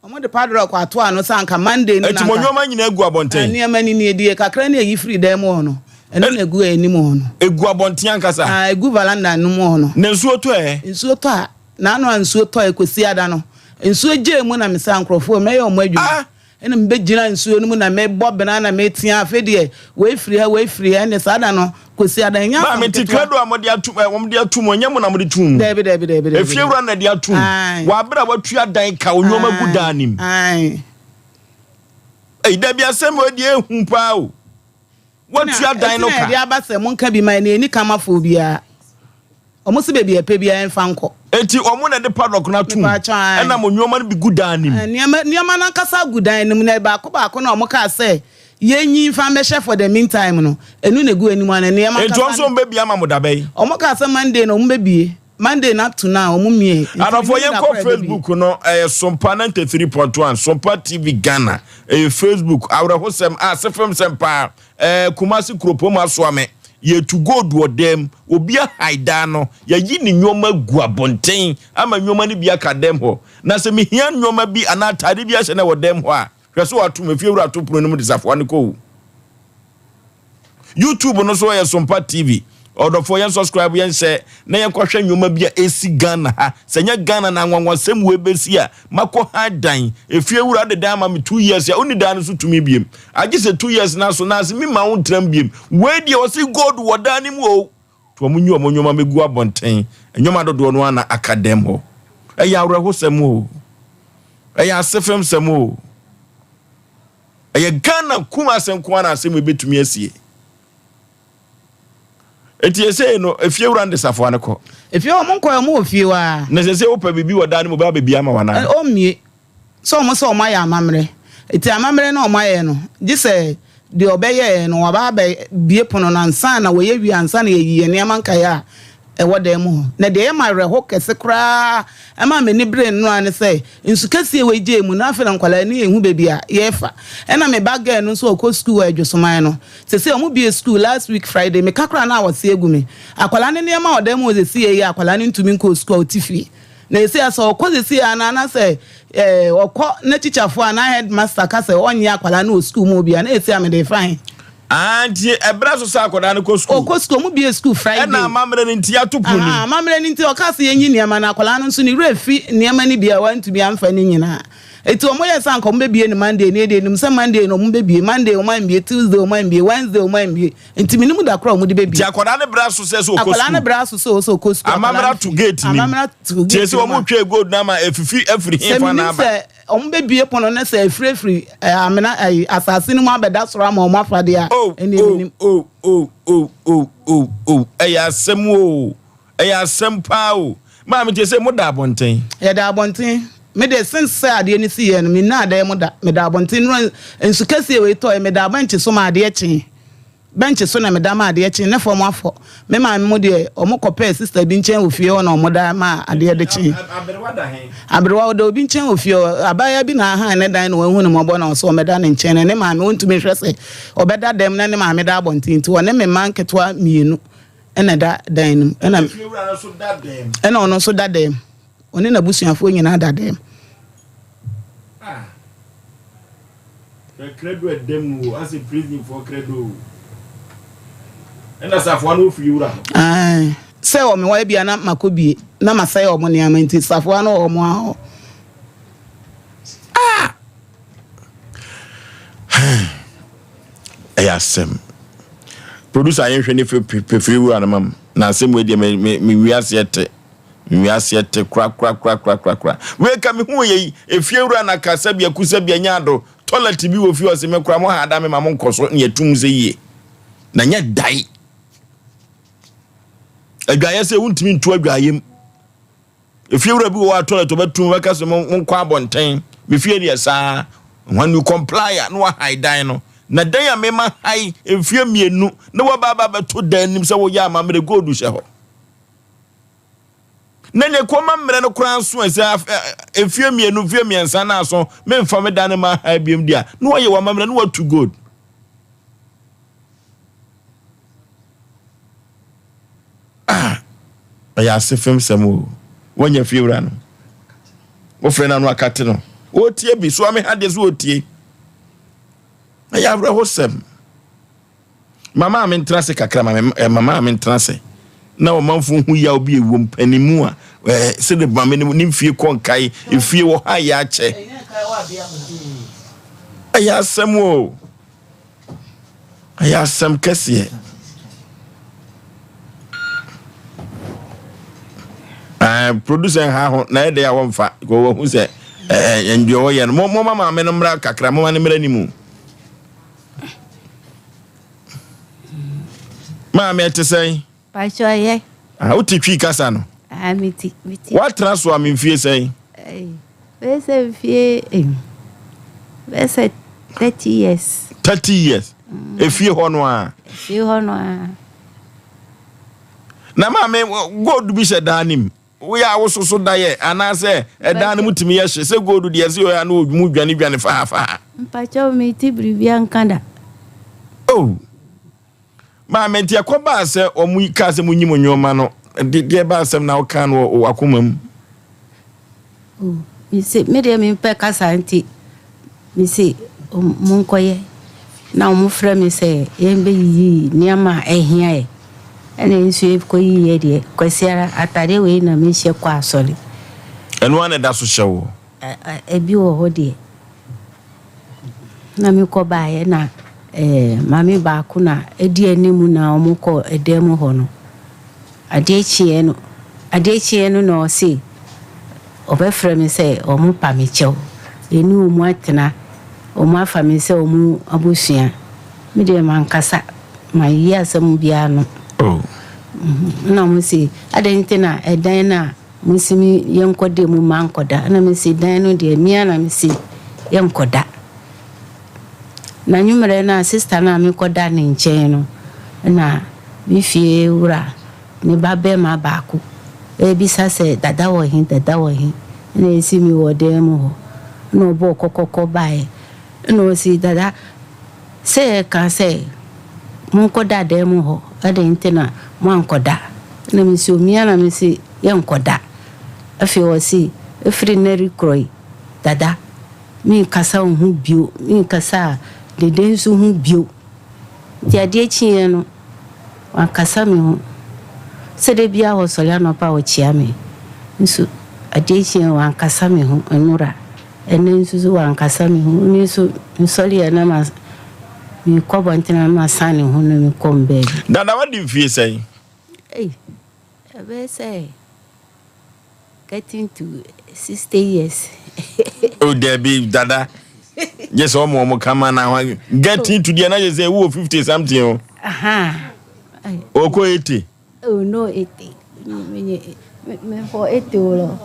Wɔde padlock ato ano sɛ anka Monday no na Enti mo anka. nneɛma nyinaa gu abɔnten? Nneɛma no nie, deɛ kakra no a ɛyi firi dan mu hɔ no, ɛno na ɛgu anim hɔ no. Ɛgu abɔnten ankasa? Ah, ɛgu veranda no mu hɔ no. Na nsuo tɔ ɛ? Nsuo tɔ a, n'ano a nsuo tɔ ɛkɔsi ada no, nsuo gyee mu na mesaa nkurɔfoɔ, mɛyɛ wɔn adwuma. Ah! Ɛna mebɛgyina nsuo no mu na mebɔ bena na metea, afei deɛ wei firi ha, wei firi ha, ɛnneɛ saa da no. Kwasiada, ɛnyɛ asɛm Maame, nti ketewa. krado a mode ato ɛ, wɔde ato mu, ɛnyɛ mo na mode too mu? Daabi, daabi, daabi, daabi. Efiewura na ɛde ato mu. Ae. Wɔ abere a watua dan ka, wo nneɛma gu dan no mu. Ae. Ei, dabi asɛm wei deɛ ehu paa o. Watua dan no ka. Ɛti na ka. yɛde aba sɛ monka bi ma yɛn, na yɛnni kamafoɔ biara. Wɔn se baabi a yɛpɛ biara yɛmfa nkɔ. Enti wɔn na ɛde padlock no ato mu, Mepaakyɛw, ae. ɛna mo nneɛma no bi gu dan no mu. Nneɛma, nneɛma no ankasa gu dan no mu, na baako baako no a wɔkaa sɛ yɛnyi mfa mmɛhyɛ for the meantime no, ɛno na ɛgu anim hɔ no, nneɛma Enti wɔn ankasa nso no. wɔn bɛbue ama mo da bɛn? Wɔkaa sɛ Monday na wɔbɛbue. Monday no up to now wɔn mmiee. Nti Adɔfoɔ mennim da yɛnkɔ koro a ɛbɛbue. Facebook no, ɛyɛ Sompa 93.1, Sompa TV Ghana, ɛyɛ Facebook, awerɛhosɛm, asefemsɛm paa, Ɛɛ Kumasi kuropɔn mu asoa me. Yɛtu gold wɔ dan mu. Obi ahae dan no. Yɛayi ne nneɛma agu abɔnten ama nneɛma no bi aka dan mu hɔ. Na sɛ mehia nneɛma bi anaa ataade bi ahyɛ na ɛwɔ dan mu hɔ a, hwɛ sɛ wɔato mu. Efiewura to pono no mu de safoa no kɔ o. YouTube no so yɛ Sompa TV. Ɔdɔfoɔ yɛn subscribe yɛn hyɛ na yɛn kɔhwɛ nneɛma bi a esi Ghana ha. Sɛ nyɛ Ghana na anwanwasɛm wei besi a, makɔ ha dan. Efie wura de dan ama me 2 years a, onni dan no so tumi biem. Agye sɛ 2 years na so na ase me ma wo ntram biem. Wei deɛ ɔse gold wɔ dan no mu o. To wɔn nyi wɔn nneɛma megu abɔnten. Nneɛma dodoɔ no ara na aka dɛm hɔ. Ɛyɛ awerɛhosɛm o. Ɛyɛ asefemsɛm o. Ɛyɛ Ghana Kumase nko ara na asɛm wei bɛtumi asie. Eti esei no efiewura no de safoa no kɔ. Efie hɔ ɔmo nkɔɛ ɔmo wɔ fie hɔ aa. Na sɛsei wopɛ biribi wɔ dan no mu ɔbɛba abɛbie ama wo anaa? Ɔmmie. Sɛ ɔmo sɛ ɔmo ayɛ amammerɛ. Eti amammerɛ no a ɔmo ayɛ no gye sɛ deɛ ɔbɛyɛɛ no waba abɛ bie pono no ansa na wɔyɛ wie ansa na yɛayi yɛn nneɛma nkaeɛ a ɛwɔ dan mu hɔ. Na deɛ ɛyɛ me awerɛho kɛse koraa ɛmaa m'ani beree nnora ne sɛ, nsu kɛseɛ wei gyee mu no, afei na nkwadaa ani nhu baabi a yɛrefa. Ɛna me ba girl no nso a ɔkɔ sukuu wɔ Adwosoman no, seesei wɔbue sukuu last week Friday, meka koraa na awɔse agu me. Akwadaa no nneɛma a ɔdan mu hɔ seesei yi a akwadaa no ntumi nkɔɔ sukuu a ɔte fie. Na seesei a sɛ ɔkɔ seesei a na anaasɛ ɛɛ ɔkɔ na tikyafoɔ anaa headmaster ka sɛ ɔnnye akwadaa no wɔ sukuu mu hɔ bi a, na seesei a mede refa he? Ah, nti ɛberɛ so sɛ akwadaa no kɔ sukuu. Ɔkɔ sukuu, ɔmo bie sukuu Friday. Ɛna amammerɛ no nti ato pono nim. Ahaa, amammerɛ no nti ɔkaa sɛ yɛnyi nneɛma no, akwadaa no nso ne werɛ fi nneɛma no bi a wantumi amfa ne nyinaa. Eti ɔmo yɛɛ sɛ anka ɔmo bɛbie no Monday, na yɛdeɛ nim sɛ Monday no ɔmo bɛbie, Monday ɔmo ambie, Tuesday ɔmo ambie, Wednesday ɔmo ambie, nti menim da koro a ɔmo de bɛbie. Nti akwadaa no berɛ aso sɛ sɛ ɔkɔ sukuu. Akwadaa no berɛ aso sɛ ɔsɛ ɔkɔ sukuu. Amammerɛ ato gate nim. Amammerɛ ato gate Nti ɛsɛ nim ɔmo a. retwa gold no ama afifi afiri Sɛ hefa na menim aba. sɛ Wɔbɛbue pono no sɛ afirafiri amena ayi asase no mu abɛda soro ama wɔn afadeɛ a, Oh, ɛnneɛ oh, mennim. oh, oh, oh, oh, oh, oh, ɛyɛ asɛm o, ɛyɛ asɛm paa o. Maame tie sɛ moda abɔnten. Yɛda abɔnten. Me deɛ since sɛ adeɛ no siiɛ no, mennaa dan mu da. Meda abɔnten. Nnora nsu kɛseɛ wei tɔeɛ, medaa bɛnkye so ma adeɛ kyee. Bɛnkye so na meda ma adeɛ kye, ne fam afɔ. Me maame mo deɛ, wɔn kɔ pɛɛ sista bi nkyɛn wɔ fie hɔ na wɔn da ma adeɛ de kye. Aberewa da he? Aberewa, ɔda obi nkyɛn wɔ fie hɔ. Abaayewa bi na ahan ne dan na wahu no mmɔbɔ na ɔsɛ ɔmmɛda ne nkyɛn. Na ne maame, ɔntumi nhwɛ sɛ ɔbɛda dɛm na ne maame da abɔnten nti, ɔne me mma nketewa mmienu na ɛda dan no mu. Ɛna Efiewura no nso da dɛm? Ɛna ɔno nso da dɛm. Ɔne n'abusuafoɔ nyinaa da dɛm. Ah. Hwɛ credo ɛda mu o, asɛ prison foɔ credo o. Ɛna safoa no ofiri wura hɔ. Ae, sɛ wɔ me hɔ ebia na makɔ bie na masɛe wɔn nneɛma nti safoa no wɔ wɔn hɔ. Ah! Ɛyɛ asɛm. Producer yɛnhwɛ ne fefiri wura no mam na asɛm wei deɛ me me me wiaseɛ te. Wiase te korakorakorakorakora. Wei ka me hu yɛ yi, efie wura na ka sɛbi aku sɛbi anya ado, toilet bi wɔ fie ɔse me kora mo ha da me ma mo nkɔ so ne atum sɛ yie. Na nyɛ dae. Adwaeɛ sɛ wontumi ntu adwaeɛ mu. Efie wura bi wɔ hɔ a toilet ɔbɛtum bɛka sɛ mo nkɔ abɔnten. Me fie deɛ saa. When you comply a na wahae dan no. Na dan a mema hae mfie mmienu na waba aba abɛto dan nim sɛ woyɛ amammerɛ gold hyɛ hɔ. Na nea kɔma mmerɛ no koraa nso ɛ sɛ mfeɛ mmienu mfeɛ mmiɛnsa na aso memfa me da ne ma ha biom di a na wayɛ wamammerɛ na watu gold. Ah, ɛyɛ ase fam sɛm o. Wanya fie wura no. Wofrɛ no ano akate no. Wɔtie bi so ame ha deɛ so wɔtie. Ɛyɛ awerɛhosɛm. Ma maame ntena ase kakra, ma me, ma maame ntena ase na ɔmanfo hu yaw bi ɛwom panimu a ɛɛ sɛde maame no ne mfie kɔ nkae efie wɔ ha yɛ akyɛ. Ɛyɛ asɛm o, ɛyɛ asɛm kɛseɛ. Ah, producer nha ho na ɛdɛ a wɔmfa kɔ wɔhu sɛ ɛɛ deɛ ɔyɛ no. Mo mo ma maame no mmra kakra, mo ma no mmra ne mu. Maame ɛte sɛn? Pacho yɛ. Ah, wote twi kasa no? Ah, meti, meti. Woatra so a me mfie sɛn? Bɛyɛ sɛ mfie, eh, bɛyɛ sɛ 30 years. 30 years? Mm. Efie hɔ no a? Efie hɔ no a. Na maame, gold bi hyɛ dan nim. Woyɛ a wososo daeɛ anaasɛ ɛdan no mu tumi yɛ hye sɛ gold deɛ ɛsɛ yɛ a na mu dwane dwane faha faha. Mpakyɛw mete biribia nka da. Oh. Maame nti ɛkɔ baa sɛ wɔn kaa sɛ mo nyi mo nneɛma no de deɛ ɛbaa asɛm na wokaa no wɔ wakoma mu. Oh, mese me deɛ mempɛ kasa nti mese monkɔyɛ na wɔfrɛ me sɛ yɛmbɛyiyi nneɛma a ɛhia yɛ ɛna nso yɛkɔyiiɛ deɛ kwasiara atadeɛ wei na mehyɛ kɔ asɔre. Ɛno ara na ɛda so hyɛ wo? Ebi wɔ hɔ deɛ na mekɔ baeɛ na eh, maame baako na ɛdi anim na wɔkɔ ɛdan mu hɔ no. Adeɛ kyeeɛ no, adeɛ kyeeɛ no na ɔse ɔbɛfrɛ me sɛ wɔn pa me kyɛw. Yɛne wɔn atena, wɔn afa me sɛ wɔn abusua. Me deɛ mankasa, manyi asɛm biara ano. Oh. Ɛna wɔn se, adɛn nti na ɛdan no a mose me yɛnkɔda mu mankɔda? Ɛna mese dan no deɛ, me ara na mese yɛnkɔda. Na anwummerɛ no a sista no a mekɔda ne nkyɛn no na me fie wura ne ba barima baako rebisa sɛ Dada wɔ he, Dada wɔ he? Ɛna ɛsi me wɔ dan mu hɔ. Ɛna ɔbɔɔ kɔkɔkɔ baeɛ. Ɛna ɔsi Dada sɛ yɛka sɛ monkɔda dan mu hɔ, adɛn nti na moankɔda? Ɛna mesi omia na mesi yɛnkɔda. Afei ɔsi ɛfiri nnɛ rekorɔ yi Dada Menkasa wo ho bio, menkasa dede nso ho bio. Nti adeɛ kyeeɛ no, wankasa me ho. Sɛ da biara ɔsɔre anɔpa a ɔkyea me, nso adeɛ kyeeɛ wankasa me ho nnora. Ɛnnɛ nso so wankasa me ho. Me nso mesɔreɛ na ma mekɔ abɔntene na masan ne ho na mekɔ me baabi. Dada wadi mfie sɛn? Ei, ɛbɛyɛ sɛ. Getting to 60 years. oh Debbie dada. Gye sɛ ɔmo ɔmo kama na ho getting to deɛ na gye sɛ wowɔ 50 something o. Aha. Ɔkɔ 80. Oh no 80. Mehɔ 80 o lɔ.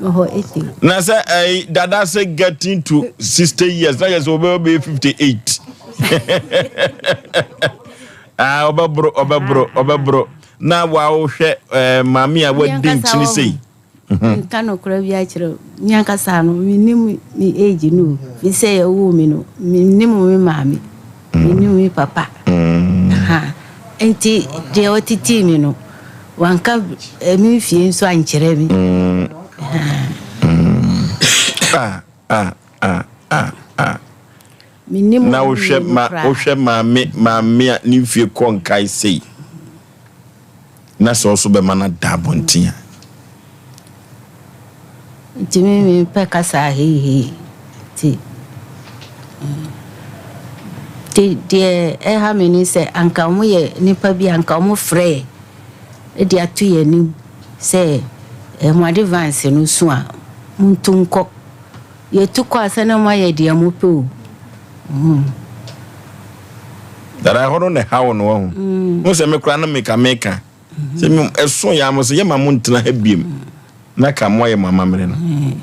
Mehɔ 80. Na sɛ ɛyi dada sɛ getting to 60 years na gye sɛ ɔbɛyɛ ɔbɛyɛ 58. Ah ɔbɛboro ɔbɛboro ɔbɛboro. Na wohwɛ eh, maame a wadi nkyene sei. Mhm. Nka nokorɛ bi akyerɛ wo. Me ankasa no, mennim me age no o. Fi sɛ yɛwoo me no, mennim me maame, mennim me papa. Mm. Aha. Nti deɛ ɔtetee me no, wanka eh, me mfie nso ankyerɛ me. Mm. Mm. Ah, ah, ah, ah, ah. Mennim Na wɔn wohwɛ mmienu ma koraa. wohwɛ maame maame a ne mfie kɔ nkae sei na sɛ ɔso bɛma no ada abɔnten a. Nti me mempɛ kasa heihei nti nti deɛ ɛha me ne sɛ anka wɔn yɛ nnipa bi a anka wɔn frɛ yɛ de ato yɛn anim sɛ eh, mo advance no so a montu nkɔ. Yɛtu kɔ a sɛ na moayɛ deɛ mopɛ o. Mm. Dada ɛhɔ no na ɛha wo no wahu. Mm. Wo sɛ me koraa no meka meka. Mm-hmm. Sɛ me ɛso yɛ mo sɛ yɛma mo ntena ha biem. Mm. Na ka mo ayɛ mo amammerɛ no. Mm.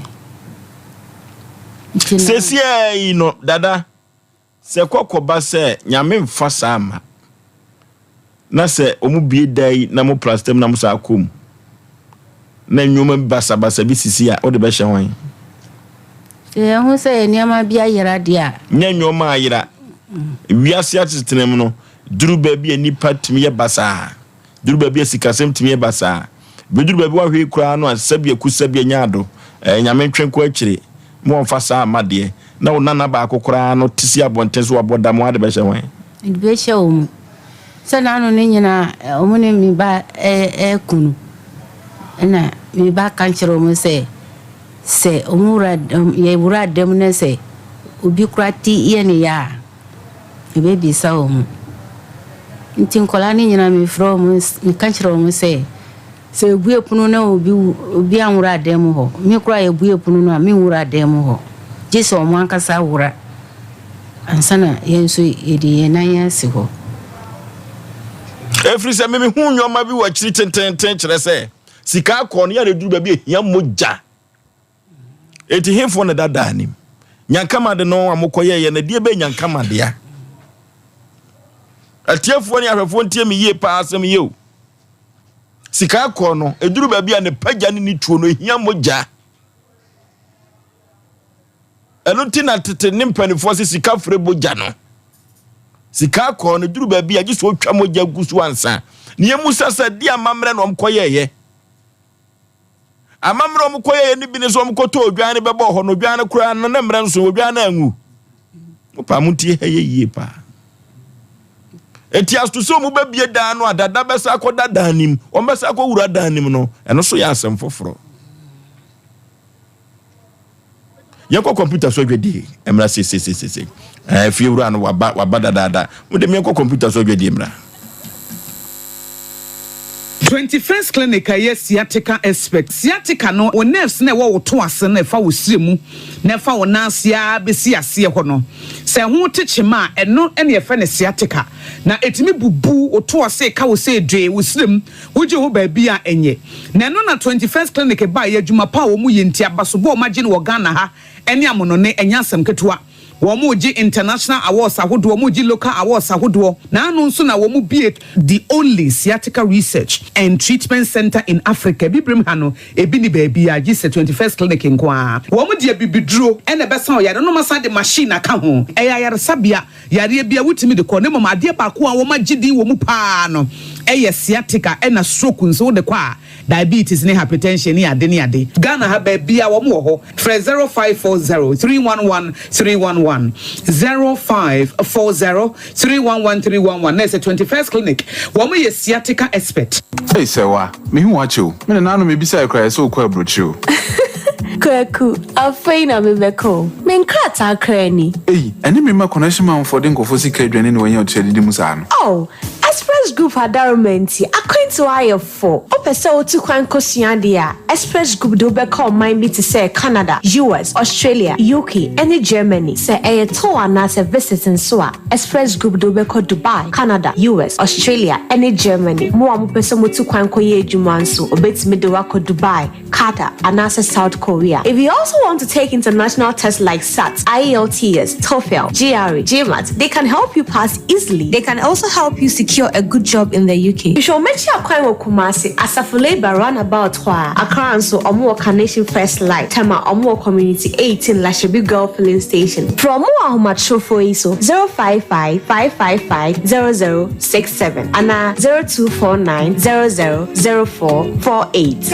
Sɛsiɛ yi no dada Sɛ ɛkɔ kɔba sɛ Nyame nfa saa mma, na sɛ ɔmo bue da yi na mo plasta mu na mo saa kɔ mu, na nnoɔma bi basabasa bi sisi a, wode bɛhyɛ hwan? Sɛ yɛhu sɛ nneɛma bi ayera deɛ a. Nyɛ nnoɔma ayera. Wiase asetena mu no, duru baabi a nnipa tumi yɛ basaa. Duru baabi a sikasɛm tumi yɛ basaa. Bɛduru baabi woahwɛ yi koraa no a sɛbi aku sɛbi anya ado. Ɛɛ Nyame ntwe nkɔ akyire ma wɔmfa saa mma deɛ. Na wo nana baako koraa no te si abɔnten so wabɔ dam woade bɛhyɛ hwan? Mede bɛhyɛ wɔn. Sɛ n'ano no nyinaa wɔn ne me ba reko no, ɛna me ba ka kyerɛ wɔn sɛ, sɛ wɔn wura yɛwura dam na sɛ obi koraa ti yɛ ne ya a, Mebɛbisa wɔn. Nti nkwadaa no nyinaa mefrɛ wɔn, meka kyerɛ wɔn sɛ, Sɛ yɛbue pono na obi obi anwura dan mu hɔ, me koraa yɛbue pono no a menwura dan mu hɔ, gye sɛ wɔn ankasa wura ansa na yɛn nso yɛde yɛn nan asi hɔ. Ɛfiri sɛ me mehu nneɛma bi wɔ akyiri tententen kyerɛ sɛ sika akɔ no yɛ na ɛduru baabi ɛhia mogya. Enti hefoɔ na ɛda daa nim? Nyankama de no a mokɔyɛeɛ no, ɛdeɛ bɛyɛ nyankama dea? Atiefoɔ ne ahwɛfoɔ ntie me yie paa asɛm yie o. Sika akɔ no, ɛduru baabi a ne pagya ne ne tuo no ɛhia mogya. Ɛno nti na tete ne mpanimfoɔ sɛ sika frɛ mogya no. Sika akɔ no, ɛduru baabi a gye sɛ ɔtwa mogya gu so ansa. Ne yɛmu sɛ sɛ di amammerɛ na ɔmkɔyɛeɛ. Amammerɛ a wɔkɔyɛeɛ no bi ne sɛ wɔkɔtɔ odwan no bɛbɔɔ hɔ no, odwan no koraa no, na mmerɛ nso odwan no anwu. Mo paa montie ha yɛ yie paa. Enti aso sɛ wɔn bɛbie dan no a dada bɛsa akɔda dan nim, wɔn bɛsa akɔwura dan nim no, ɛno so yɛ asɛm foforɔ. Yɛnkɔ kɔmputa so adwadie mmra seseesese. Ɛɛ fie wura no waba waba dadaada. Mo de yɛnkɔ kɔmputa so adwadie mmra. 21st Clinic a ɛyɛ sciatica expert. Sciatica no, wo nerves no a ɛwɔ wo to ase no a ɛfa wo srɛ mu na ɛfa wo nan ase ara bɛsi aseɛ hɔ no, sɛ ɛho te kyema a, ɛno na yɛfrɛ no sciatica. Na ɛtumi bubu wo to ase ka wo sɛ dwee wo srɛ mu. Wogye hɔ baabi a ɛnyɛ. Na ɛno na 21st Clinic baeɛ, adwuma pa a wɔn yɛ nti, abasobɔ a wɔagye no wɔ Ghana ha ne amonone, ɛnyɛ asɛm ketewa. Wɔregye international awards ahodoɔ, wɔregye local awards ahodoɔ, na ano nso na wɔbue the only sciatica research and treatment centre in Africa, Abibirem ha no, ebi nni baabiara gye sɛ 21st Clinic nko ara. Wɔde abibiduro na ɛbɛsa ɔyare no, na wɔasan de machine aka ho. Ɛyɛ ayaresabea. Yareɛ biara wotumi de kɔ na mmom adeɛ baako a wɔagye din wɔ mu pa ara no yɛ sciatica ɛna stroke nso wode kɔ a diabetes ne hypertension ne ade ne ade. Ghana ha baabiara wɔn wɔ hɔ frɛ 0540 311 311 0540 311 311 na ɛsɛ 21st clinic wɔn yɛ sciatica expert. Ei Sɛwa, mehu wo akyɛ o. Me nananom mebisae koraa yɛsɛ wokɔ aburokyire o. Kwaku, afei na mebɛkɔ o. Me nkrataa koraa ni. Ei, ɛne me mma connection manfoɔ de nkurɔfoɔ sika adwane na wɔanya ɔtiri adidi mu saa no. Oh, Express Group adaworoma nti, akwantuo ayɛ fo. Wopɛ sɛ wotu kwan kɔsua adeɛ a, Express Group de wo bɛkɔ ɔman bi te sɛ Canada, US, Australia, UK, ne Germany. Sɛ ɛyɛ tour anaasɛ visit nso a, Express Group de wo bɛkɔ Dubai, Canada, US, Australia, ne Germany. Mo a mopɛ sɛ motu kwan kɔyɛ adwuma nso, wɔbɛtumi de wo akɔ Dubai, Qatar, anaasɛ South Korea. If you also want to take international tests like SAT, IELTS, TOEFL, GRE, GMAT, they can help you pass easily. They can also help you secure a good job in the UK. Hwehwɛ wɔn akyi akwan wɔ Kumasi, Asafo Labour roundabout hɔ a. Accra nso, wɔn wɔ Carnation First Light, Tema, wɔn wɔ Community 18, Lashibi Girl Filling Station. Frɛ wɔn wɔ ahomatrofoɔ yi so, 055 555 0067 anaa 0249 00 0448.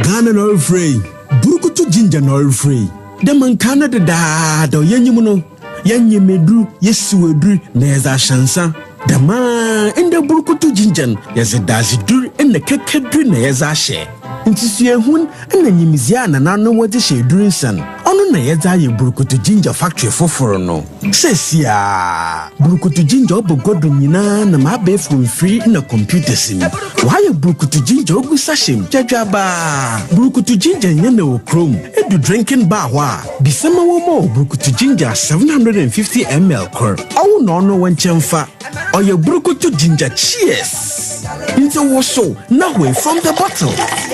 Ghana na ɔrefrɛ yi, Burukutu Ginger na ɔrefrɛ yi. Dɛ ma nkaa no dedaada yɛnyim no, yɛnyem edur, yesiw edur na yɛdze ahyɛ nsa. Dɛm ara ndɛ Burukutu Ginger no, yɛdze dadzedur na kɛkɛdur na yɛdze ahyɛ. Ntsi suahun na nyimdzee a nananom wɔdze hyɛ edur nsa no, ɔno na yɛdze ayɛ Burukutu Ginger factory fofor no. Seseiara, Burukutu Ginger ɔbɔ gua do nyina nam abaɛfor mfir na computers mu. Wɔayɛ Burukutu Ginger ogu sachet mu dwadwaabaa. Burukutu Ginger nnyɛ na wɔ kurom. Edu drinking bar hɔ a, bisa ma wɔmma wo Burukutu Ginger 750 ml kor. Ɔwo na ɔno wo nkyɛn fa. Ɔyɛ Burukutu Ginger Cheers! Ntsi wosow na hoe from the bottle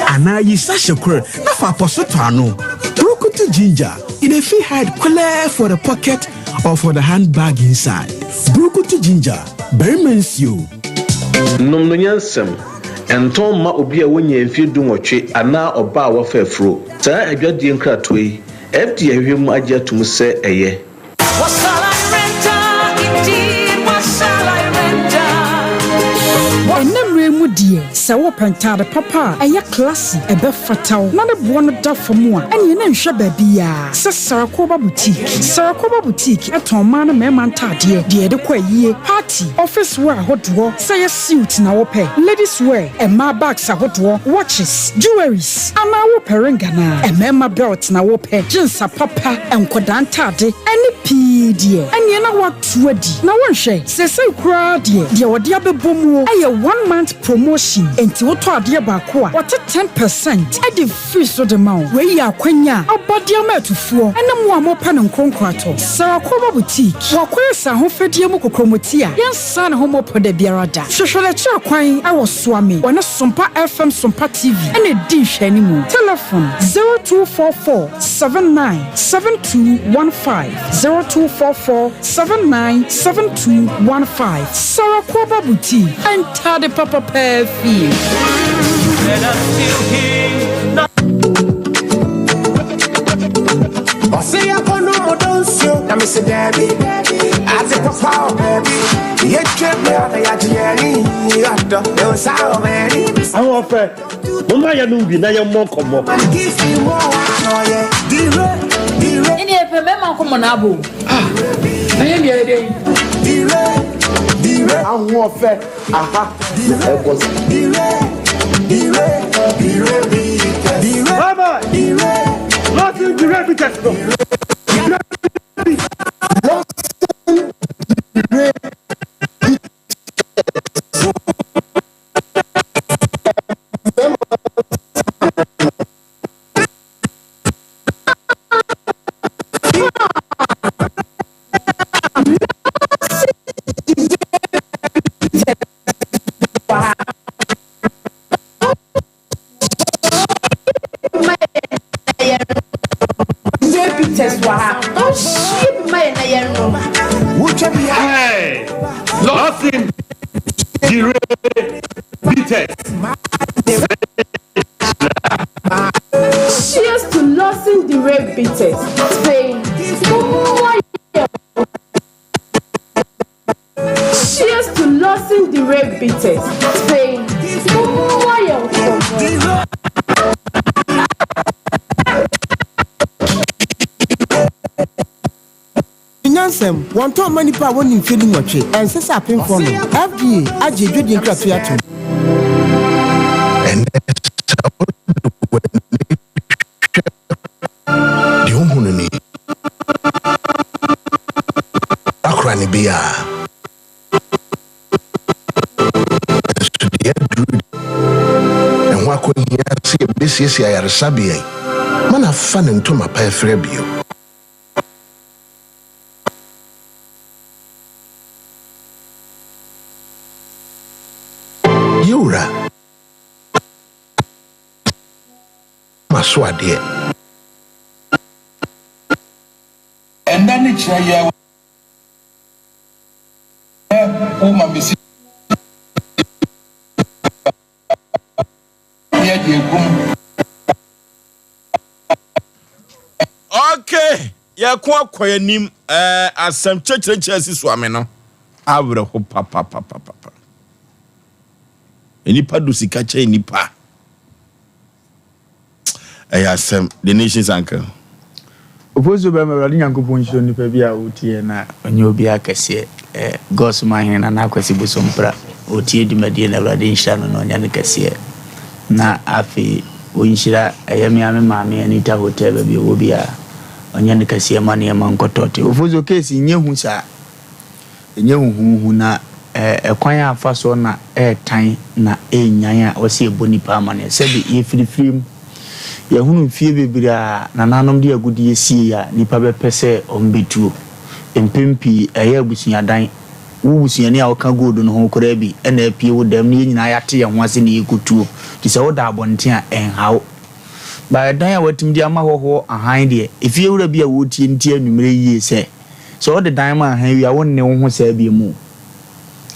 anaa yi sachet kor na fa apɔso tɔ ano. Burukutu Ginger. E dey fit hide clear for the pocket or for the handbag inside. Burukutu ginger, barima nsuo. Nom no nyansam. Ntɔn mma obi a wonnyaa mfeɛ dunwɔtwe anaa ɔbaa a wafa afuro. Saa adwadie nkratoɔ yi, FDA ahwehwɛ mu agye atom sɛ ɛyɛ. What shall I render indeed? What shall I render? Ɛnnɛ mmerɛ yi mu deɛ, sɛ wopɛ ntaade papa a ɛyɛ classy, ɛbɛfata wo, na ne boɔ no da fam a, ɛneɛ na nhwɛ baabiara sɛ Sarakoba Boutique. Sarakoba Boutique tɔn mmaa ne mmarima ntaadeɛ, deɛ yɛde kɔ ayie, party, office wear ahodoɔ, sɛ ɛyɛ suit na wopɛ, ladies wear, mmaa bags ahodoɔ, watches, jewelries, anaa wopɛ ring anaa mmarima belt na wopɛ, jeans apapa, nkwadaa ntaade, ɛne pii deɛ, ɛneɛ na woato adi. Na wonhwɛ, seesei koraa deɛ, deɛ wɔde abɛbɔ muo yɛ one month promotion. Enti wotɔ adeɛ baako a, wɔte 10 percent de firi so de ma wo. Wei yɛ akwanya a aba de ama atufoɔ ne mo a mopɛ no nkoronko atɔ. Sarah Koba Boutique, Wakɔyɛ sɛ ahofadie mu kokromoti a yɛnsan ne ho mmɔ pɔ da biara da. Hwehwɛ no akyiri kwan wɔ Suame, wɔne Sompa FM Sompa TV na ɛdi nhwɛanimu. Telefon, 0244 79 7215, 0244 79 7215. Sarah Koba Boutique, ntade papa paa fie. Ɔse yɛkɔ no mu donsuo na mese daabi ade papa wɔ baabi yɛtwa bi a na yɛagye yɛni ɔdɔ ɛwɔ saa wɔ m'ani Ahoɔfɛ, momma yɛnom bi na yɛmmɔ nkɔmmɔ. Ɛne ɛpɛ mɛma nkɔmmɔ no abɔ o. Ah, na yɛn deɛ yɛdɛn? Ahoɔfɛ, aha na ɛbɔ so. Mama, Lawson Dire Bitters no. Lawson Dire Bitters. Hey, Lawson Dire Bitters. Cheers to Lawson Dire Bitters. Spain. Cheers to Lawson Dire Bitters. Spain. Nyansam, Wɔntɔn mma nnipa a wɔnni mfe dunwɔtwe. Ɛnsɛ sɛ apemfoɔ nom. FDA agye adwadie nkratoɔ yi atom. Ɛnnɛ, sɛ wode w'ani hwɛ deɛ wohu no ni, akora no bi a, nanso deɛ aduru deɛ, ɛho akɔhia sɛ yɛbɛsiesie ayaresabea yi ma no afa ne ntoma pa afira bio. Yewura, maso adeɛ. Ɛnda ne kyerɛ yɛ wo ma me sika yɛ de egum. Okay, yɛko akɔ yɛn anim. Ɛɛ asɛm kyerɛkyerɛkyerɛ asi so ame no awerɛho papapapapa. Nnipa do sika kyɛn nnipa. Ɛyɛ asɛm. The Nation's Uncle. Ofosu bɛma Awurade Nyankopɔn nhyira onipa bi a ɔtie na ɔnyɛ obiara kɛseɛ. Eh, God's man hene Nana Akwasi Bosompra, ɔtie dwumadie na Awurade nhyira no na ɔnyɛ no kɛseɛ. Na afei ɔnhyira ɛyɛ me ara me maame Anita Hotel baabi ɔwɔ biara, ɔnyɛ no kɛseɛ ma nneɛma nkɔ tɔte. Ofosu case nyɛ hu saa. Ɛnyɛ huhuuhu na ɛkwan a afa soɔ na ɛretan na ɛrenyan a wɔse ɛbɔ nnipa amaneɛ. Sɛbe yɛfirifiri mu, yɛahunu mfie bebree a nananom de agudeɛ siei a nnipa bɛpɛ sɛ wɔbɛtuo. Mpɛn pii ɛyɛ abusuadan. Wo busuani a woka gold no ho koraa bi na apue wo dam na yɛn nyinaa yɛate yɛn ho ase na yɛrekɔtuo. Nti sɛ woda abɔnten a, ɛnha wo. But ɛdan a wɔatumi de ama hɔhoɔ ahan deɛ, efiewura bi a wɔretie ntie anwummerɛ yie sɛ, Sɛ wode dan ma ahan wie a, wonne wo ho saa bio mu.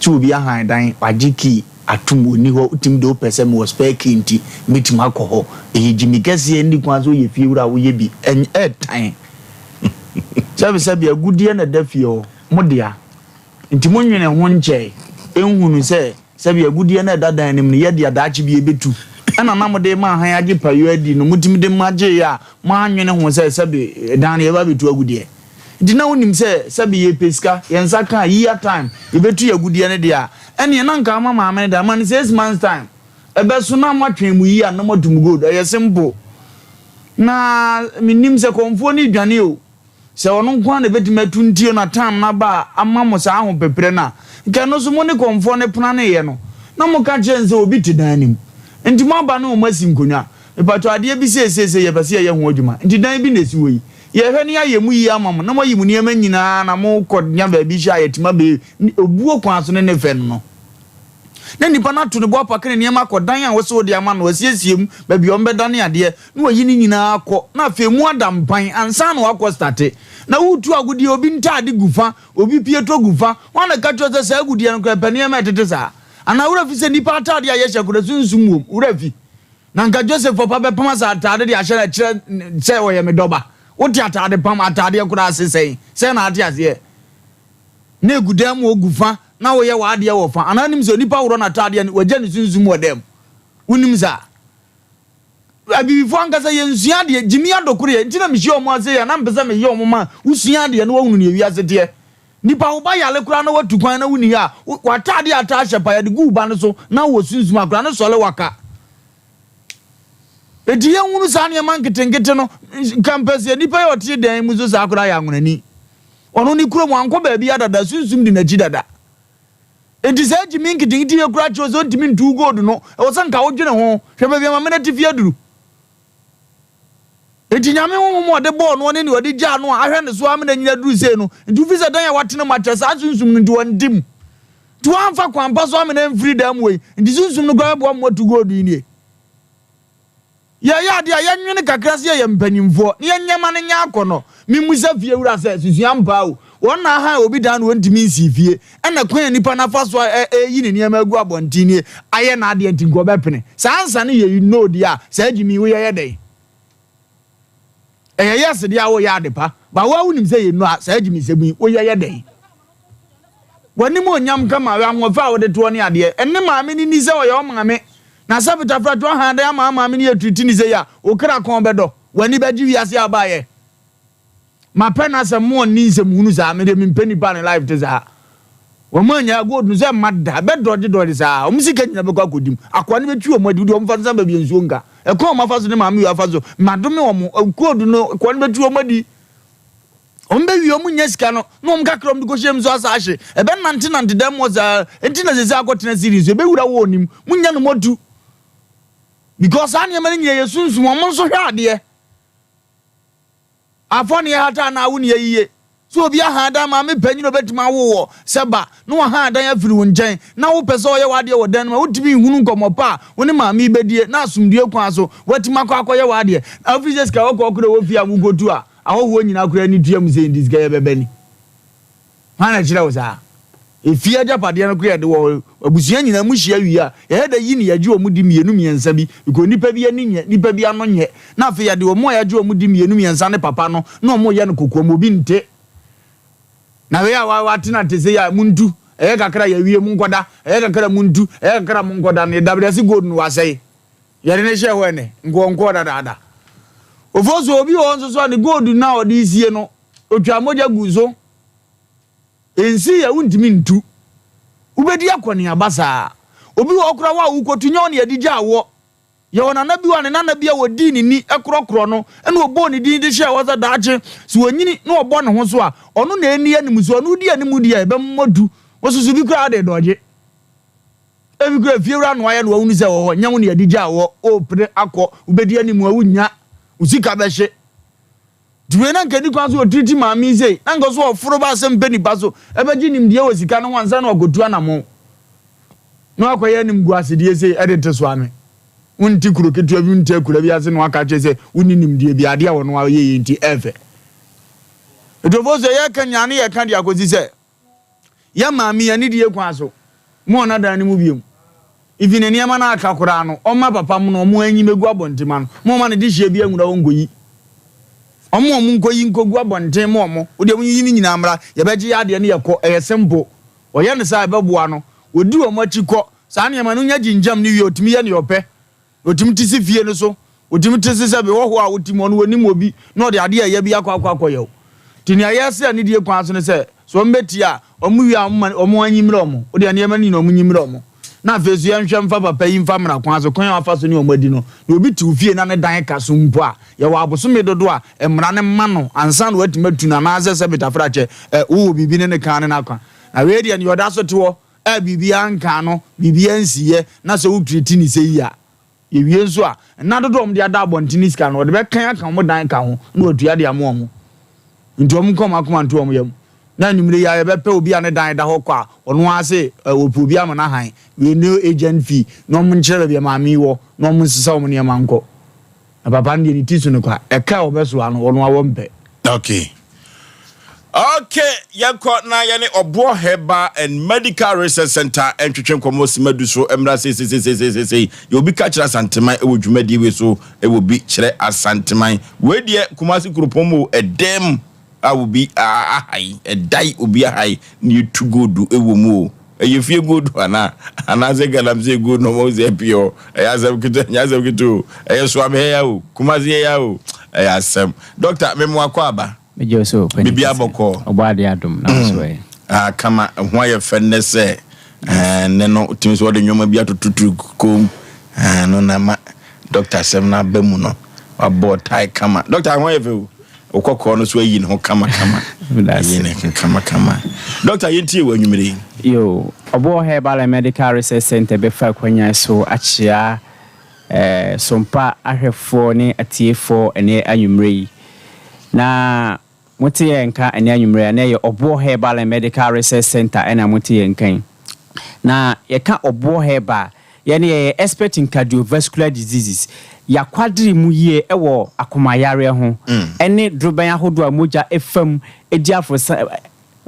Sɛ obi ahan dan, wagye key atom, onni hɔ, wotumi de wopɛ sɛ mewɔ spare key nti mɛtumi akɔ hɔ. Ɛyɛ gyimi kɛseɛ, nni kwan sɛ woyɛ fiewura a woyɛ bi. Ɛnyɛ, ɛɛtan. Sɛbesɛbe, agudeɛ na ɛda fie hɔ, mo dea. Nti monnwene ho nkyɛe nhunu sɛ sɛbe agudeɛ no a ɛda dan no mu no yɛ dea daakye bi ɛbɛtu. Ɛna na mode rema ahan agye payɔ adi no, motumi de ma gyeeɛ a moannwene ho sɛ sɛbe dan no yɛbɛba abɛtu agudeɛ. Nti na wonim sɛ sɛbe yɛpɛ sika, yɛn nsa ka a, year time, yɛbɛtu yɛn agudeɛ no deɛ a, ɛneɛ na nka ama maame no deɛ ama no six months time. Ɛbɛso na moatwɛn mo year na moatu mo gold. Ɛyɛ simple. Na mennim sɛ kɔmfoɔ no redwane o. Sɛ ɔno nko ara na ɛbɛtumi atu nti na time no aba a ama mo saa ahopeprɛ no a, nka ɛno nso mo ne kɔmfoɔ no praneeɛ no. Na moka kyerɛ no sɛ obi te dan no mu. Nti moaba ne wɔn asi nkonnwa. Mepakyɛw adeɛ bi sei sei sei yɛpɛ sɛ yɛyɛ ho adwuma. Nti dan bi na ɛsi hɔ yi. Yɛhwɛ na yɛayɛ mu yie ama mo na moayi mo nneɛma nyinaa na mokɔ nya baabi hyɛ a yɛatumi abɛyɛ obuo kwan so ne ne fɛ no no. Na nipa no ato ne bo apake ne nneɛma akɔ dan a wose wode ama no, wasiesie mu, baabi a wɔbɛda ne adeɛ, na wayi ne nyinaa akɔ, na afei mu ada mpan ansa na wakɔ state. Na woretu agudeɛ, obi ntaade gu fa, obi pieto gu fa, hwan na ɛka kyerɛ wo sɛ saa agudeɛ no koraa ɛpɛ nneɛma a ɛtete saa? Anaa wo werɛ fi sɛ nnipa ataade a yɛhyɛ koraa sunsum wom? Wo werɛ fi? Na anka Joseph papa bɛpam asa ataade de ahyɛ no akyerɛ sɛ ɔyɛ me dɔba. Wote ataade pam ataadeɛ koraa ase sɛn? Sɛn na ate aseɛ? Na egu dan mu ogu fa na woyɛ w'adeɛ wɔ fa. Anaa wonim sɛ onipa worɔ n'ataadeɛ no wagya ne sunsum wɔ dan mu? Wonim saa? Abibifoɔ ankasa yɛnsua adeɛ. Gyimi adokoro yɛ. Nti na mehyia wɔn ase yi a na mepɛ sɛ meyɛ wɔn ma wosua adeɛ na wɔhunu nea wiase teɛ. Nipa wo ba yare koraa na watu kwan na wonni hɔ a, w'atadeɛ a ataa hyɛ pa yɛde gu wo ba no so na wɔ sunsum akora no sɔre waka. Enti yɛnhunu saa nneɛma nketenkete no. Nka mpɛ sɛ nipa yi a ɔte dan mu so saa koraa yɛ anwonani. Ɔno ne kurom wankɔ baabi dada, sunsum di n'akyi dada. Enti saa gyimi nketenkete yi koraa kyerɛ sɛ ɔntumi ntu gold no. Ɛwɔ sɛ nka wodwene ho. Hwɛ baabi a maame no atifi aduru. Enti Nyame honhom a ɔde bɔɔ noɔ ne nea ɔde gyaa no a ahwɛ ne so ara ma no anyini aduru sei no nti, wofi sɛ dan a watena mu akyɛ saa sunsum no nti ɔnte mu. Nti woamfa kwan pa so amena amfiri dan mu wei nti sunsum no koraa bɛboa ma moatu gold yi nie. Yɛyɛ adeɛ a yɛnwene kakra sɛ yɛyɛ mpanyimfoɔ na yɛnyɛ ma no nyɛ akɔnnɔ. Memmisa fiewura sɛ, susua ampa o, wɔn na ahan obi dan na ɔntumi nsii fie, ɛna kwan a nipa no afa so a ɛreyi ne nneɛma agu abɔnten nie ayɛ n'adeɛ nti nka ɔbɛpene. Saa ansa no yɛ no deɛ a, saa gyimi woyɛ yɛ dɛn? Ɛyɛ yes deɛ a woyɛ ade pa, but wo a wonim sɛ yɛ no a, saa gyimisɛm yi woyɛ yɛ dɛn? W'anim onyam kama, ahoɔfɛ a wode toɔ ne adeɛ, ɛne maame no ni sɛ ɔyɛ wo maame. Na sɛ fitafratoɔ ahan dɛn ama maame no yɛ tiriti ne sei a, wo kra kɔn bɛdɔ, w'ani bɛgye wiase a wobaeɛ. Mapɛ n'asɛm mo ɔnni nsɛm hunu saa me deɛ mempɛ nipa ne life te saa wɔn anya gold no sɛ mma da bɛ dɔgye dɔgye saa wɔn sika nyina bɛkɔ akɔdi mu akoa no bɛtwi wɔn adi wodeɛ wɔn fa nsa baabi nsuo nka ɛkwan wɔn afa so ne maame wei afa so madome wɔn gold no akoa no bɛtwi wɔn adi wɔn bɛwie wɔn nya sika no na wɔn kakra wɔn de kɔhyɛ mu so asa ahye ɛbɛ nante nante dɛm wɔ saa nti na sɛ sɛ akɔtena series ɛbɛwura wɔ onim mo nya no mɔtu because saa nneɛma no nyina yɛ sunsum wɔn nso hwɛ adeɛ Afɔ ne ɛhata anaa wo ne ayiye. Sɛ obi ahan dan maame panyin a obetumi awo wɔ sɛ ba na wahan dan afiri wo nkyɛn na wopɛ sɛ ɔyɛ w'adeɛ wɔ dan no mu a, wotumi nhunu nkɔmmɔ pa a wo ne maame yi bɛdie na asomdwoeɛ kwan so woatumi akɔ akɔyɛ w'adeɛ. Na wofiri sɛ sika kɔkɔɔ koraa wɔ fie a mokɔtu a, ahɔhoɔ nyinaa koraa ani tua mu sɛ nti sika yi ɛbɛba ni. Hwan na ɛkyerɛ wo saa? Efie agyapadeɛ no koraa yɛde wɔ hɔ. Abusua nyinaa mu hyia wie a, yɛyɛ dɛ yi ne yɛgye wɔn di mmienu mmiɛnsa bi because nnipa bi ani nyɛ, nnipa bi ano nyɛ. Na afei yɛde wɔn a yɛagye wɔn di mmienu mmiɛnsa ne papa no na wɔyɛ no kokoam, obi nte. Na wei a watena te sei a, montu. Ɛyɛ kakra yɛawie, monkɔda. Ɛyɛ kakra montu, ɛyɛ kakra monkɔda no, yɛda ase gold no wasɛe. Yɛde no hyɛɛ hɔ ɛnnɛ, nkɔnkɔɔ dadaada. Ofosu, obi wɔ hɔ nso so a ne gold no a ɔde resie no, Otwaa mogya guu so. Nsii a wontumi ntu. Wobedi akɔneaba saa. Obi wɔ hɔ koraa wo a wokotu nyɛ wo na yɛde gyaa woɔ. Yɛwɔ nana bi wɔ a ne nana bi a wɔdii ne ni korɔkorɔ no na ɔbɔɔ ne din de hyɛɛ hɔ sɛ daakye sɛ ɔnyini na ɔbɔ ne ho so a ɔno na ɛnni anim sɛ ɔno di anim deɛ a ɛbɛmmɔ du. Wosusu bi koraa de dɔgye. Ebi koraa efiewura na wayɛ na wahunu sɛ ɛwɔ hɔ nyɛ wo na yɛde gyaa woɔ. Wopere akɔ wobɛdi anim a wonnya. Wo sika bɛhye. Nti wei na anka ɛni kwan sɛ ɔtiriti maame yi sei, na anka ɔsɛ ɔforo ba asɛm pɛ nipa so ɛbɛgye nimdeɛ wɔ sika no ho ansa na wakɔtu anamɔn na wakɔyɛ animguasedeɛ sei ɛde te so ame. Wonte kuro ketewa bi wonte akura bi ase na waka akyerɛ sɛ wonni nimdeɛ bi adeɛ a wɔno ayɛ yei nti ɛɛfɛ. Ɛtofo sɛ yɛka nyinaa ne yɛka de akɔsi sɛ Yɛ maame yi anidie kwan so ma ɔna dan no mu biom. Even nneɛma no aka koraa no ɔmma papa mo no ɔmo anyi mɛgu abɔnten ma no. Ma ɔma no dehyeɛ bi anwura hɔ nkɔyi. Ɔmo ɔmo nkɔyi nkɔgu abɔnten ma ɔmo. Wodeɛ monyiyi ne nyinaa mmra yɛbɛgye yɛ adeɛ no yɛkɔ. Ɛyɛ simple. Ɔyɛ no saa a ɛbɛboa no. Ɔdi ɔmo akyi kɔ. Saa nneɛma no wonya gyingyam no wie a ɔtumi yɛ deɛ ɔpɛ. Otumi te si fie no so. Otumi te se sɛ hɔhoɔ a wote mu, ɔno ɔnim obi na ɔde adeɛ a ɛyɛ bi akɔ akɔ akɔyɛ wo. Nti nea yɛsrɛ anidie kwan so ne sɛ, sɛ wɔbɛtie a, wɔn wie a wɔn wɔn anyi mmerɛ wɔn. Wodeɛ nneɛma no nyinaa wɔn nyi mmerɛ wɔn. Na afei nso yɛnhwɛ mfa papa yi mfa mmara kwan so, kwan a wafa so ne wɔn adi no. Na obi te wo fie na ne dan ka so mpo a, yɛwɔ abosome dodoɔ a mmara no ma no ansa na watumi atu no anaasɛ sɛ betafrakyɛ ɛ, wowɔ biribi ne ne kan ne no aka. Na wei deɛ, nea ɔda so te hɔ. a biribiara nkaa no, biribiara nsiiɛ, na sɛ wo treat no sɛ yi a, yɛwie nso a, nna dodoɔ a wɔde ada abɔnten ne sika no, wɔde bɛkan aka wɔn dan ka ho na wɔatua de ama wɔn. Nti wɔn nka wɔn akoma nto wɔn yam. Na anwummere yi ara yɛbɛpɛ obi a ne dan da hɔ kɔ a, ɔno ara se ɔpɛ obi ama no ahan, wei no agent fee, na wɔn nkyerɛ baabi a maame yi wɔ na wɔn nsesa wɔn nneɛma nkɔ. Na papa no deɛ ne ti so no kwa, ɛka a wɔbɛsoa no, ɔno ara wɔmpɛ. Okay. Okay, yɛnkɔ na yɛne Ɔboɔ Herbal and Medical Research Center ntwetwe nkɔmmɔ sima du so mmra seiseiseisei. Yɛ obi ka kyerɛ Asanteman wɔ dwumadie wei so, wɔ bi kyerɛ Asanteman. Wei deɛ Kumasi kuropɔn mu o, ɛdɛm a obi ahae, ɛdae obi ahae na yɛtu gold wɔ mu o. Ɛyɛ fie gold anaa? Anaasɛ galamsey gold na ɔma wo sɛ pii hɔ? Ɛyɛ asɛm ketewa, ɛnyɛ asɛm ketewa o. Ɛyɛ Soame ha yi ara o, Kumasi ha yi ara o. Ɛyɛ asɛm. Doctor, me mmoa kɔ aba. Megye wo so, Panin Biribiara Kɛseɛ. bɔkɔɔ. Ɔbɔ adeɛ adom, na wo so ɛ? Ah, kama, ho ayɛ fɛ nnɛ sɛ, eh, nnɛ no, wotumi sɛ wɔde nneɛma bi atototo kom, eh, no na ma doctor asɛm no aba mu no, wabɔ ɔtae kama. Doctor, ho ayɛ fɛ o. Wo kɔkɔɔ no so ayi ne ho kama kama. Ayi ne ho kama kama. Doctor, yɛntie wɔ anwummere yi. Yo, Ɔboɔ Herbal and Medical Research Centre bɛfa akwannya so akyea eh, Sompa ahwɛfoɔ ne atiefoɔ ɛnɛ anwummerɛ yi. Na mote yɛn nka ɛnɛ anwummerɛ a, na ɛyɛ Ɔboɔ Herbal and Medical Research Centre ɛna mote yɛn nka yi. Na yɛka Ɔboɔ Herbal a, yɛn yɛyɛ expert in cardiovascular diseases. Yɛakwadere mu yie ɛwɔ akomayareɛ ho ɛne dorobɛn ahodoɔ a mogya ɛfa mu ɛdi aforosa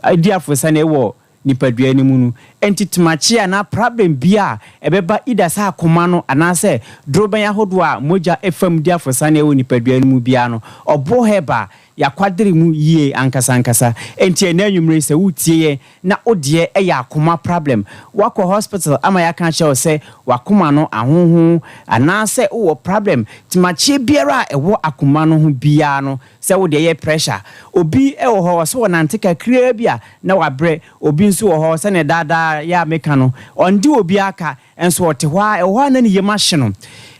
ɛdi aforosane ɛwɔ nipadua no mu no. Enti tomakye anaa prabɛn biara a ɛbɛba either sɛ akoma no anaasɛ dorobɛn ahodoɔ a mogya fa mu di aforosane wɔ nipadua no mu biara no, ɔboɔ herbal yɛakwadere mu yie ankasa ankasa. Enti ɛnnɛ anwumerɛ yi sɛ woretie yɛn na wo deɛ yɛ akoma prablɛm, woakɔ hospital ama yɛaka akyerɛ wo sɛ w'akoma no ahonhon anaasɛ wowɔ prablɛm, tomakyeɛ biara a ɛwɔ akoma no ho biara no, Sɛ wo deɛ yɛ pressure. Obi wɔ hɔ ɔse ɔnante kakraa bi a na wabrɛ, obi nso wɔ hɔ sɛdeɛ daa daa yɛ a meka no ɔnde obiara ka nso ɔte hɔ ara, ɛwɔ hɔ a na ne yam ahye no.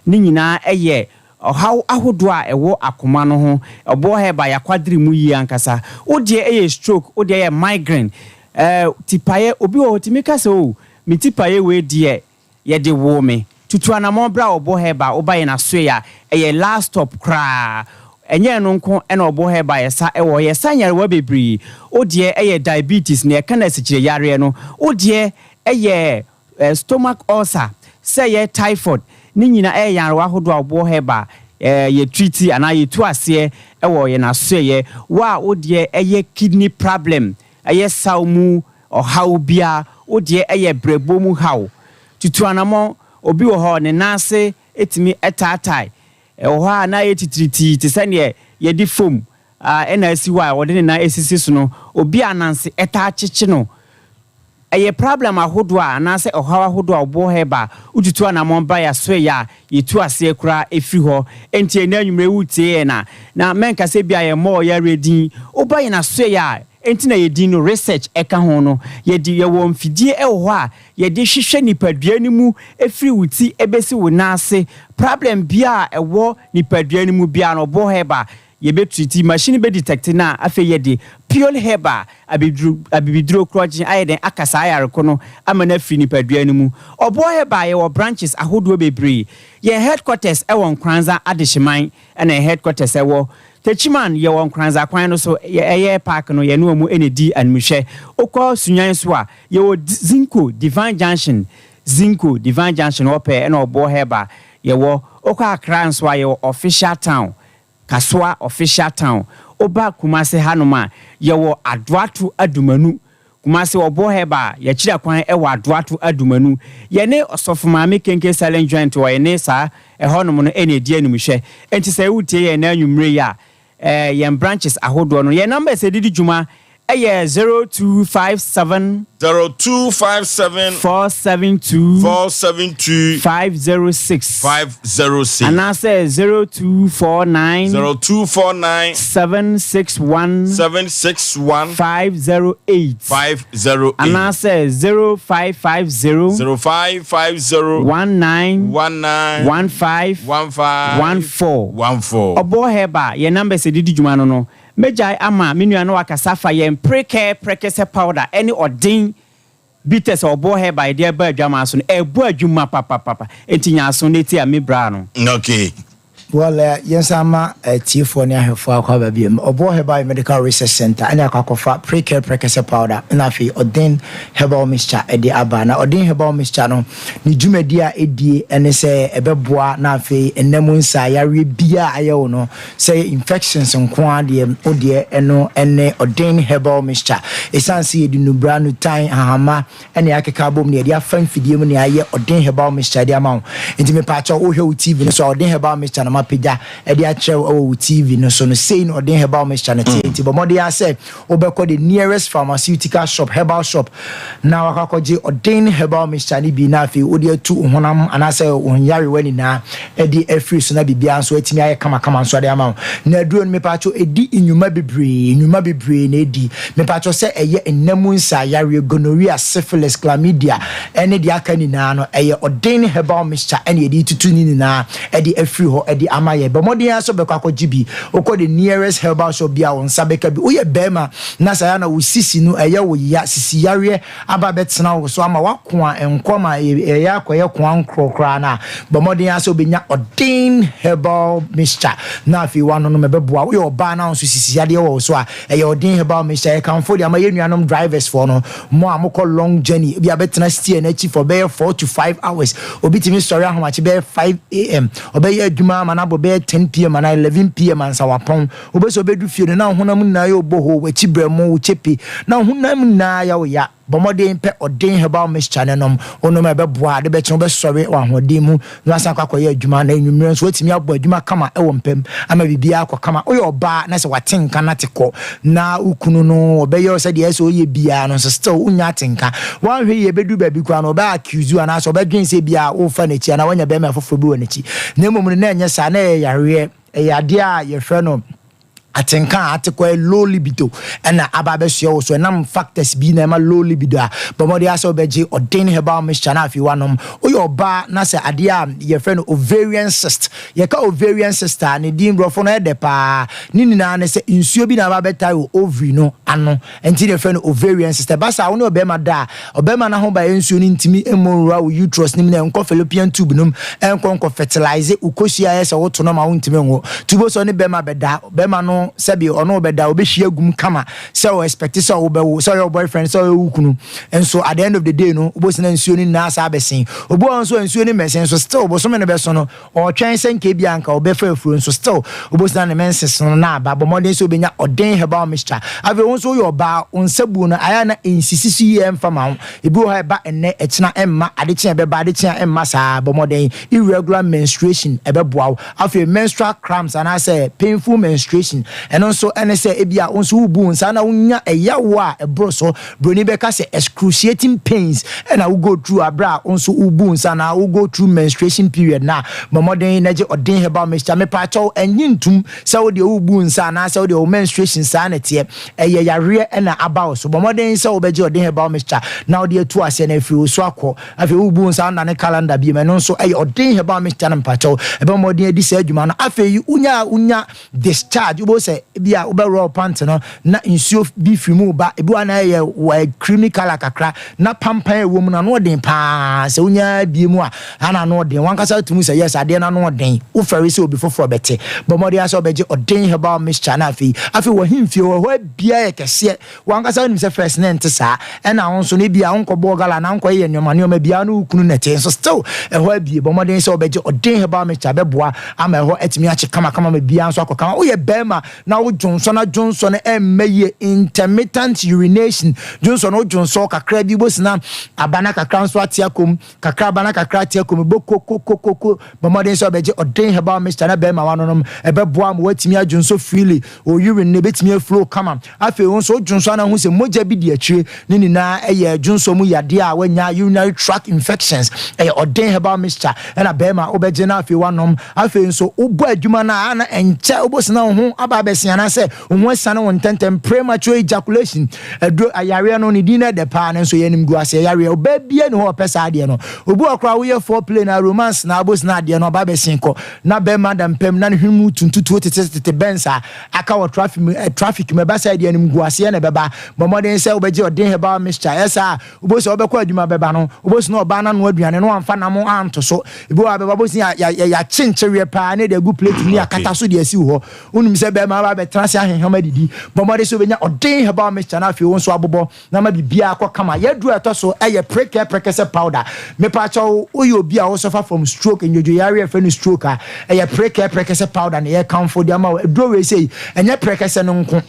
Ne nyinaa yɛ ɔhaw ahodoɔ a ɛwɔ akoma no ho. Ɔboɔ herbal yɛakwadere mu yie ankasa. Wo deɛ yɛ stroke, wo deɛ yɛ migraine, eh, tipaeɛ, obi wɔ hɔ ɔtumi ka sɛ oh me tipaeɛ wei deɛ Yɛde woo me. Tutu anamɔn bra Ɔbo Herbal woba yɛn asoɛe a, ɛyɛ last stop koraa. Ɛnyɛ ɛno nko na Ɔbo Herbal yɛ sa wɔ hɔ, yɛsa nyarewa bebree. Wo deɛ ɛyɛ diabetes, nea ɛka no asikyire yareɛ no. Wo deɛ ɛyɛ stomach ulcer, sɛ ɛyɛ typhoid, ne nyinaa ɛyɛ nyarewa ahodoɔ a Ɔbo Herbal yɛ treat anaa yɛtu aseɛ wɔ yɛn asoɛeɛ. Wo a wo deɛ ɛyɛ kidney problem, ɛyɛ saw mu ɔhaw biara, wo deɛ ɛyɛ brɛboɔ mu haw. Tutu anamɔn, obi wɔ hɔ ne nan ase tumi taatae, ɛwɔ hɔ a na ayɛ titiritii te sɛ neɛ yɛde foam na asi hɔ a ɔde ne nan asisi so no, obi a ananse taa kyekye no. Ɛyɛ prablɛm ahodoɔ a anaasɛ ɔhaw ahodoɔ a ɔboɔ hɔ ba a, wotutu anamɔn ba yɛasoɛeɛ a, yɛtu aseɛ koraa firi hɔ. Enti ɛnnɛ anwummerɛ yi woretie yɛn a, na mɛnka sɛ ebia yɛmmɔɔ yareɛ din. Woba yɛn asoɛeɛ a, enti na yɛn din no research ka ho no, yɛde, yɛwɔ mfidie wɔ hɔ a yɛde hwehwɛ nipadua no mu firi wo ti bɛsi wo nan ase. Prablɛm biara a ɛwɔ nipadua no mu biara no, ɔboɔ hɔ ba a, Yɛbɛ treat, machine bɛ detect no a afei yɛde pure herbal abibiduro abibiduro korɔgyen ayɛ dɛn aka saa yare ko no ama no afiri nipadua no mu. Ɔboɔ herbal yɛwɔ branches ahodoɔ bebree. Yɛn headquarters ɛwɔ Nkoranza Adehyeman ɛna yɛn headquarters ɛwɔ. Techiman yɛwɔ Nkoranza kwan no so yɛ ɛyɛ park no yɛne wɔn ɛna ɛdi animhwɛ. Wokɔ Sunyani nso a yɛwɔ Zinco Divine Junction Zinco Divine Junction hɔ pɛɛ ɛna Ɔboɔ herbal yɛwɔ. Wokɔ Accra nso a yɛwɔ Official Town Kasoa official town. Woba Kumase hanom a, yɛwɔ Adoato Adumanu. Kumase Ɔboɔ Herbal, yɛkyerɛ kwan wɔ Adoato Adumanu. Yɛne Ɔsɔfo Maame Kenke Silent Joint wɔ yɛne saa ɛhɔnom no na ɛdi animhwɛ. Enti sɛ woretie yɛn nnɛ anwummere yi a, eh, yɛn branches ahodoɔ no, yɛn numbers a yɛde di dwuma yɛ 0257. 0257. 472. 472. 506. 506. Anaasɛ 0249. 0249. 761. 761. 508. 508. Anaasɛ 0550. 0550. 19. 19. 15. 15. 14. 14. Ɔbɔ Herbal, yɛn numbers a yɛde di dwuma no no. Mɛgyae ama me nua no akasa afa yɛn prekɛ prɛkɛsɛ powder ɛne ɔden Bitters a ɔbɔ herbal de aba adwaman so no, ɛbɔ adwuma papapapa. Enti nya aso na tie a me bra no. Okay. Well, eh, yɛnsan ma atiefoɔ ne ahwɛfoɔ akɔ aba biom. Ɔboɔ Herbal Medical Research Centre ɛne akɔ akɔfa Precare Prɛkɛsɛ Powder ɛna afei Ɔden Herbal Mixture ɛde aba. Na Ɔden Herbal Mixture no, ne dwumadie a ɛdie ɛne sɛ ɛbɛboa na afei nna mu nsa yareɛ biara a ayɛ wo no, sɛ ɛyɛ infections nko ara deɛ, wo deɛ ɛno ɛne Ɔden Herbal Mixture. Ɛsiane sɛ yɛde nnubra, nnutan, hahama, ɛna yɛakeka abom na yɛde afa mfidie mu na yɛayɛ Ɔden Herbal Mixture de ama wo. Nti mepaakyɛw wohwɛ wo TV no so a, Ɔden Herbal Mixture na mapagya de akyerɛ wo wɔ wo TV no so no. Sei na Ɔden Herbal Mixture no teɛ. Nti bɔ mmɔden ara sɛ wobɛkɔ the nearest pharmaceutical shop, herbal shop, na wakɔ akɔgye Ɔden Herbal Mixture no bi na afei wode atu wo honam anaasɛ wo nyarewa nyinaa de afiri so na biribiara nso atumi ayɛ kamakama nso de ama wo. Na aduro no mepaakyɛw ɛdi nnwuma bebree, nnwuma bebree na ɛdi. Mepaakyɛw sɛ ɛyɛ nna mu nsa yareɛ, gonorrhea, syphilis, chlamydia ɛne deɛ aka nyinaa no, ɛyɛ Ɔden herbal mixture ɛna yɛde retutu ne nyinaa de afiri hɔ de ama yɛn. Bɔ mmɔden ara sɛ wobɛkɔ akɔgye bi. Wokɔ the nearest herbal shop bi a wo nsa bɛka bi. Woyɛ barima na saa na wo sisi no ɛyɛ wo ya, sisi yareɛ aba abɛtena wo so ama woako a nkɔ ma ɛyɛ akɔyɛ koa nkorɔ koraa no a, bɔ mmɔden ara sɛ wobɛnya Ɔden herbal mixture na afei woanonom, ɛbɛboa. Woyɛ ɔbaa na wo nso sisi yadeɛ wɔ wo so a, ɛyɛ Ɔden herbal mixture. Yɛkamfo de ama yɛn nuanom drivers foɔ no, mo a mokɔ long journey, ebi a bɛtena steer no akyi for bɛyɛ 4 to 5 hours. Obi tumi sɔre ahomakye bɛyɛ 5 a.m., ɔbɛyɛ adwuma ama no abɔ bɛyɛ 10 p.m. anaa 11 p.m. ansa wapɔn. Wobɛsɛ wobɛdu fie no na wo honam nyinaa yɛ oboho, w'akyi brɛ wo kyɛpe na wo honam nyinaa yɛ wo ya. Bɔ mmɔden pɛ Ɔden herbal mixture no nom. Wonom a, ɛbɛboa. Ade bɛkye, wobɛsɔre wɔ ahoɔden mu na wasan akɔ akɔyɛ adwuma, na anwummerɛ nso woatumi abɔ adwuma kama wɔ mpam ama biribiara akɔ kama. Woyɛ ɔbaa na sɛ wate nka na te kɔ na wo kunu no ɔbɛyɛ wo sɛdeɛ ɛsɛ ɔyɛ biara no nso still wonya atenka. Woanhwɛ yie bɛduru baabi koraa no ɔbɛ accuse wo anaasɛ ɔbɛdwen sɛ ebia worefa n'akyi anaa woanya barima foforɔ bi wɔ n'akyi. Na mmom no na ɛnyɛ saa, na ɛyɛ yareɛ, ɛyɛ adeɛ a yɛfrɛ no atenka a ate kɔ, low libido ɛna aba abɛsoɛ wo so. Ɛnam factors bi na ɛma low libido a, bɔ mmɔden asɛ wobɛgye Ɔden herbal mixture na afei wanom. Woyɛ ɔbaa na sɛ adeɛ a yɛfrɛ no ovarian cyst, yɛka ovarian cyst a, ne din borɔfo no ɛdɛ paa. Ne nyinaa ne sɛ nsuo bi na aba abɛtae wɔ ovary no ano, nti na yɛfrɛ no ovarian cyst. Ɛba saa, wo ne ɔbɛrima da a, ɔbɛrima no ahoba nsuo no ntumi mmɔ nwura wo uterus no mu na ɛnkɔ fallopian tube no mu ɛnkɔ nkɔ fertilize wo kosua. Ayɛ sɛ woto no ma wontumi nwo tubo sɛ ɔne bɛrima bɛda. Bɛrima no sɛbi ɔno bɛda, ɔbɛhyia gum kama sɛ ɔ expect sɛ wobɛwo, sɛ ɔyɛ wo boyfriend, sɛ ɔyɛ wo kunu nso, at the end of the day no wobɛsi na nsuo no nyinaa saa bɛsen. Obi wɔ hɔ nso a nsuo no mmɛsen nso still bosome no bɛso no, ɔretwɛn sɛ nka ebi anka ɔbɛfa afuro nso still wobɛsi na ne menses no na aba. Bɔ mmɔden sɛ wobɛnya Ɔden herbal mixture. Afei wo nso woyɛ ɔbaa, wo nsa buo no ayɛ na nsisi so yie ɛmfa ma wo. Ebi wɔ hɔ a ɛba ɛnnɛ, ɛkyena ɛmma, adekye a ɛbɛba, adekye a ɛmma saa. Bɔ mmɔden, irregular menstruation, ɛbɛboa wo. Afei menstrual cramps anaasɛ painful menstruation, ɛno nso ɛne sɛ ebi a wo nso wobu wo nsa na wonya ɛyawo a ɛboro so, broni bɛka sɛ excruciating pains, ɛna wo go through abere a wo nso wobu wo nsa na wo go through menstruation period. Na bɔ mmɔden na gye Ɔden herbal mixture. Mepaakyɛw, ɛnye ntum sɛ wo deɛ wobu nsa anaasɛ wo deɛ wo menstruation saa na ɛteɛ, ɛyɛ yareɛ ɛna aba wo so. Bɔ mmɔden sɛ wobɛgye Ɔden herbal mixture na wode atu aseɛ na afiri wo so akɔ. Afei wobu nsa na ne calendar bi mu, ɛno nso ɛyɛ Ɔden herbal mixture no. Mpakyɛw, ɛbɛ mmɔden adi saa adwuma no. Afei wonya discharge, wobɛhu sɛ ebi a wobɛworɔ pant no na nsuo bi firi mu ba. Ebi wa na ɛyɛ wɔ creamy colour kakra na pampan a ɛwɔ mu no ano ɔden paa. Sɛ wonya bie mu a, ana ano ɔden, wankasa tumi sɛ yes, adeɛ no ano ɔden, wofɛre sɛ obi foforɔ bɛte. Bɔ mmɔden asɛ wobɛgye Ɔden herbal mixture. Na afei wɔ hemfie hɔ hɔ abia yɛ kɛseɛ, wankasa wonim sɛ first ne nte saa, ɛna wo nso no ebi a wonkɔbɔɔ gala na wonkɔyɛ nneɛma biara no wo kunu nɛte nso still ɛhɔ abie. Bɔ mmɔden sɛ wobɛgye Ɔden herbal mixture, bɛboa ama ɛhɔ atumi akye kamakama ma biara nso akɔ kama. Woyɛ bɛrima na wo dwonsɔ na dwonsɔ no ɛmma yie, intermittent urination, dwonsɔ no wodwonsɔ kakra bi wobɛsi aba na kakra nso ate akɔm kakra, aba na kakra ate akɔm, bɔ kokokokoko. Bɔ mmɔden sɛ wobɛgye Ɔden herbal mixture na bɛrima wanonom, ɛbɛboa ma woatumi adwonsɔ freely, o urine no ɛbɛtumi aflow kama. Afei wo nso wodwonsɔ ana ho sɛ mogya bi di akyire, ne nyinaa ɛyɛ dwonsɔ mu yadeɛ a wanya, urinary tract infections, ɛyɛ Ɔden herbal mixture ɛna bɛrima wobɛgye no afei wanom. Afei nso wobɔ adwuma no a ana ɛnkyɛ wobɔsena wo ho aba. aba abɛsen anaasɛ wo ho asiane wo ntɛntɛm, premature ejaculation, aduro ayareɛ no ne din no ɛdɛ paa nanso ɛyɛ animguaseɛ yareɛ. Ɔbaa biara nni hɔ a ɔpɛ saa adeɛ no. Obi wɔ hɔ koraa woyɛ foreplay na romance na abos na adeɛ no ɔba abɛsen kɔ na bɛrima da mpa mu na ne hwene mu tu ntutuo tete tete bɛns a aka wɔ traffic mu, eh, traffic mu ɛba saa deɛ animguaseɛ na ɛbɛba. Bɔ mmɔden sɛ wobɛgye ɔden herbal mixture ɛyɛ saa a wobɛhu sɛ wobɛkɔ adwuma bɛba no wobɛhu sɛ na ɔbaa no anoa aduane na wamfa nam anto so. Ebi wɔ hɔ a bɛba wobɛhu sɛ yɛ yɛ yɛakye nkyeweɛ paa na yɛde agu plate mu na yɛakata so de asi wo hɔ. Wonim sɛ bɛrima aba abɛtena ase aheham adidi. Bɔ mmɔden sɛ wobɛnya ɔden herbal mixture na afei wo nso abobɔ na ama biribiara akɔ kama. Yɛaduru a ɛtɔ so yɛ prekɛ prɛkɛsɛ powder. Mepakyɛw woyɛ obi a wo suffer from stroke, ndwodwoyare a yɛfrɛ no stroke a, ɛyɛ prekɛ prɛkɛsɛ powder na yɛkamfo de ama wo. Aduro wei sei, ɛnyɛ prɛkɛsɛ no nko.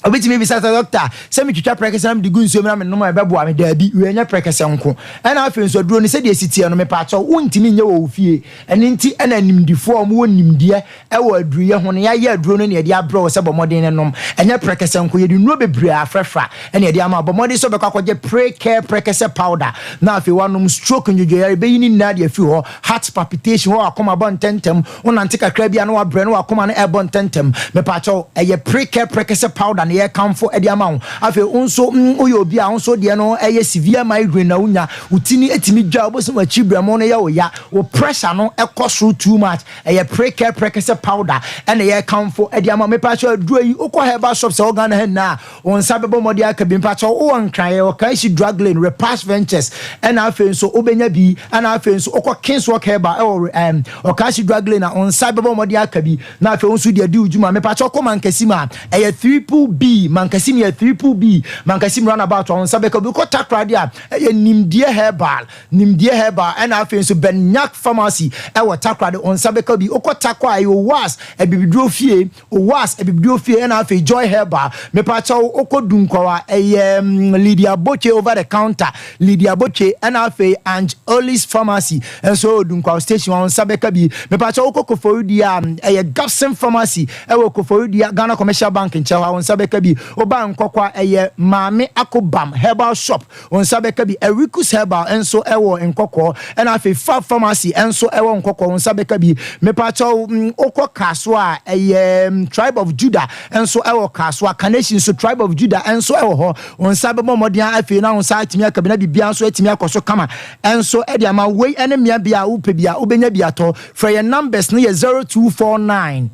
Obi tumi bisa sɛ, Dɔkta, sɛ metwitwa prɛkɛsɛ na mede gu nsuo mu na menom a, ɛbɛboa me? Daabi, wei ɛnyɛ prɛkɛsɛ nko. Ɛna afei nso aduro no sɛdeɛ ɛsi teɛ no, mepaakyɛw, wontumi nyɛ wɔ wo fie. Ɛno nti na animdefoɔ a wɔwɔ nimdeɛ wɔ aduruyɛ ho no, yɛayɛ aduro no na yɛde abrɛ wo sɛ bɔ mmɔden na nom. Ɛnyɛ prɛkɛsɛ nko, yɛde nnuro bebree afrafra na yɛde ama wo. Bɔ mmɔden sɛ wobɛkɔ akɔgye Precare Prɛkɛsɛ Powder na afei woanom. Stroke nnwodwoyare, bɛyi ne nyinaa de afiri hɔ. Heart palpitation, hɔ w'akoma bɔ ntɛmntɛm, wonante kakra bi a na wabrɛ na w'akoma no ɛrebɔ ntɛmntɛm. Mepaakyɛw, ɛyɛ Precare Prɛkɛsɛ Powder na yɛrekamfo de ama wo. Afei wo nso, woyɛ obi a wo nso deɛ no ɛyɛ severe migraine na wonya, wo ti no tumi dwa, wobɛhu sɛ w'akyi berɛmo no yɛ wo ya, wo pressure no kɔ soro too much, Ɛyɛ prekɛ prɛkɛsɛ powder ɛna yɛkamfo de ama wo. Mepakyɛw aduro yi wokɔ herbal shops ɛwɔ Ghana ha nyinaa a wo nsa bɛbɔ mmɔden aka bi. Mepakyɛw wowɔ Nkran yɛwɔ Kanshi Drug Lane, Repash Ventures ɛna afei nso wobɛnya bi ɛna afei nso wokɔ Kingswalk Herbal ɛwɔ ɛɛm Okashi Drug Lane a wo nsa bɛbɔ mmɔden aka bi na afei wo nso de adi wo dwuma. Mepakyɛw kɔ Mankasim a ɛyɛ Triple B, Mankasim yɛ Triple B, Mankasim roundabout a wo nsa bɛka bi. Wokɔ Takoradi a ɛyɛ Nimdeɛ Herbal. Nimdeɛ Herbal ɛna afei nso Benyak Pharmacy ɛwɔ Takoradi wo nsa bɛka bi. Wokɔ Tarkwa a ɛyɛ Owas Abibiduro Fie, Owas Abibiduro Fie ɛna afei Joy Herbal. Mepakyɛw wokɔ Dunkwaw a ɛyɛ Lydia Botwe over the counter, Lydia Botwe ɛna afei Ange Olis Pharmacy nso ɛwɔ Dunkwaw station a wo nsa bɛka bi. Mepakyɛw wokɔ Koforidua a ɛyɛ Gapson Pharmacy ɛwɔ Koforidua Ghana Commercial Bank nkyɛn hɔ a wo nsa bɛka bi. Woba Nkɔkɔ a ɛyɛ Maame Akobam Herbal Shop Wo nsa bɛka bi. Ericus Herbal nso wɔ Nkɔkɔɔ, ɛna afei Fab Pharmacy nso wɔ Nkɔkɔɔ, wo nsa bɛka bi. Mepakyɛw, wokɔ Kasoa a, ɛyɛ Tribe of Judah nso wɔ Kasoa, Kaneshie nso Tribe of Judah nso wɔ hɔ. Wo nsa bɛbɔ mmɔden ara afei na wo nsa atumi aka bi na biribiara nso atumi akɔ so kama nso de ama wo. Wei ne mmea bi a wopɛ bi a, wobɛnya bi atɔ. Frɛ yɛn numbers no yɛ 0249.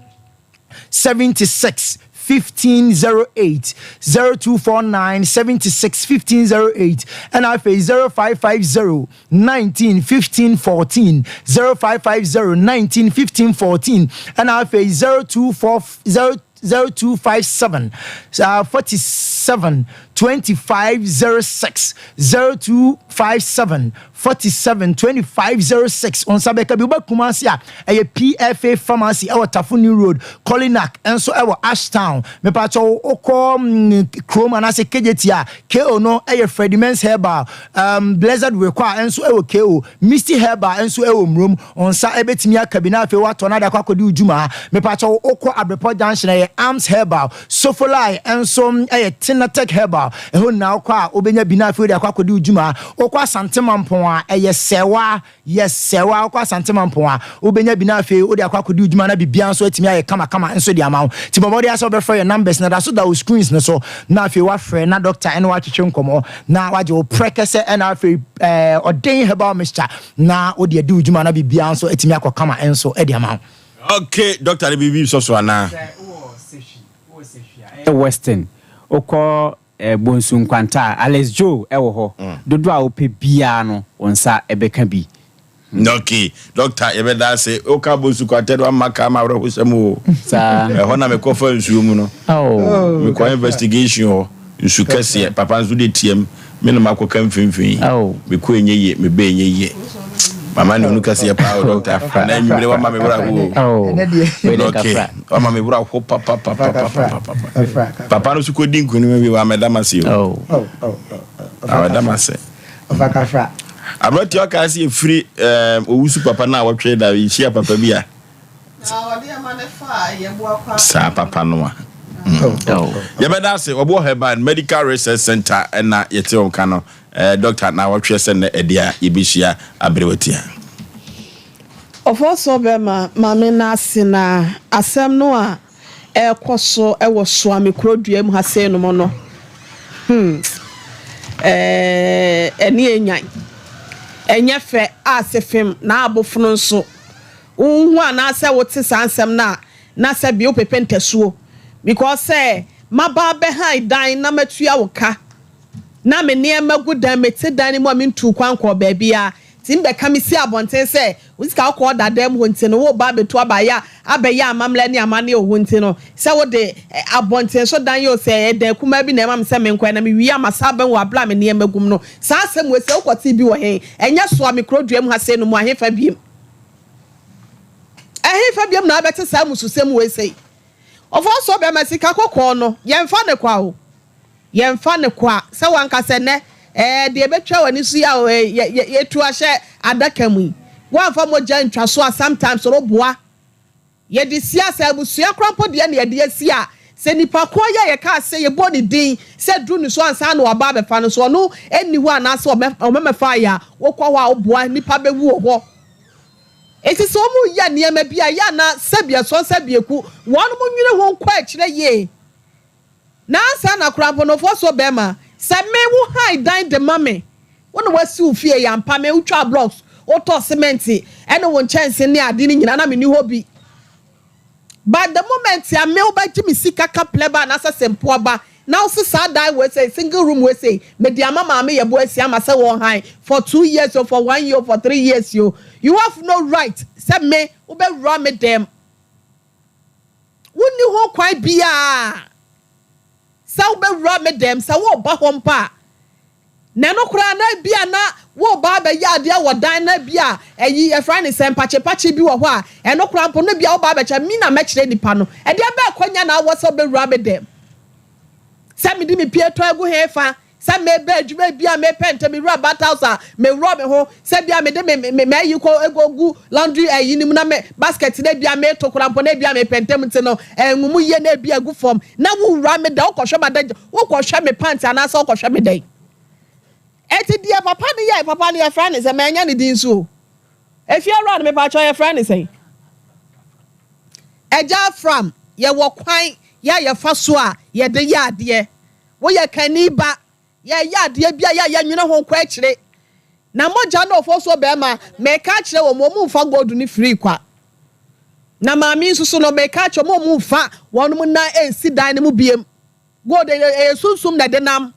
76 1508 0249 76 1508 ɛna afei 0550 19 15 14 0550 19 15 14 ɛna afei 024 0 0257 47 2506 0257 47 2506 Wo nsa bɛka bi. Woba Kumasi a, ɛyɛ PFA Pharmacy ɛwɔ Tafo New Road, Kolinak nso ɛwɔ Ashtown. Mepakyɛw wokɔ mm, kurom anaasɛ Kejetia a, KO no ɛyɛ Freddie Mens Herbal, um, Blessed Wekwa nso ɛwɔ KO, Misty Herbal nso ɛwɔ Murom. Wo nsa ɛbɛtumi aka bi na afei woatɔ na de akɔ akɔdi wo dwuma. Mepakyɛw wokɔ Abrepɔ Junction ɛyɛ Arms Herbal, Sofolai nso yɛ Tinatech Herbal, ɛhɔ nyinaa wokɔ a wobɛnya bi na afei wode akɔ akɔdi wo dwuma. Wokɔ Asante Mampong a, ɛyɛ Sɛwa, yes Sɛwa, wokɔ Asante Mampong a, wobɛnya bi na afei wode akɔ akɔdi wo dwuma na biribiara nso atumi ayɛ kamakama nso de ama wo. Nti bɔ mmɔden ara sɛ wobɛfrɛ yɛn numbers no, ɛda so da wo screens no so na afei woafrɛ na doctor ne wo atwetwe nkɔmmɔ na wagye wo prɛkɛsɛ ɛna afei ɛɛ Ɔden Herbal Mixture na wode adi wo dwuma na biribiara nso atumi akɔ kama nso de ama wo. Ok doctor de biribi sɔ so anaa. Sɛ wowɔ sehwi wowɔ sehwi a ɛyɛ western wokɔ eh, Bonsu Nkwanta a Alex Joe wɔ hɔ dodoɔ a wopɛ biara no wo nsa bɛka bi. Ok doctor yɛbɛda ase woka Bonsu Nkwanta de wama kaa ma awerɛhosɛm o Saa. ɛhɔ na mekɔfa nsuo mu no Oh. mekɔ investigation hɔ Nsu kɛseɛ, papa nso de team, me na makɔka mfimfini, mekɔ ɛnyɛ yie, meba ɛnyɛ yie. Mama ne onu kɛseɛ paa o dɔkta, na anwummerɛ wama me werɛ ho o. Okay, wama me werɛ ho papapapapapapa. Papa no nso kɔdi nkonim awie, wamɛda m'ase o. Wamɛda m'ase. Aberanteɛ ɔkaa sɛ yɛfiri owusu papa no a wɔtwe da yɛhyia papa bi a Saa papa no a. Yɛbɛda ase wɔbɔ Herbal Medical Research Center na yɛte wɔn ka no doctor na wɔtweɛ sɛ nnɛ ɛde a yɛbɛhyia aberewatia. Ɔfɔsɔ bɛma ma me nase na asɛm no a. ɛrekɔ so wɔ Suame kuro dua mu ha sei nom no, hmm, ɛɛ, ɛne enyan. Ɛnyɛ fɛ a sefem na abofono nso. Wohu anaasɛ wote saa nsɛm no a, na sɛ bi wopepe ntasuo. Because sɛ maba abɛhan dan na matua wo ka, na me nneɛma gu dan, mete dan no mu a mentuu kwan nkɔɔ baabiara, nti mebɛka me si abɔnten sɛ wo sika wokɔɔ da dan mu hɔ nti no woreba abɛtu aba ayɛ abɛyɛ amammerɛ ne amanneɛ wɔ hɔ nti no sɛ wode abɔnten so dan yi o sɛ ɛyɛ dan kumaa bi na ɛma me sɛ menkɔɛ na mewie a masan abɛn wɔ aberɛ a me nneɛma gu mu no saa asɛm wei sɛ wokɔtee bi wɔ he? Ɛnyɛ soa me kuro dua mu ha sei no mu ahefa biom? Ɛhefa biom na wobɛte saa mmususɛm wei sei? Ɔfɔɔsoɔ bɛma sika kɔkɔɔ no yɛmfa no kwa o. Yɛmfa no kwa sɛ w'ankasa nnɛ, ɛɛ, deɛ ɛbɛtwa w'ani so yi a yɛ, yɛ, yɛtu ahyɛ adaka mu yi, woamfa mogya antwa so a, sometimes no boa. Yɛde sie a, sɛ abusua koraa mpo deɛ na yɛde asie a, sɛ nipa korɔ yi a yɛkaa sɛ yɛbɔɔ ne din sɛ duru ne so ansa na waba abɛfa no, sɛ ɔno nni hɔ anaasɛ ɔmɛ, ɔmɛmɛfaeɛ a, wokɔ hɔ a woboa, nnipa bɛwu wɔ hɔ. Enti sɛ wɔreyɛ nneɛma bi a, ɛyɛ a na sɛbi ɛsɔn sɛbi ɛku, wɔnom nwene ho nkɔ akyire yie. Na ansa na koraa mpo no fɔsuo bɛɛma sɛ me wo han dan de ma me wo na wasi wo fie yi ampa me wo twaa blocks wo tɔ cement ɛne wo nkyɛnse ne ade no nyinaa na me ni hɔ bi but the moment a me wo bɛ gye me sika ka plɛba anaasɛ sempoa ba na wo se saa dan wei sei single room wei sei me de ama maame yɛ bo asi ama sɛ wɔn han for 2 years o, for one year o, for 3 years o, you have no right sɛ me wo bɛ wura me dɛm. Wonni ho kwan biara sɛ wobɛwura me dɛm, sɛ woreba hɔ mpo a. Na ɛno koraa na ebia na woreba abɛyɛ adeɛ wɔ dan na ebia ayi yɛfrɛ no sɛ mpakyepakye bi wɔ hɔ a, ɛno koraa mpo no ebia woba abɛkyerɛ me na mɛkyerɛ nipa no. Ɛdeɛ bɛn akwanya na wowɔ sɛ wobɛwura me dɛm? Sɛ mede me pie tɔ agu hefa? Sɛ meba adwuma bi a mepɛ ntɛm, mewura bath house a, meworɔ me ho. Sɛ ebia mede me me m'ayi kɔ kɔgu laundry ayi no mu na me basket no ebia meto koraa mpo na ebia mepɛ ntɛm nti no, ɛnwo mu yie na ebia egu fam. Na wowura me dɛn? Wokɔhwɛ m'adagya, wokɔhwɛ me pant anaasɛ wokɔhwɛ me dɛn? Enti deɛ papa no yɛe, papa no yɛfrɛ no sɛn? Mannya ne din nso o. Efiewura no mepakyɛw yɛfrɛ no sɛn? Agya Afram, yɛwɔ kwan yɛ a yɛfa so a yɛde yɛ adeɛ. Woyɛ kanni ba. Yɛyɛ adeɛ bi a yɛ a yɛnwene ho kɔ akyire. Na mogya no ofosuo bɛɛma, meka akyerɛ wɔn, wɔn mfa gold no free kwa. Na maame yi nso so no, meka akyerɛ wɔn, wɔn mfa wɔn nan nsi dan no mu biem. Gold ɛyɛ sunsum na ɛde nam.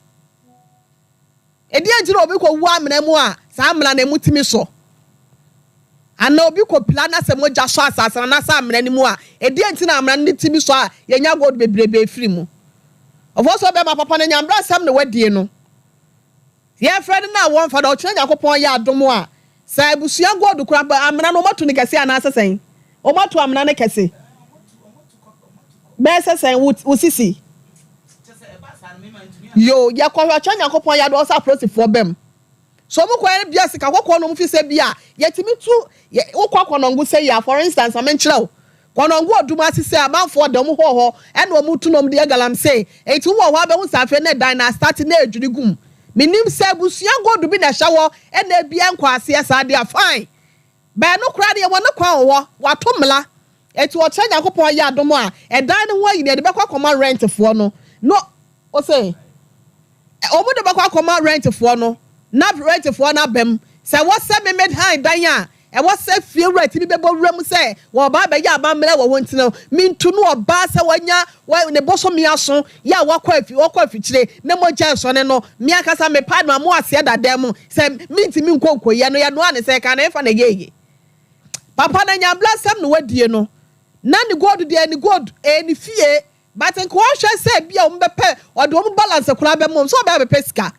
Ɛdeɛn nti na obi kɔwu amena mu a, saa amena no emu tumi sɔ? Anaa obi kɔpira na sɛ mogya sɔ asase no anaasɛ amena no mu a, ɛdeɛn nti na amena no tumi sɔ a yɛnya gold bebrebe firi mu? Ɔfoɔ sɛ ɔbɛma papa no anya mbrasɛm na wadie no. Yɛfrɛ no no a wɔmfa no, ɔkyena Nyankopɔn yɛ adom a, sɛ abusua gold koraa mpo, amena no wɔatu no kɛse anaasɛ sɛn? Wɔatu amena no kɛse bɛyɛ sɛ sɛn? Wo sisi? Yoo, yɛkɔhwɛ ɔkyena Nyankopɔn yɛ adom a, ɔsɛ apolisifoɔ bam. So ɔmo kɔ bia sika kɔkɔɔ na ɔmo fi sɛ bia yɛtumi tu yɛ wokɔ kɔnɔngo sɛ yia, for instance ma menkyerɛ wo kɔnɔngo ɔdum ase sɛ amanfoɔ da ɔmo hɔ hɔ ɛna ɔmo tu na ɔmo de yɛ galamsey, enti wowɔ hɔ abɛhu sɛ afei na ɛdan na astarte na ɛdwiri gum. Menim sɛ abusua gold bi na ɛhyɛ hɔ ɛna ebia ɛnkɔ aseɛ saa deɛ a fine, but ɛno koraa deɛ wɔne kwan wɔ hɔ wato mmla, enti ɔkyerɛ Nyankopɔn yɛ adom a ɛdan no ho ayi na yɛde bɛkɔ akɔma rent foɔ no no ose Wɔn de bɛkɔ akɔma rɛntefoɔ no, na rɛntefoɔ no aba mu. Sɛ ɛwɔ sɛ me mehan dan a, ɛwɔ sɛ fiewura tumi bɛbɔ wura mu sɛ wɔreba abɛyɛ amammerɛ wɔ hɔ nti no, mentu no ɔbaa sɛ wanya ne bosome aso yɛ a wakɔ afi ɔkɔ afikyire na mogya resɔne no. Me ankasa mepae no mo aseɛ dada mu sɛ mentumi nkɔ nkɔyɛ no. Yɛnoa no sɛ ɛka no ɛmfa na ɛyɛ yie. Papa no anyamblasɛm na wadie no. Na ne gold deɛ ne gold, ɛyɛ ne fie. But nka ɔhwɛ sɛ ebia wɔn bɛpɛ ɔde wɔn balance koraa bɛma wɔn sɛ ɔbɛyɛ abɛpɛ sika.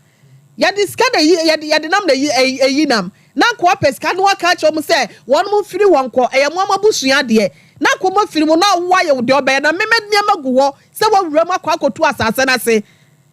Yɛde sika na eyi yɛde yɛde nam na eyi eyi eyi nam. Na nka wapɛ sika na waka akyerɛ wɔn sɛ wɔn mfiri hɔ nkɔ ɛyɛ mo ara mo abusua adeɛ. Na nka wɔn afiri mu na wo ayɛ deɛ ɔbɛyɛ na me mɛde nneɛma gu hɔ sɛ wawura mu akɔ akɔtu asase no ase.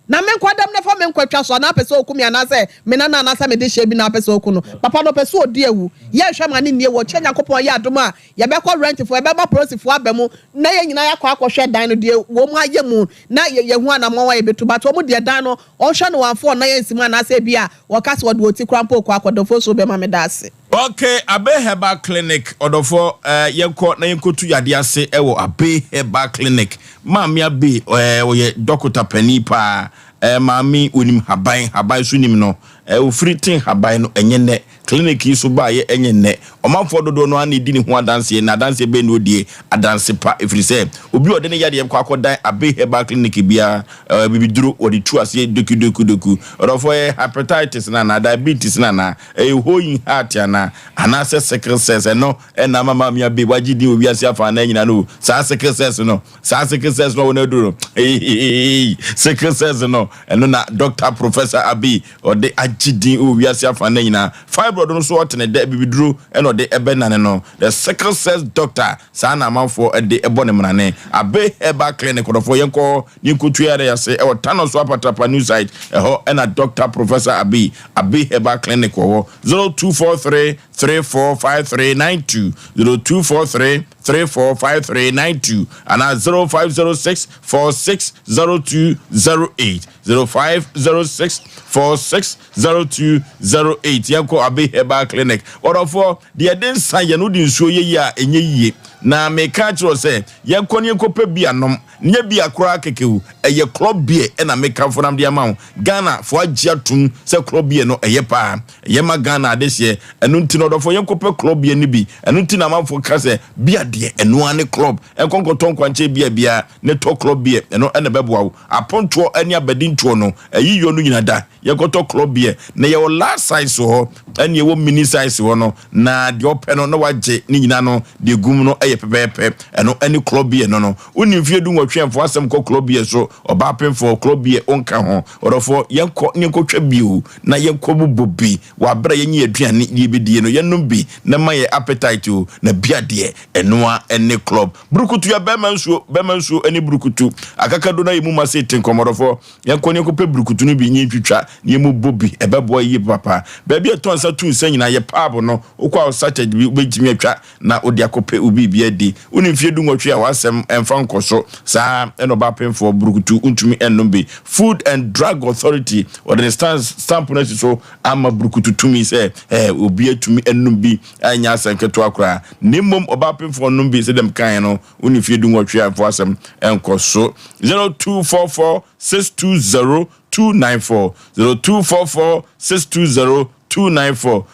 Na me nkwadam no fa me nkwa twa so anaa apɛ sɛ ɔku me anaasɛ me nana anaasɛ me dehyeɛ bi na apɛ sɛ ɔku no. Papa no ɔpɛ sɛ ɔdi awu. Yɛ nhwɛ ma no nnie wɔ kyɛ Nyankopɔn yɛ adom a yɛbɛkɔ rent foɔ yɛbɛma polisifoɔ aba mu na yɛn nyinaa yɛakɔ akɔhwɛ dan no deɛ wɔn ayɛ mu na yɛhu anamɔn a yɛbɛtu but wɔn deɛ dan no ɔnhwɛ no wamfa ɔnan ansi mu anaasɛ ebia wɔka sɛ ɔde ɔti koraa mpo rekɔ akɔda ofosuo bɛma meda ase. Okay, Abe Herbal Clinic, ɔdɔfoɔ, eh, yɛnkɔ na yɛnkɔtu yadeɛ ase wɔ Abe Herbal Clinic. Maame Abe, eh, ɔyɛ dɔkota panin paa. Eh, maame onim haban, haban so nim no. Eh, ofiri ten haban no, ɛnyɛ nnɛ. Clinic yi so baayɛ ɛnyɛ nnɛ. Ɔmanfoɔ dodoɔ no ara na ɛdi ne ho adanseɛ, na adanseɛ bɛn na ɔdie? Adanse pa, ɛfiri sɛ obi a ɔde ne yadeɛ kɔ akɔdan Abe Herbal Clinic biara, eh, bibiduro, wɔde tu aseɛ dokudokudoku. Ɔdɔfoɔ, ɛyɛ hepatitis no anaa, diabetes no anaa? Ɛyɛ hoeing heart anaa? Anaasɛ sickle cells? Ɛno na ama Maame Abe wagye din wɔ wiase afanan nyinaa no o. Saa sickle cells no, saa sickle cells no a wɔn aduru no, hehehehe, sickle cells no, ɛno na Doctor Professor Abe ɔde agye din wɔ wiase afanan nyinaa. Fibroid no nso ɔte ne dɛ, bibiduro na ɔde ɛbɛnane no. The sickle cells doctor, saa na amanfoɔ de bɔ ne mmanane. Abe Herbal Clinic, ɔdɔfoɔ yɛnkɔ hɔ na yɛnkɔtua yɛn ase wɔ Tanoso Apatrapa New Site, ɛhɔ na Doctor Professor Abe Abe Herbal Clinic wɔ hɔ, 0243 345392, 0243 345392 anaa 0506 460208, 0506 460208. Yɛnkɔ Abe Herbal Clinic. Ɔdɔfoɔ, deɛ ɛde nsa yɛ no, wode nsuo yɛ yie a, ɛnyɛ yie. Na meka akyerɛ wo sɛ, yɛnkɔ na yɛnkɔpɛ bi anom. Nyɛ beer koraa kɛkɛ o, ɛyɛ club beer na me kamfo nam de ama wo. Ghana foɔ agye atum sɛ club beer no ɛyɛ paa, ɛyɛ ma Ghana adehyeɛ. Ɛno nti no ɔdɔfoɔ yɛnkɔ pɛ club beer no bi. Ɛno nti na amanfoɔ ka sɛ beer deɛ ɛno ara ne club. Ɛnkɔ nkɔtɔ nkwankyɛn beer biara ne tɔ club beer, ɛno na ɛbɛboa wo. Apontoɔ ne abadintoɔ no, ayiyɔ no nyina da. Yɛnkɔtɔ club beer na yɛwɔ large size wɔ hɔ ɛne yɛwɔ mini size wɔ no na deɛ ɔpɛ no na wagye ne nyina no deɛ egum no yɛ pɛpɛɛpɛ ɛno ɛne club beer no no wonni mfeɛ du nwɔtwe ɛmfa w'asɛm kɔ club beer so ɔbaa pemfoɔ club beer wonka ho ɔdɔfoɔ yɛnkɔ ne yɛnkɔtwa bi o na yɛnkɔ bobɔ bi wɔ aberɛ a yɛnyɛ aduane deɛ yɛbɛdie no yɛnom bi na ɛma yɛ appetite o na bia deɛ ɛnoa ɛne club burukutu yɛ bɛrima nsuo bɛrima nsuo ɛne burukutu akakado na yɛ mu ma se te nkɔmmɔdɔfoɔ Yɛnkɔ na yɛnkɔpɛ burukutu no bi na yɛntwitwa na yɛmmobɔ bi. Ɛbɛboa yie papa. Baabi a ɛtɔ nsa tu nsa nyinaa, yɛ paabo no. Wokɔ a wo sachet bi wobɛtumi atwa na wode akɔpɛ wo biribi adi. Wone mfeɛ dunwɔtwe a, w'asɛm mfa nkɔ so. Saa ara na ɔbaapemfoɔ, burukutu wontumi nnom bi. Food and Drug Authority, wɔde ne stamp no asi so ama burukutu tumi sɛ obi atumi anom bi a ɛnyɛ asɛm ketewa koraa. Na mmom ɔbaapemfoɔ nnom bi sɛdeɛ mekaeɛ no. Wo ne fie dunwɔtwe a mfa w'asɛm nkɔ so. 0244 620 294 0244 620 294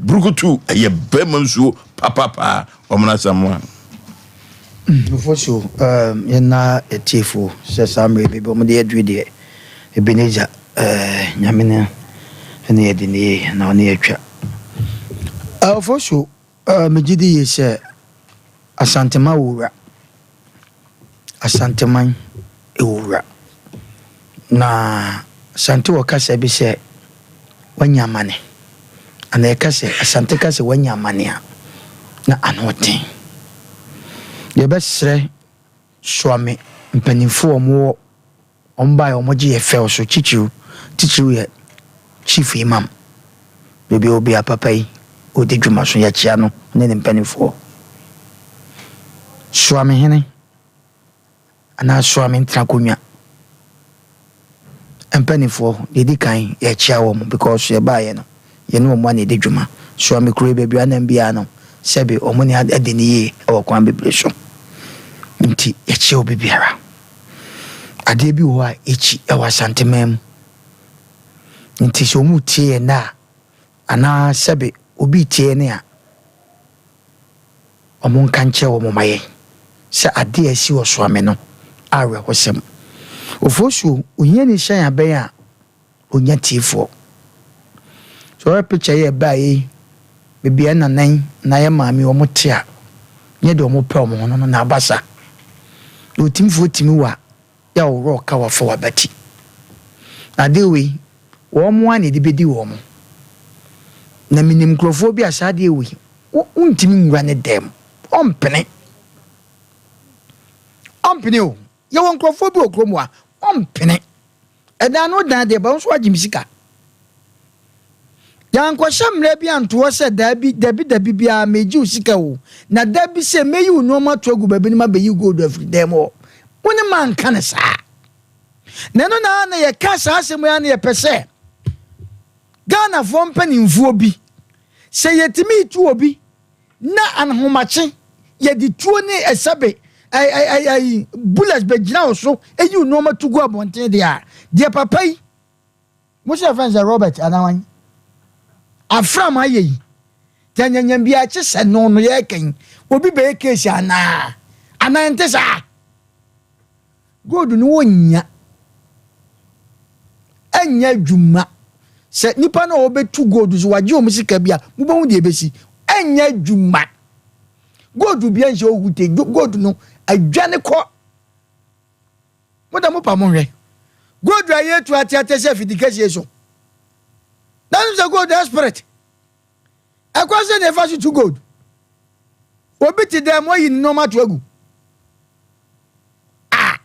Burukutu ɛyɛ bɛrima nsuo papapaa ɔmena Samoa. Ofosu, um, yɛn na atiefo sɛ saa mmerɛ baabi wɔn de aduru deɛ, Ebenezer, eh, Nyame no ne yɛde ne yie na ɔne yɛatwa. Ofosu, uh, megye di yie sɛ Asantema wɔ wura. Asanteman wɔ wura. Na Asante wɔ kasa bi sɛ, Wanya amane. Anaa yɛka sɛ, Asante ka sɛ wanya amane a, na ano den. Yɛbɛsrɛ Suame mpanimfoɔ a wɔwɔ Wɔn baeɛ wɔn gye yɛ fɛw so titiriw titiriw yɛ chief imam baabi a obia papa yi ɔdi dwuma so yɛkyea no ne ne mpaninfoɔ Suamehene anaa Suame Ntrakonwa mpaninfoɔ deɛ ɛdi kan yɛkyea wɔn because yɛbaeɛ no yɛne wɔn a na ɛdi dwuma Suame kuro yi baabi a anam biara no sɛbe wɔn ne adi no yie wɔ kwan bebree so nti yɛkyea obi biara. Adeɛ bi wɔ hɔ a yɛkyi wɔ Asanteman mu. Nti sɛ wɔretie yɛn nnɛ a, anaa sɛbe obi retie yɛn a, wɔnka nkyerɛ wɔn mma yɛn sɛ adeɛ a asi wɔ Soame no awerɛhosɛm. Ofosuo, ohiani hyɛn abɛn a, ɔnya tiefoɔ. Sɛ ɔhwɛ picture yi a ɛbaeɛ yi, baabi a nana yi anaa yɛn maame yi wɔn te a, nyɛ deɛ wɔn pɛ wɔn ho no no na aba sa. Na otimfoɔ tumi wa yɛ a ɔworɔ ka wafa w'abati. Na adeɛ wei, wɔn ara na ɛde bɛdi wɔn. Na menim nkurɔfoɔ bi a saa adeɛ wei, wo wontumi nwura ne dan mu. Ɔmpene. Ɔmpene o. Yɛwɔ nkurɔfoɔ bi wɔ kurom ha, wɔmpene. Ɛdan no dan deɛ, ba wo nso woagye me sika. Yɛankɔhyɛ mmara bi anto hɔ sɛ daabi, dabi, dabi biara megye wo sika o, na da bi sɛ mɛyi wo nneɛma ato agu baabi na mabɛyi gold afiri dan mu hɔ. Wo ne manka no saa. Na ɛno na na yɛka saa asɛm yi a na yɛpɛ sɛ Ghanafoɔ mpanimfoɔ bi. Sɛ yɛtumi tu obi na anhomakye yɛde tuo ne ɛsɛbe ɛyi bullets bɛgyina wo so ɛyi wo nneɛma tu gu abɔnten deɛ a, deɛ papa yi mo sɛ yɛfrɛ no sɛ Robert anaa wan afram ayɛ yi tɛ nyanyam bi akye sɛ no no yɛreka yi obi bɛyɛ case anaa anaa ɛnte saa? Gold no wɔnnya ɛnyɛ adwuma sɛ nipa no a wɔbɛtu gold so wagye wɔn sika bi a mobɛhu deɛ ɛbɛsi ɛnyɛ adwuma gold bi nhyɛ ohute gold no adwane kɔ mo da mo pa mo hwɛ gold a yɛtu ateate sɛ afidi kɛseɛ so na sɛ gold ɛ spirit ɛkwan sɛ na ɛfa so tu gold obi te dɛm wayi ne nneɛma ato agu a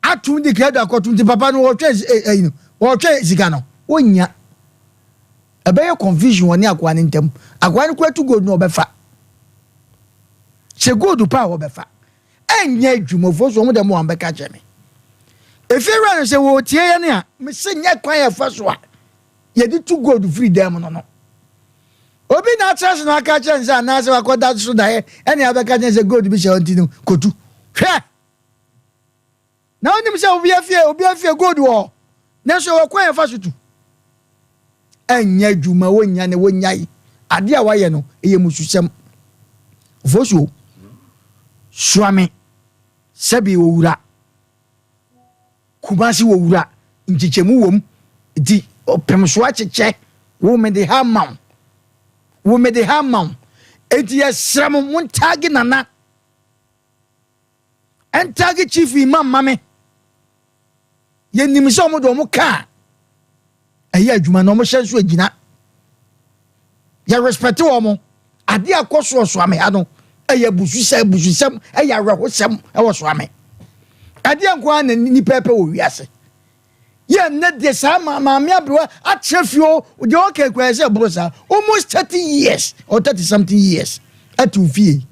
atum de krado akɔtum nti papa no wɔtwɛn ɛyi no wɔtwɛn sika no wonya ɛbɛyɛ confusion wɔ ne akoa ne ntam akoa no kura tu gold no ɔbɛfa sɛ gold pa a wɔbɛfa ɛnyɛ adwumafoɔ so wɔn dɛm wɔn bɛka kyerɛ me efie wura no sɛ wɔtie yɛn a mese nyɛ kwan yɛ fa so a yɛde tu gold firi dan mu no no. Obi na atra ase na waka akyerɛ no sɛ anaasɛ wakɔda so daeɛ ɛne abɛka kyerɛ sɛ gold bi hyɛ hɔ nti no kɔtu. Hwɛ! Na wonim sɛ obi afie obi afie gold wɔ hɔ nanso ɛwɔ kwan yɛfa so tu. Ɛnyɛ adwuma wonya ne wonyae. Adeɛ a wayɛ no ɛyɛ mususɛm. Ofosuo soa me sɛbi owura. Kumasi wɔ wura nkyekyɛmu wɔ mu nti ɔpem so akyekyɛ wo mede ha ma wo wo mede ha ma wo enti yɛsrɛ mo mo ntaage nana ntaage chief imam ma me yɛnim sɛ ɔmo de ɔmo kaa ɛyɛ adwuma na ɔmo hyɛ nso agyina yɛ respect wɔn adeɛ akɔ so ɔsoame ha no ɛyɛ abususɛm abususɛm ɛyɛ awerɛhosɛm ɛwɔ soame ɛdeɛ nko ara na nipa pɛ wɔ wiase yɛ nnɛ deɛ saa maame aberewa akyerɛ fie o deɛ ɔka ekura sɛ ɛboro saa almost 30 years or 30 something years ɛte fie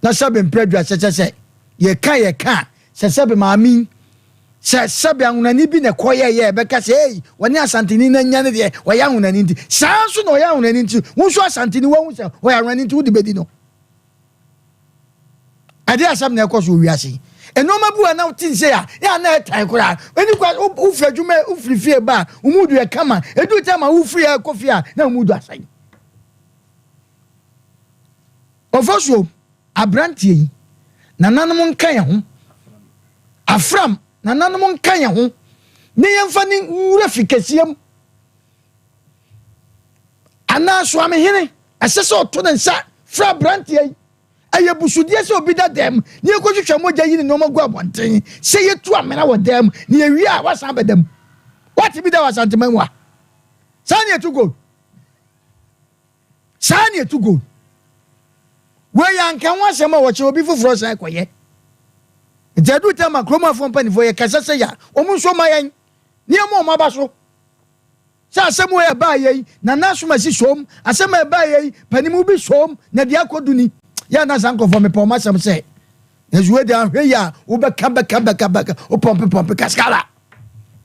na sɛbe mpere dwa sɛsɛ sɛ yɛka yɛka sɛ sɛbe maame sɛ sɛbe ahonani bi na ɛkɔ yɛyɛ ɛbɛka sɛ ei wɔne asanteni no anya no deɛ wɔyɛ ahonani nti saa nso na ɔyɛ ahonani nti wo nso asanteni wahu sɛ ɔyɛ ahonani nti wode bɛdi no ɛde asɛm na ɛkɔ so wɔ wiase nneɛma bi wɔ na wote nse a yɛ a na ɛtan koraa ɛni kwa wofiri adwuma wofiri fie ba a wo mu du yɛ kama ɛdu tam a wofiri ɛkɔ fie a na wo mu du asɛn ɔfɔ so Abranteɛ yi, nananom nka yɛn ho. Afram, nananom nka yɛn ho na yɛmfa no nwura fi kɛseɛ mu. Anaa Soamehene, ɛsɛ sɛ ɔto ne nsa frɛ abranteɛ yi. Ɛyɛ busudeɛ sɛ obi da dan mu na yɛkɔtwitwa mogya yi ne nneɛma gu abɔnten sɛ yɛtu amena wɔ dan mu na yɛwie a wasan abɛda mu. Woate bi da wɔ Asanteman mu a? Saa na yɛtu gold. Saa na ɛtu gold. Wei yɛ anka ho asɛm a wɔkyerɛ obi foforɔ san kɔyɛ. Nti aduru tam a kurom afoɔ mpanimfoɔ yɛ kasa sɛ yɛ a, wɔn nso ma yɛn nneɛma wɔn aba so. Sɛ asɛm wei ɛbaa yɛ yi, Nana Asomasi soom, asɛm a ɛbaa yɛ yi, panimu bi soom, na deɛ akɔdu ni. Yɛ a na saa nkurɔfoɔ mepɛ wɔn asɛm sɛ, nanso wei deɛ ahwɛ yi a wobɛka bɛka bɛka bɛka, wopɔmpe pɔmpe kaskala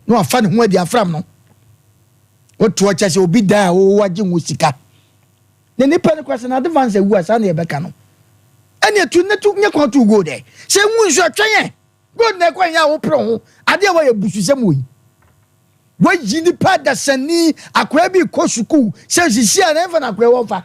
na wafa ne ho adi afram no. Wotoɔ kyɛ sɛ obi dan a wowɔ agye ho sika. Na nipa no kora sɛ n'advance awu a saa na yɛbɛka no. Ɛne ɛtu ne to nyɛ kwan to gold ɛ. Sɛ nwu nso ɛtwɛn ɛ. Gold na ɛkɔ nyɛ a wopere ho. Adeɛ a wɔyɛ bususɛm wɔ yi. Wayi nipa dasani akora bi kɔ sukuu sɛ sisi a na ɛmfa na akora wɔmfa.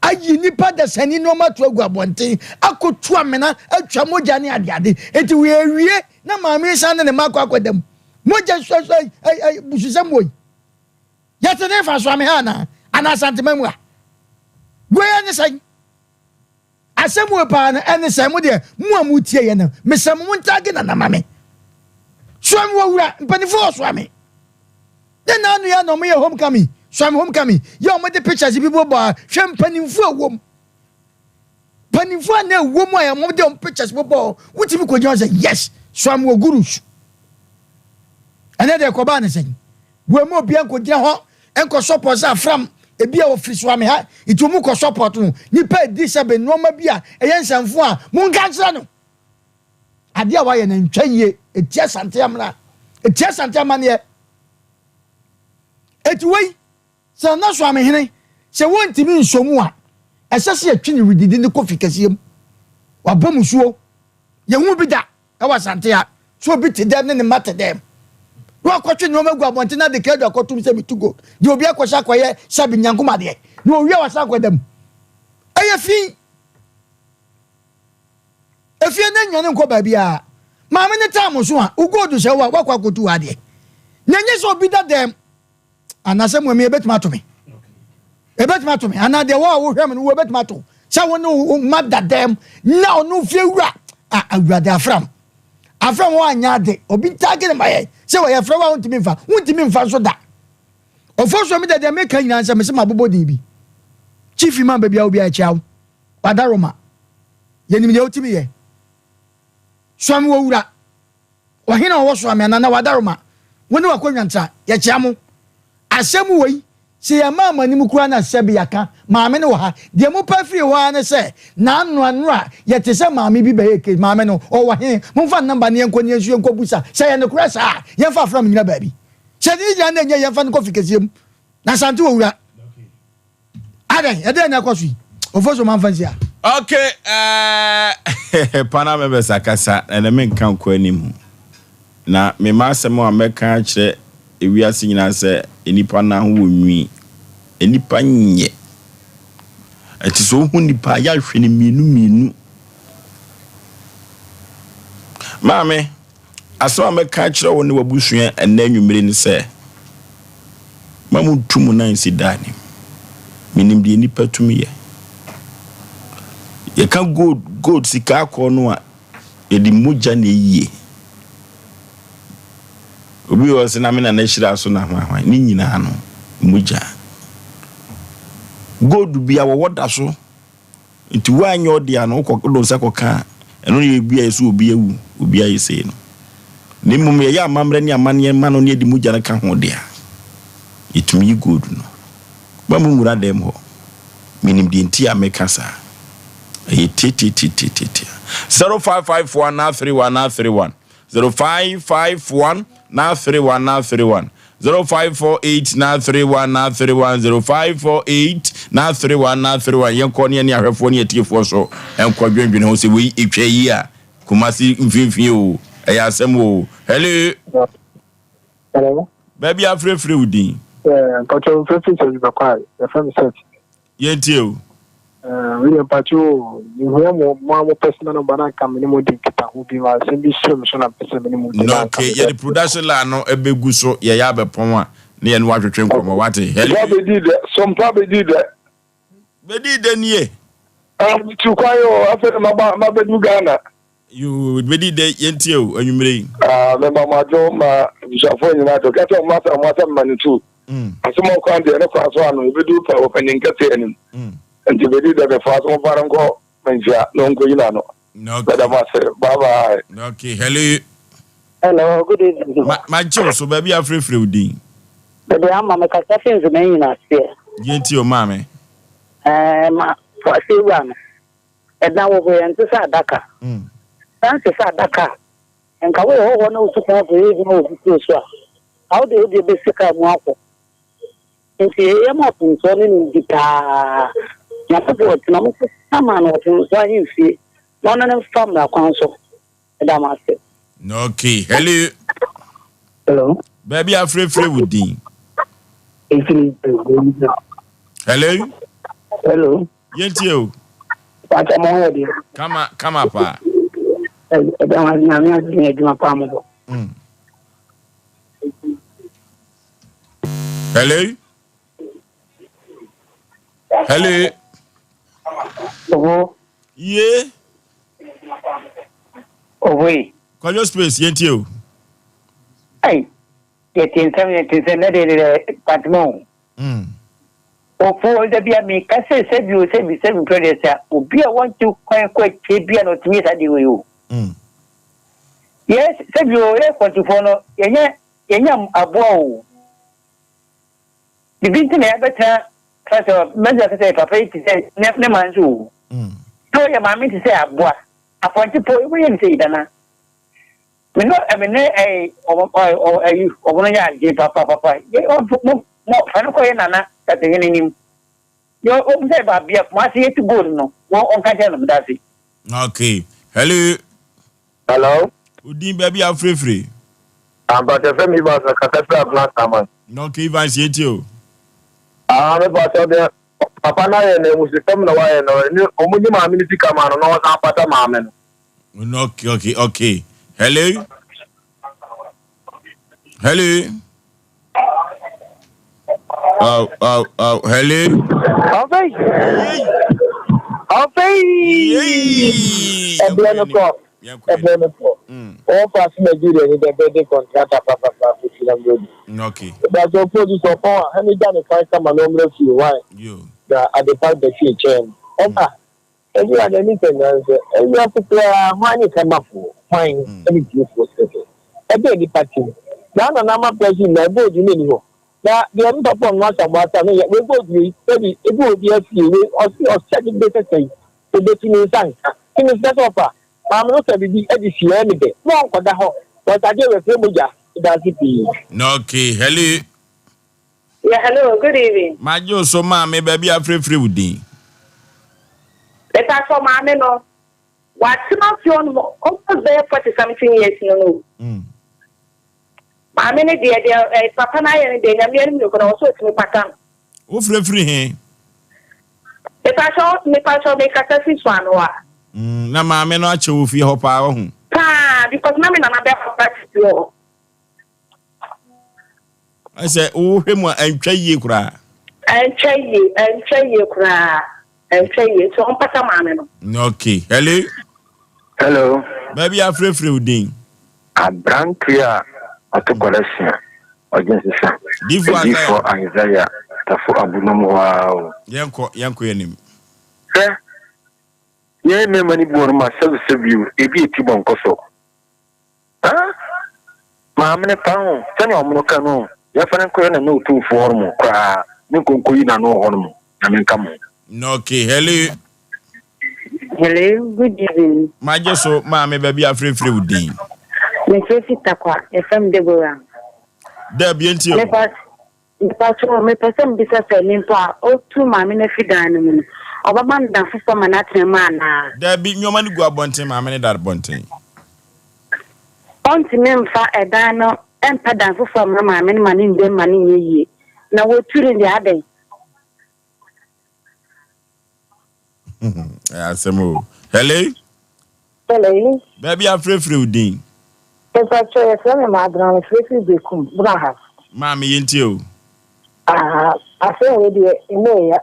Ayi nipa dasani nneɛma to agu abɔnten akɔtu amena atwa mogya ne adeade. Enti wɔawie na maame san ne ne mma akɔ akɔda mu. Mogya suasua yi bususɛm wɔ yi. Yɛte ne fa so ame ha anaa? Anaa Asantema mu a? Wei ɛne sɛn? Asɛm wei paa no ɛne sɛn? Mo deɛ mo a motie yɛ no mesrɛ mo montaage nana ma me. Soa me wɔ wura mpanimfoɔ wɔ soa me. Ne na ano yɛ na ɔmo yɛ homecoming soa me homecoming yɛ ɔmo de pictures bi bɔbɔ a hwɛ mpanimfoɔ a wɔm. Mpanimfoɔ a na ɛwɔ mu a wɔde wɔn pictures bobɔ hɔ, wotumi kɔgyina hɔ sɛ yes, so I'm wɔ gurus. Ɛnɛ deɛ ɛkɔbaa ne sɛn? Wɔn mu obiara nkɔgyina hɔ nkɔ support sɛ afram ebi a wɔfiri so ame ha nti wɔn kɔ support no. Nipa edi sɛ bɛ nneɛma bi a ɛyɛ nsɛmfo a monka nkyerɛ no. Adeɛ a wayɛ no ntwa yie, etia Asante amena, etia Asante amaneɛ. Eti wei. Sɛ Nana Soamehene, sɛ wontumi nsɔ mu a, ɛsɛ sɛ yɛtwe no redidi no kɔ fi kɛseɛ mu. Wabɔ musuo. Yɛnhuu bi da wɔ Asante ha sɛ obi te dɛm ne ne mma te dɛm na wakɔtwe nneɛma agu abɔnten na de krado akɔtom sɛ metu gold. Deɛ obi akɔhyɛ akɔyɛ sɛbe nyankom adeɛ na owie a wasan akɔda mu. Ɛyɛ fi. Efie no nnwane nkɔ baabiara. Maame no taa mo so a, wo gold hyɛ wo a, woakɔ akɔtu w'adeɛ. Na ɛnyɛ sɛ obi da dɛm. Anaasɛ mmom ebetumi ato me. Ebetumi ato me. Anaa deɛ wo a wohwɛ me no, wo ebetumi ato sɛ wo ne wo mma da dɛm na ɔno fie wura a awurade afram. Afram wɔn anyɛ ade. Obi ntaage ne ma yɛ sɛ wɔyɛ frɛ wo a wontumi nfa. Wontumi nfa nso da. Ɔfo so mi deɛ deɛ meka nyinaa sɛ mese mabobɔ din bi. Chief imam baabi a obi a ɛkyia wo. Wadaroma. Yɛnim deɛ wotumi yɛ. Suame wɔ wura. Ɔhene a ɔwɔ Soame anaa na Wadaroma, wo ne w'akonnwa ntra, yɛkyea mo. Asɛm wei, sɛ yɛmmaa mo anim koraa na sɛbe yɛaka, maame no wɔ ha. Deɛ mopɛ firi hɔ ara ne sɛ, n'ano ano a, yɛte sɛ maame bi bɛyɛɛ case, maame no, ɔwɔ he? Momfa ne number na yɛnkɔ na yɛnso yɛnkɔbusa. Sɛ ɛyɛ nokorɛ saa a, yɛmfa afram nnyina baabi. Sɛ ne nyinaa na ɛnyɛ, yɛmfa no nkɔ fikɛseɛ mu. Na Asante wɔ wura. Adɛn, ɛdeɛn na ɛkɔ so yi? Ofosu ma nfa nsi ha. Okay, eh, pana members akasa, ɛnɛ menka nkɔ anim. Na me ma asɛm a mɛka akyerɛ ewiase nyinaa sɛ nnipa nan ho wɔ nwi. Nnipa nyɛ. Ɛte sɛ wohu nnipa a yɛahwɛ no mmienu mmienu. Maame, Asɛm a mɛka akyerɛ wo ne w'abusua ɛnnɛ anwummere ne sɛ, Mma munntu mo nan nsi da anim. Minim deɛ nnipa tumi yɛ. Yɛka gold, gold, sika akɔɔ no a, yɛde mogya na eyie. Obi wɔ hɔ sɛ na me nana hyira so na hwan hwan, ne nyinaa no, mogya. Gold bi a wɔwɔ da so. Nti woanyɛ ɔde a no wokɔ wode wo nsa kɔka a, ɛno ne ebi a yɛsɛ obi awu, obi ayɛ sei no. Na mmom yɛyɛ amammerɛ ne amanneɛ ma no ne yɛde mogya no ka ho de a, yɛtumi yi gold no. Mma mo nwura dɛm hɔ. Menim deɛ nti a meka saa. Ɛyɛ tiatiatiatiatia. 0551 931 931 0551 931 931 0548 931 931 0548 931 931 Yɛnkɔ ne yɛne ahwɛfoɔ ne atiefoɔ so nkɔ dwendwene ho sɛ wei ɛtwa yi a Kumasi mfimfini o ɛyɛ asɛm o Hello. Hello. Baabi afrɛfrɛ wo din. Yeah, mpakyɛ mfrɛfrɛ sɛ adwuma yɛfrɛ me sɛt. Yɛntie o. Eh, wei deɛ mpakyɛ o, mehia mo mo a mo personal number na nka me ne mo di nkitaho bi ma asɛm bi hyɛ me so na mpɛ sɛ me ne mo di na nka Okay, yɛde production line no ɛbɛgu so yɛyɛ abɛpɔn a ne yɛne woatwetwe nkɔmmɔ wate. Hello. Sompa bɛdii dɛ, sompa bɛdii dɛ. Bɛdii dɛ nie. Ah, metu kwan o, afei na maba mabɛdu Ghana. Yoo, bɛdii dɛ yɛntie o anwummerɛ yi. Ah, mema mo adwo ma abusuafoɔ nyinaa adwo. Ka sɛ ɔmo asɛ ɔmo asɛm ma no tu. Asɛm a ɔkwan deɛ ne kwan so ano ebedu pa wɔ panyin kɛseɛ anim. Nti bɛdi dɛ bɛfa so momfa no nkɔ manhyia na ɔnkɔyi n'ano. Meda mo ase. Bye bye. Okay, hello. Hello, good evening. Ma magye wo so baabi afrɛfrɛ wo din. Mede ama me kasa fi nzema nyina aseɛ. Yɛntie o maame. Ɛɛ ma aseɛ wura no. Ɛda wɔ hɔ yɛ nte sɛ adaka. Saa nte sɛ adaka a, nka woyɛ hɔhoɔ na wotu kwan akɔyɛ adwuma wɔ obi kuro so a, ka wode wo deɛ bɛsi kaa mu akɔ. Nti yɛyɛ ma ɔfomsoɔ ne no di paa. Nyame boɔ nti na wɔsesa maa no ɔfomsoɔ ahemfie na ɔne no mfa mmara kwan so. Meda mo ase. Okay, hello. Hello. Baabi afrɛfrɛ wo din. Hello. Hello. Yɛntie o. Pàtó mo ho yɛ deɛ. Kama kama paa. Ɛda wɔn ase nyame ase ne adwuma paa mo bɔ. Hello. Hello. Oho. Ye. Ohoe. Kwadwo space yɛntie o. Ai yɛte nsɛm yɛte nsɛm na deɛ deɛ pantoma o. Ofo da bi a meka sɛ sɛbi o sɛbi sɛbi mpɛ deɛ sɛ obi a wɔnte kwan kɔ akyire bi a na ɔtumi yɛ saa deɛ wei o. Yɛ sɛbi o yɛ kwantufoɔ no yɛnyɛ yɛnyɛ aboa o. Bibi nti na yɛabɛtena sɛ mɛgya sɛ sɛ papa yi te sɛ ne ne man so o. Sɛ ɔyɛ maame te sɛ aboa apɔnkye po wobɛyɛ ne sɛ yi dana. Me no me ne ɛyi ɔmo ɔmo no yɛ adwene papapapa yɛ ɔmo mo. Mo fa no kɔ yɛ nana Kasahene anim. Yɛ ɔhu sɛ baabi a Kumasi yɛtu gold no wɔ ɔnka nkyerɛ no medase. Okay. Hello. Hello. Odin baabi a wofirefire. Ampatɛ fɛ mi Evans na kasa firi Abena Saman. Okay Evans yɛn ti o. Ah me pastor deɛ papa no ayɛ no amusesɛm na wayɛ no ɛne ɔmo nye maame no sika ma no na ɔsan pata maame no. Okay okay okay. Hello. Hello. Oh, oh, oh, hello. Ɔfei. Ɔfei. Ɛbrɛ no kɔ. Ɛbrɛ no kɔ. Wɔn fa ase Nigeria ni dɛ bɛde kɔntrata papapa kofi na mbrɛ bi. Okay. Ɛbɛsɛ ɔpɔ sɛ ɔpɔn a ɛne gya ne kwan kama na ɔmmerɛ fie wan. Na adepa bɛfie kyɛn. Ɔba. Ebi a n'ani sɛ nanso ewiase koraa hwan ne kamafoɔ? Hwan ne tiefoɔ sɛsɛ? Ɛbɛn nnipa tirim? Saa na na ama pressure nyinaa gold no nni hɔ. Na deɛ me papa ɔno Asamoah asa no yɛ wei gold wei sɛbi ebi wɔ obi afie wei ɔse ɔhyɛ de bɛ sɛsɛi obɛtu ne nsa nka nti mesrɛ sɛ ɔfa maame no sɛ bibi de sie ɛyɛ me dɛ na ɔnkɔda hɔ cause adeɛ wei ɛfrɛ mogya medaase pii. Okay, hello. Yeah, hello, good evening. Magye wo so maame, baabi a frɛfrɛ wo din. Mepakyɛw maame no, watena fie hɔ nom almost bɛyɛ 40 something years no no. Maame no deɛ deɛ eh, papa no ayɛ no deɛ nyame anim no kora ɔsɛ ɔtumi pata no. Wo frɛfiri he? Mepakyɛw mepakyɛw mekasa fi so ano a. Mm, na maame no akyɛ wɔ fie hɔ paa wahu. Paa because na me nana bɛma practice wɔ hɔ. Sɛ wohwɛ mu a ɛntwa yie koraa. Ɛntwa yie, ɛntwa yie koraa, ɛntwa yie nti ɔmpata maame no. Okay, hello. Hello. Baabi afrɛfrɛ wo din. Aberanteɛ a ɔto kɔlɛsia ɔgye nsesa. Difo Isaiah tafo abunum hɔ ara o. Yɛnkɔ yɛnkɔ yɛn anim. Hwɛ yɛn mmarima no bi wɔ no ma sɛbisɛbi o ebi eti bɔ nkɔ so. Haa! Maame no, fa ho, sɛnea ɔmono ka no, yɛmfa no nkɔyɛ Nana Otumfoɔ hɔ nom koraa, ne nkonko yi n'ano wɔ hɔ nom, Nyame nka mo ho. Okay, hello. Hello, good evening. Magye so, maame, baabi a frɛfrɛ wo din. Mefrɛ fi Tarkwa, yɛfrɛ me Deborah. Deb, yɛntie o. Mepakyɛw, mepɛ sɛ mibisa sɛ nyimpa a otu maame no fi dan no mu no, ɔbɛma no dan fofor ma no atsena mu anaa? Dabi, nneɛma no gu abɔnten, maame no da abɔnten. Ɔnntumi mmfa dan no mmpɛ dan fofor mma maame no ma no nnda mu ma no nnyɛ yie. Na wotu no deɛ, adɛn? Ɛyɛ asɛm o. Hello. Hello. Baabi afrɛfrɛ wo din. Mepakyɛ yɛfrɛ me Maadena mefrɛfiri Bekum, Brahas. Maame yɛntie o. Ah, asɛm wei deɛ emu ɛya.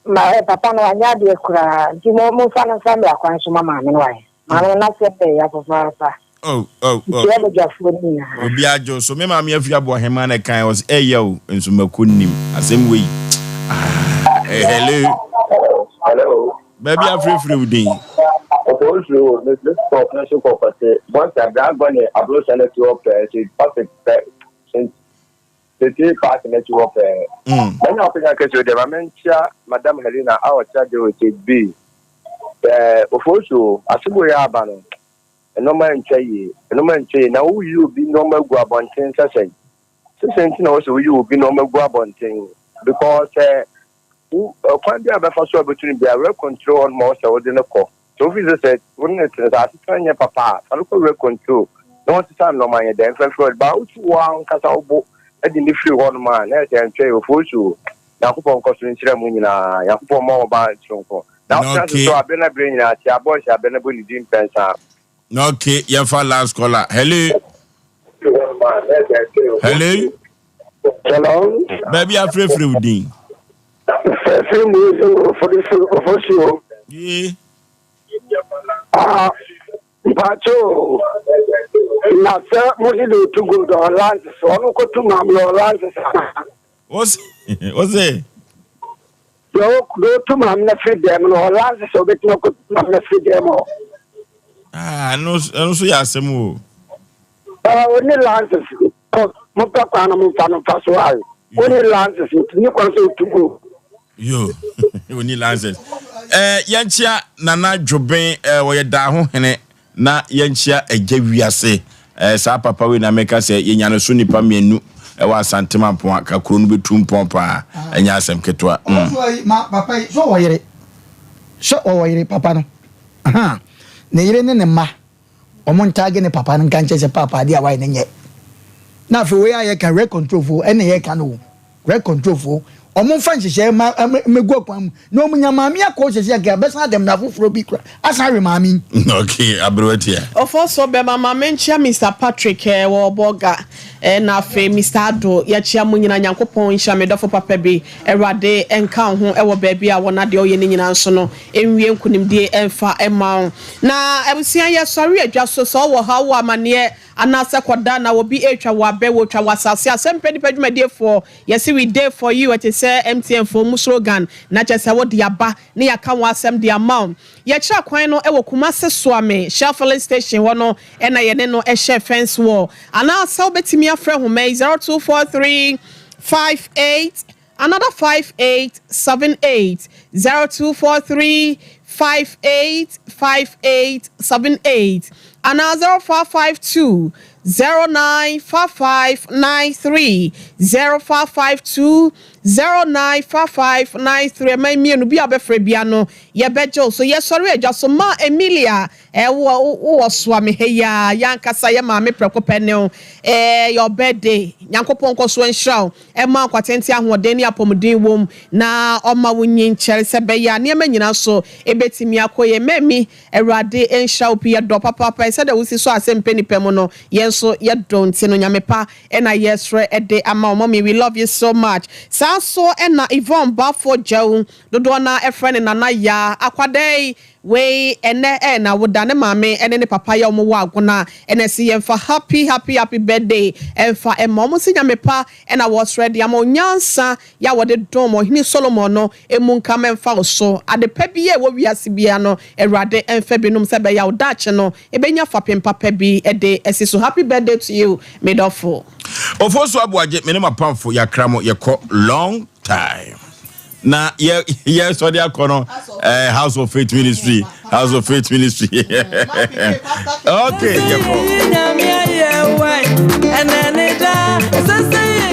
Ma eh, papa no wanyɛ adeɛ koraa nti mo momfa no mfa mmra kwan so ma maame no wayɛ. Maame no n'asɛm bɛyɛ ya papaapa. Oh, oh, oh. Nkyia badwafoɔ no nyinaa. Obi adwo so. Me maame afi aboa hema na kan ɔsɛ ɛyɛ o nso mako nim asɛm wei. Ah, eh, hello. Hello. Baabi afirefire wo din. Ɔbɔ nsuo o, me me kɔ no so kɔ kɔte. Bɔnsa dragon ne aborosa no ti hɔ pɛɛ, sɛ pase pɛ, sɛ paaki no ti hɔ pɛɛ. Manya akonya kɛse o deɛ ma menkyia Madam Helena a ɔkyerɛ de wɔ State B. Ɛɛ Ofosu asɛm wei aba no, nneɛma ntwa yie, nneɛma ntwa yie. Na woyi obi nneɛma gu abɔnten sɛ sɛn? Sɛ sɛn nti na wɔsɛ woyi obi nneɛma gu abɔnten? Because sɛ wo kwan bi a bɛfa so a bɛtu no biara, rent control hɔ nom a wɔsɛ wode no kɔ. Sɛ wofi sɛ sɛ wo ne no tene sɛ asetena nyɛ papa a, fa no kɔ rent control na wɔnsesa nneɛma nyɛ dɛn mfɛmfrɛ ɔde ba. Wotu wo ankasa wo bo de ne firi hɔ nom a, na ɛsɛ ɛntwa yie. Ofosu, Nyankopɔn nkɔ so nhyira mu nyinaa. Nyankopɔn mmɔ ho ban soronko. Na wotena ase so abere na bere nyinaa te abɔ nhyɛ abɛ na bɔ ne din pɛnsa. Okay, yɛmfa last caller. Hello. Hello. Hello. Baabi afrɛfrɛ wo din. Fɛfɛ mu ofosuo. Yee. Ah, mpacho na sɛ mo si de otu gold ɔlanse so ɔno kotu maame ɔlanse sa. Wose wose. Deɛ ɔtu maame no firi dɛm no ɔlanse sɛ ɔbɛtumi akɔtu maame no firi dɛm hɔ. Ah, ɛno ɛno nso yɛ asɛm o. Ɔne lances mopɛ kwan no momfa no mfa so ae. Ɔne lances nti ne kwan sɛ ɔtu go. Yo, ɔni lances. Eh, yɛnkyea Nana Dwoben, eh, ɔyɛ daa ho hene na yɛnkyea Agya Wiase. Eh, saa papa wei na meka sɛ yɛnya no so nnipa mmienu. ɛwɔ Asante Mampong a, ka kuro no bɛtu mpɔn paa. Ɛnyɛ asɛm ketewa. Ɔbɔfoɔ yi, ma papa yi, sɛ ɔwɔ yere? Sɛ ɔwɔ yere, papa no? Ahaa. Ne yere ne ne mma, wɔn ntaage ne papa no nka nkyerɛ sɛ paapa adeɛ a wayɛ no nyɛ. Na afei wei a yɛka rent control foɔ ɛna yɛka no o. Rent control foɔ, wɔn mfa nhyehyɛɛ ma mmɛgu akwan mu na wɔn nya maame akɔ sɛsi anka yɛbɛsan ada mmara foforɔ bi kora asan awe maame yi. Okay, aberewa tia. Ɔfɔsɔ bɛma ma menkyea Mister Patrick eh, wɔ Ɔbɔga eh, na afei Mister Addo yɛkyea mo nyina Nyankopɔn nhyira me dɔfo papa bi Awurade nka wo ho wɔ baabi a wɔ na deɛ ɔyɛ ne nyina nso no nwie nkunimdie mfa mma wo Na abusua yɛsɔre adwa so sɛ ɔwɔ haw wɔ amaneɛ Anaasɛ kɔda na obi retwa wo abɛ, wɔretwa wo asase Asɛmpɛ Nipa dwumadiefoɔ, yɛse we dey for you Ɛte sɛ MTN foɔ mu slogan Na kyerɛ sɛ wode aba na yɛaka wo asɛm de ama wo Yɛkyerɛ kwan no wɔ Kumasi Soame Shell filling station hɔ no na yɛne no hyɛ fence wall Anaasɛ wobɛtumi afrɛ nhoma yi 0243 58 Another 5878 0243 585878 anaa 0552 095593 0552 095593 Ɛman mmienu bi a wobɛfrɛ bia no yɛbɛgye wo so. Yɛsɔre adwa so ma Emilia Ɛɛ wo wɔ soa me ha yi aa yɛ ankasa yɛ maame prɛko pɛ ne wo ɛɛ your birthday Nyankopɔn nkɔ so nhyira wo ɛma wo nkwatenten ahoɔden ne apɔmuden wom na ɔma wo nyin kyɛre sɛ bɛyɛ a nneɛma nyina so ɛbɛtumi akɔ yie Mammy Awurade nhyira wo pii yɛdɔ papaapa sɛdeɛ wo si sɔ asɛm pɛ nipa mu no yɛn nso yɛdɔ nti no Nyame pa ɛna yɛsrɛ ɛde ama wo Mummy we love you so much saa nso ɛna Yvonne Baffour Gyawu dodoɔ no ara ɛfrɛ no Nana Yaa Akwadaa yi Wei ɛnɛ ɛ na woda ne maame ɛne ne papa yɛ ɔmo wɔ agona ɛna ɛse yɛnfa happy happy happy birthday ɛnfa ɛma ɔmo se nyame pa ɛna wɔsrɛ de ama wo nyansa yɛ a wɔde dom ɔhene Solomon no ɛmu nka mɛnfa wo so ade pa biaa ɛwɔ wiase biaa no awurade ɛnfa bi nom sɛ ɛbɛyɛ a wo daakye no ɛbɛnya fapem papa bi ɛde asi so happy birthday to you me dɔfo. Ofosu Aboagye me ne m'apamfo yɛakra mo yɛkɔ long time. na yɛ yɛ sɔde akɔ no eh, house of faith ministry house of faith ministry okay yɛ kɔ.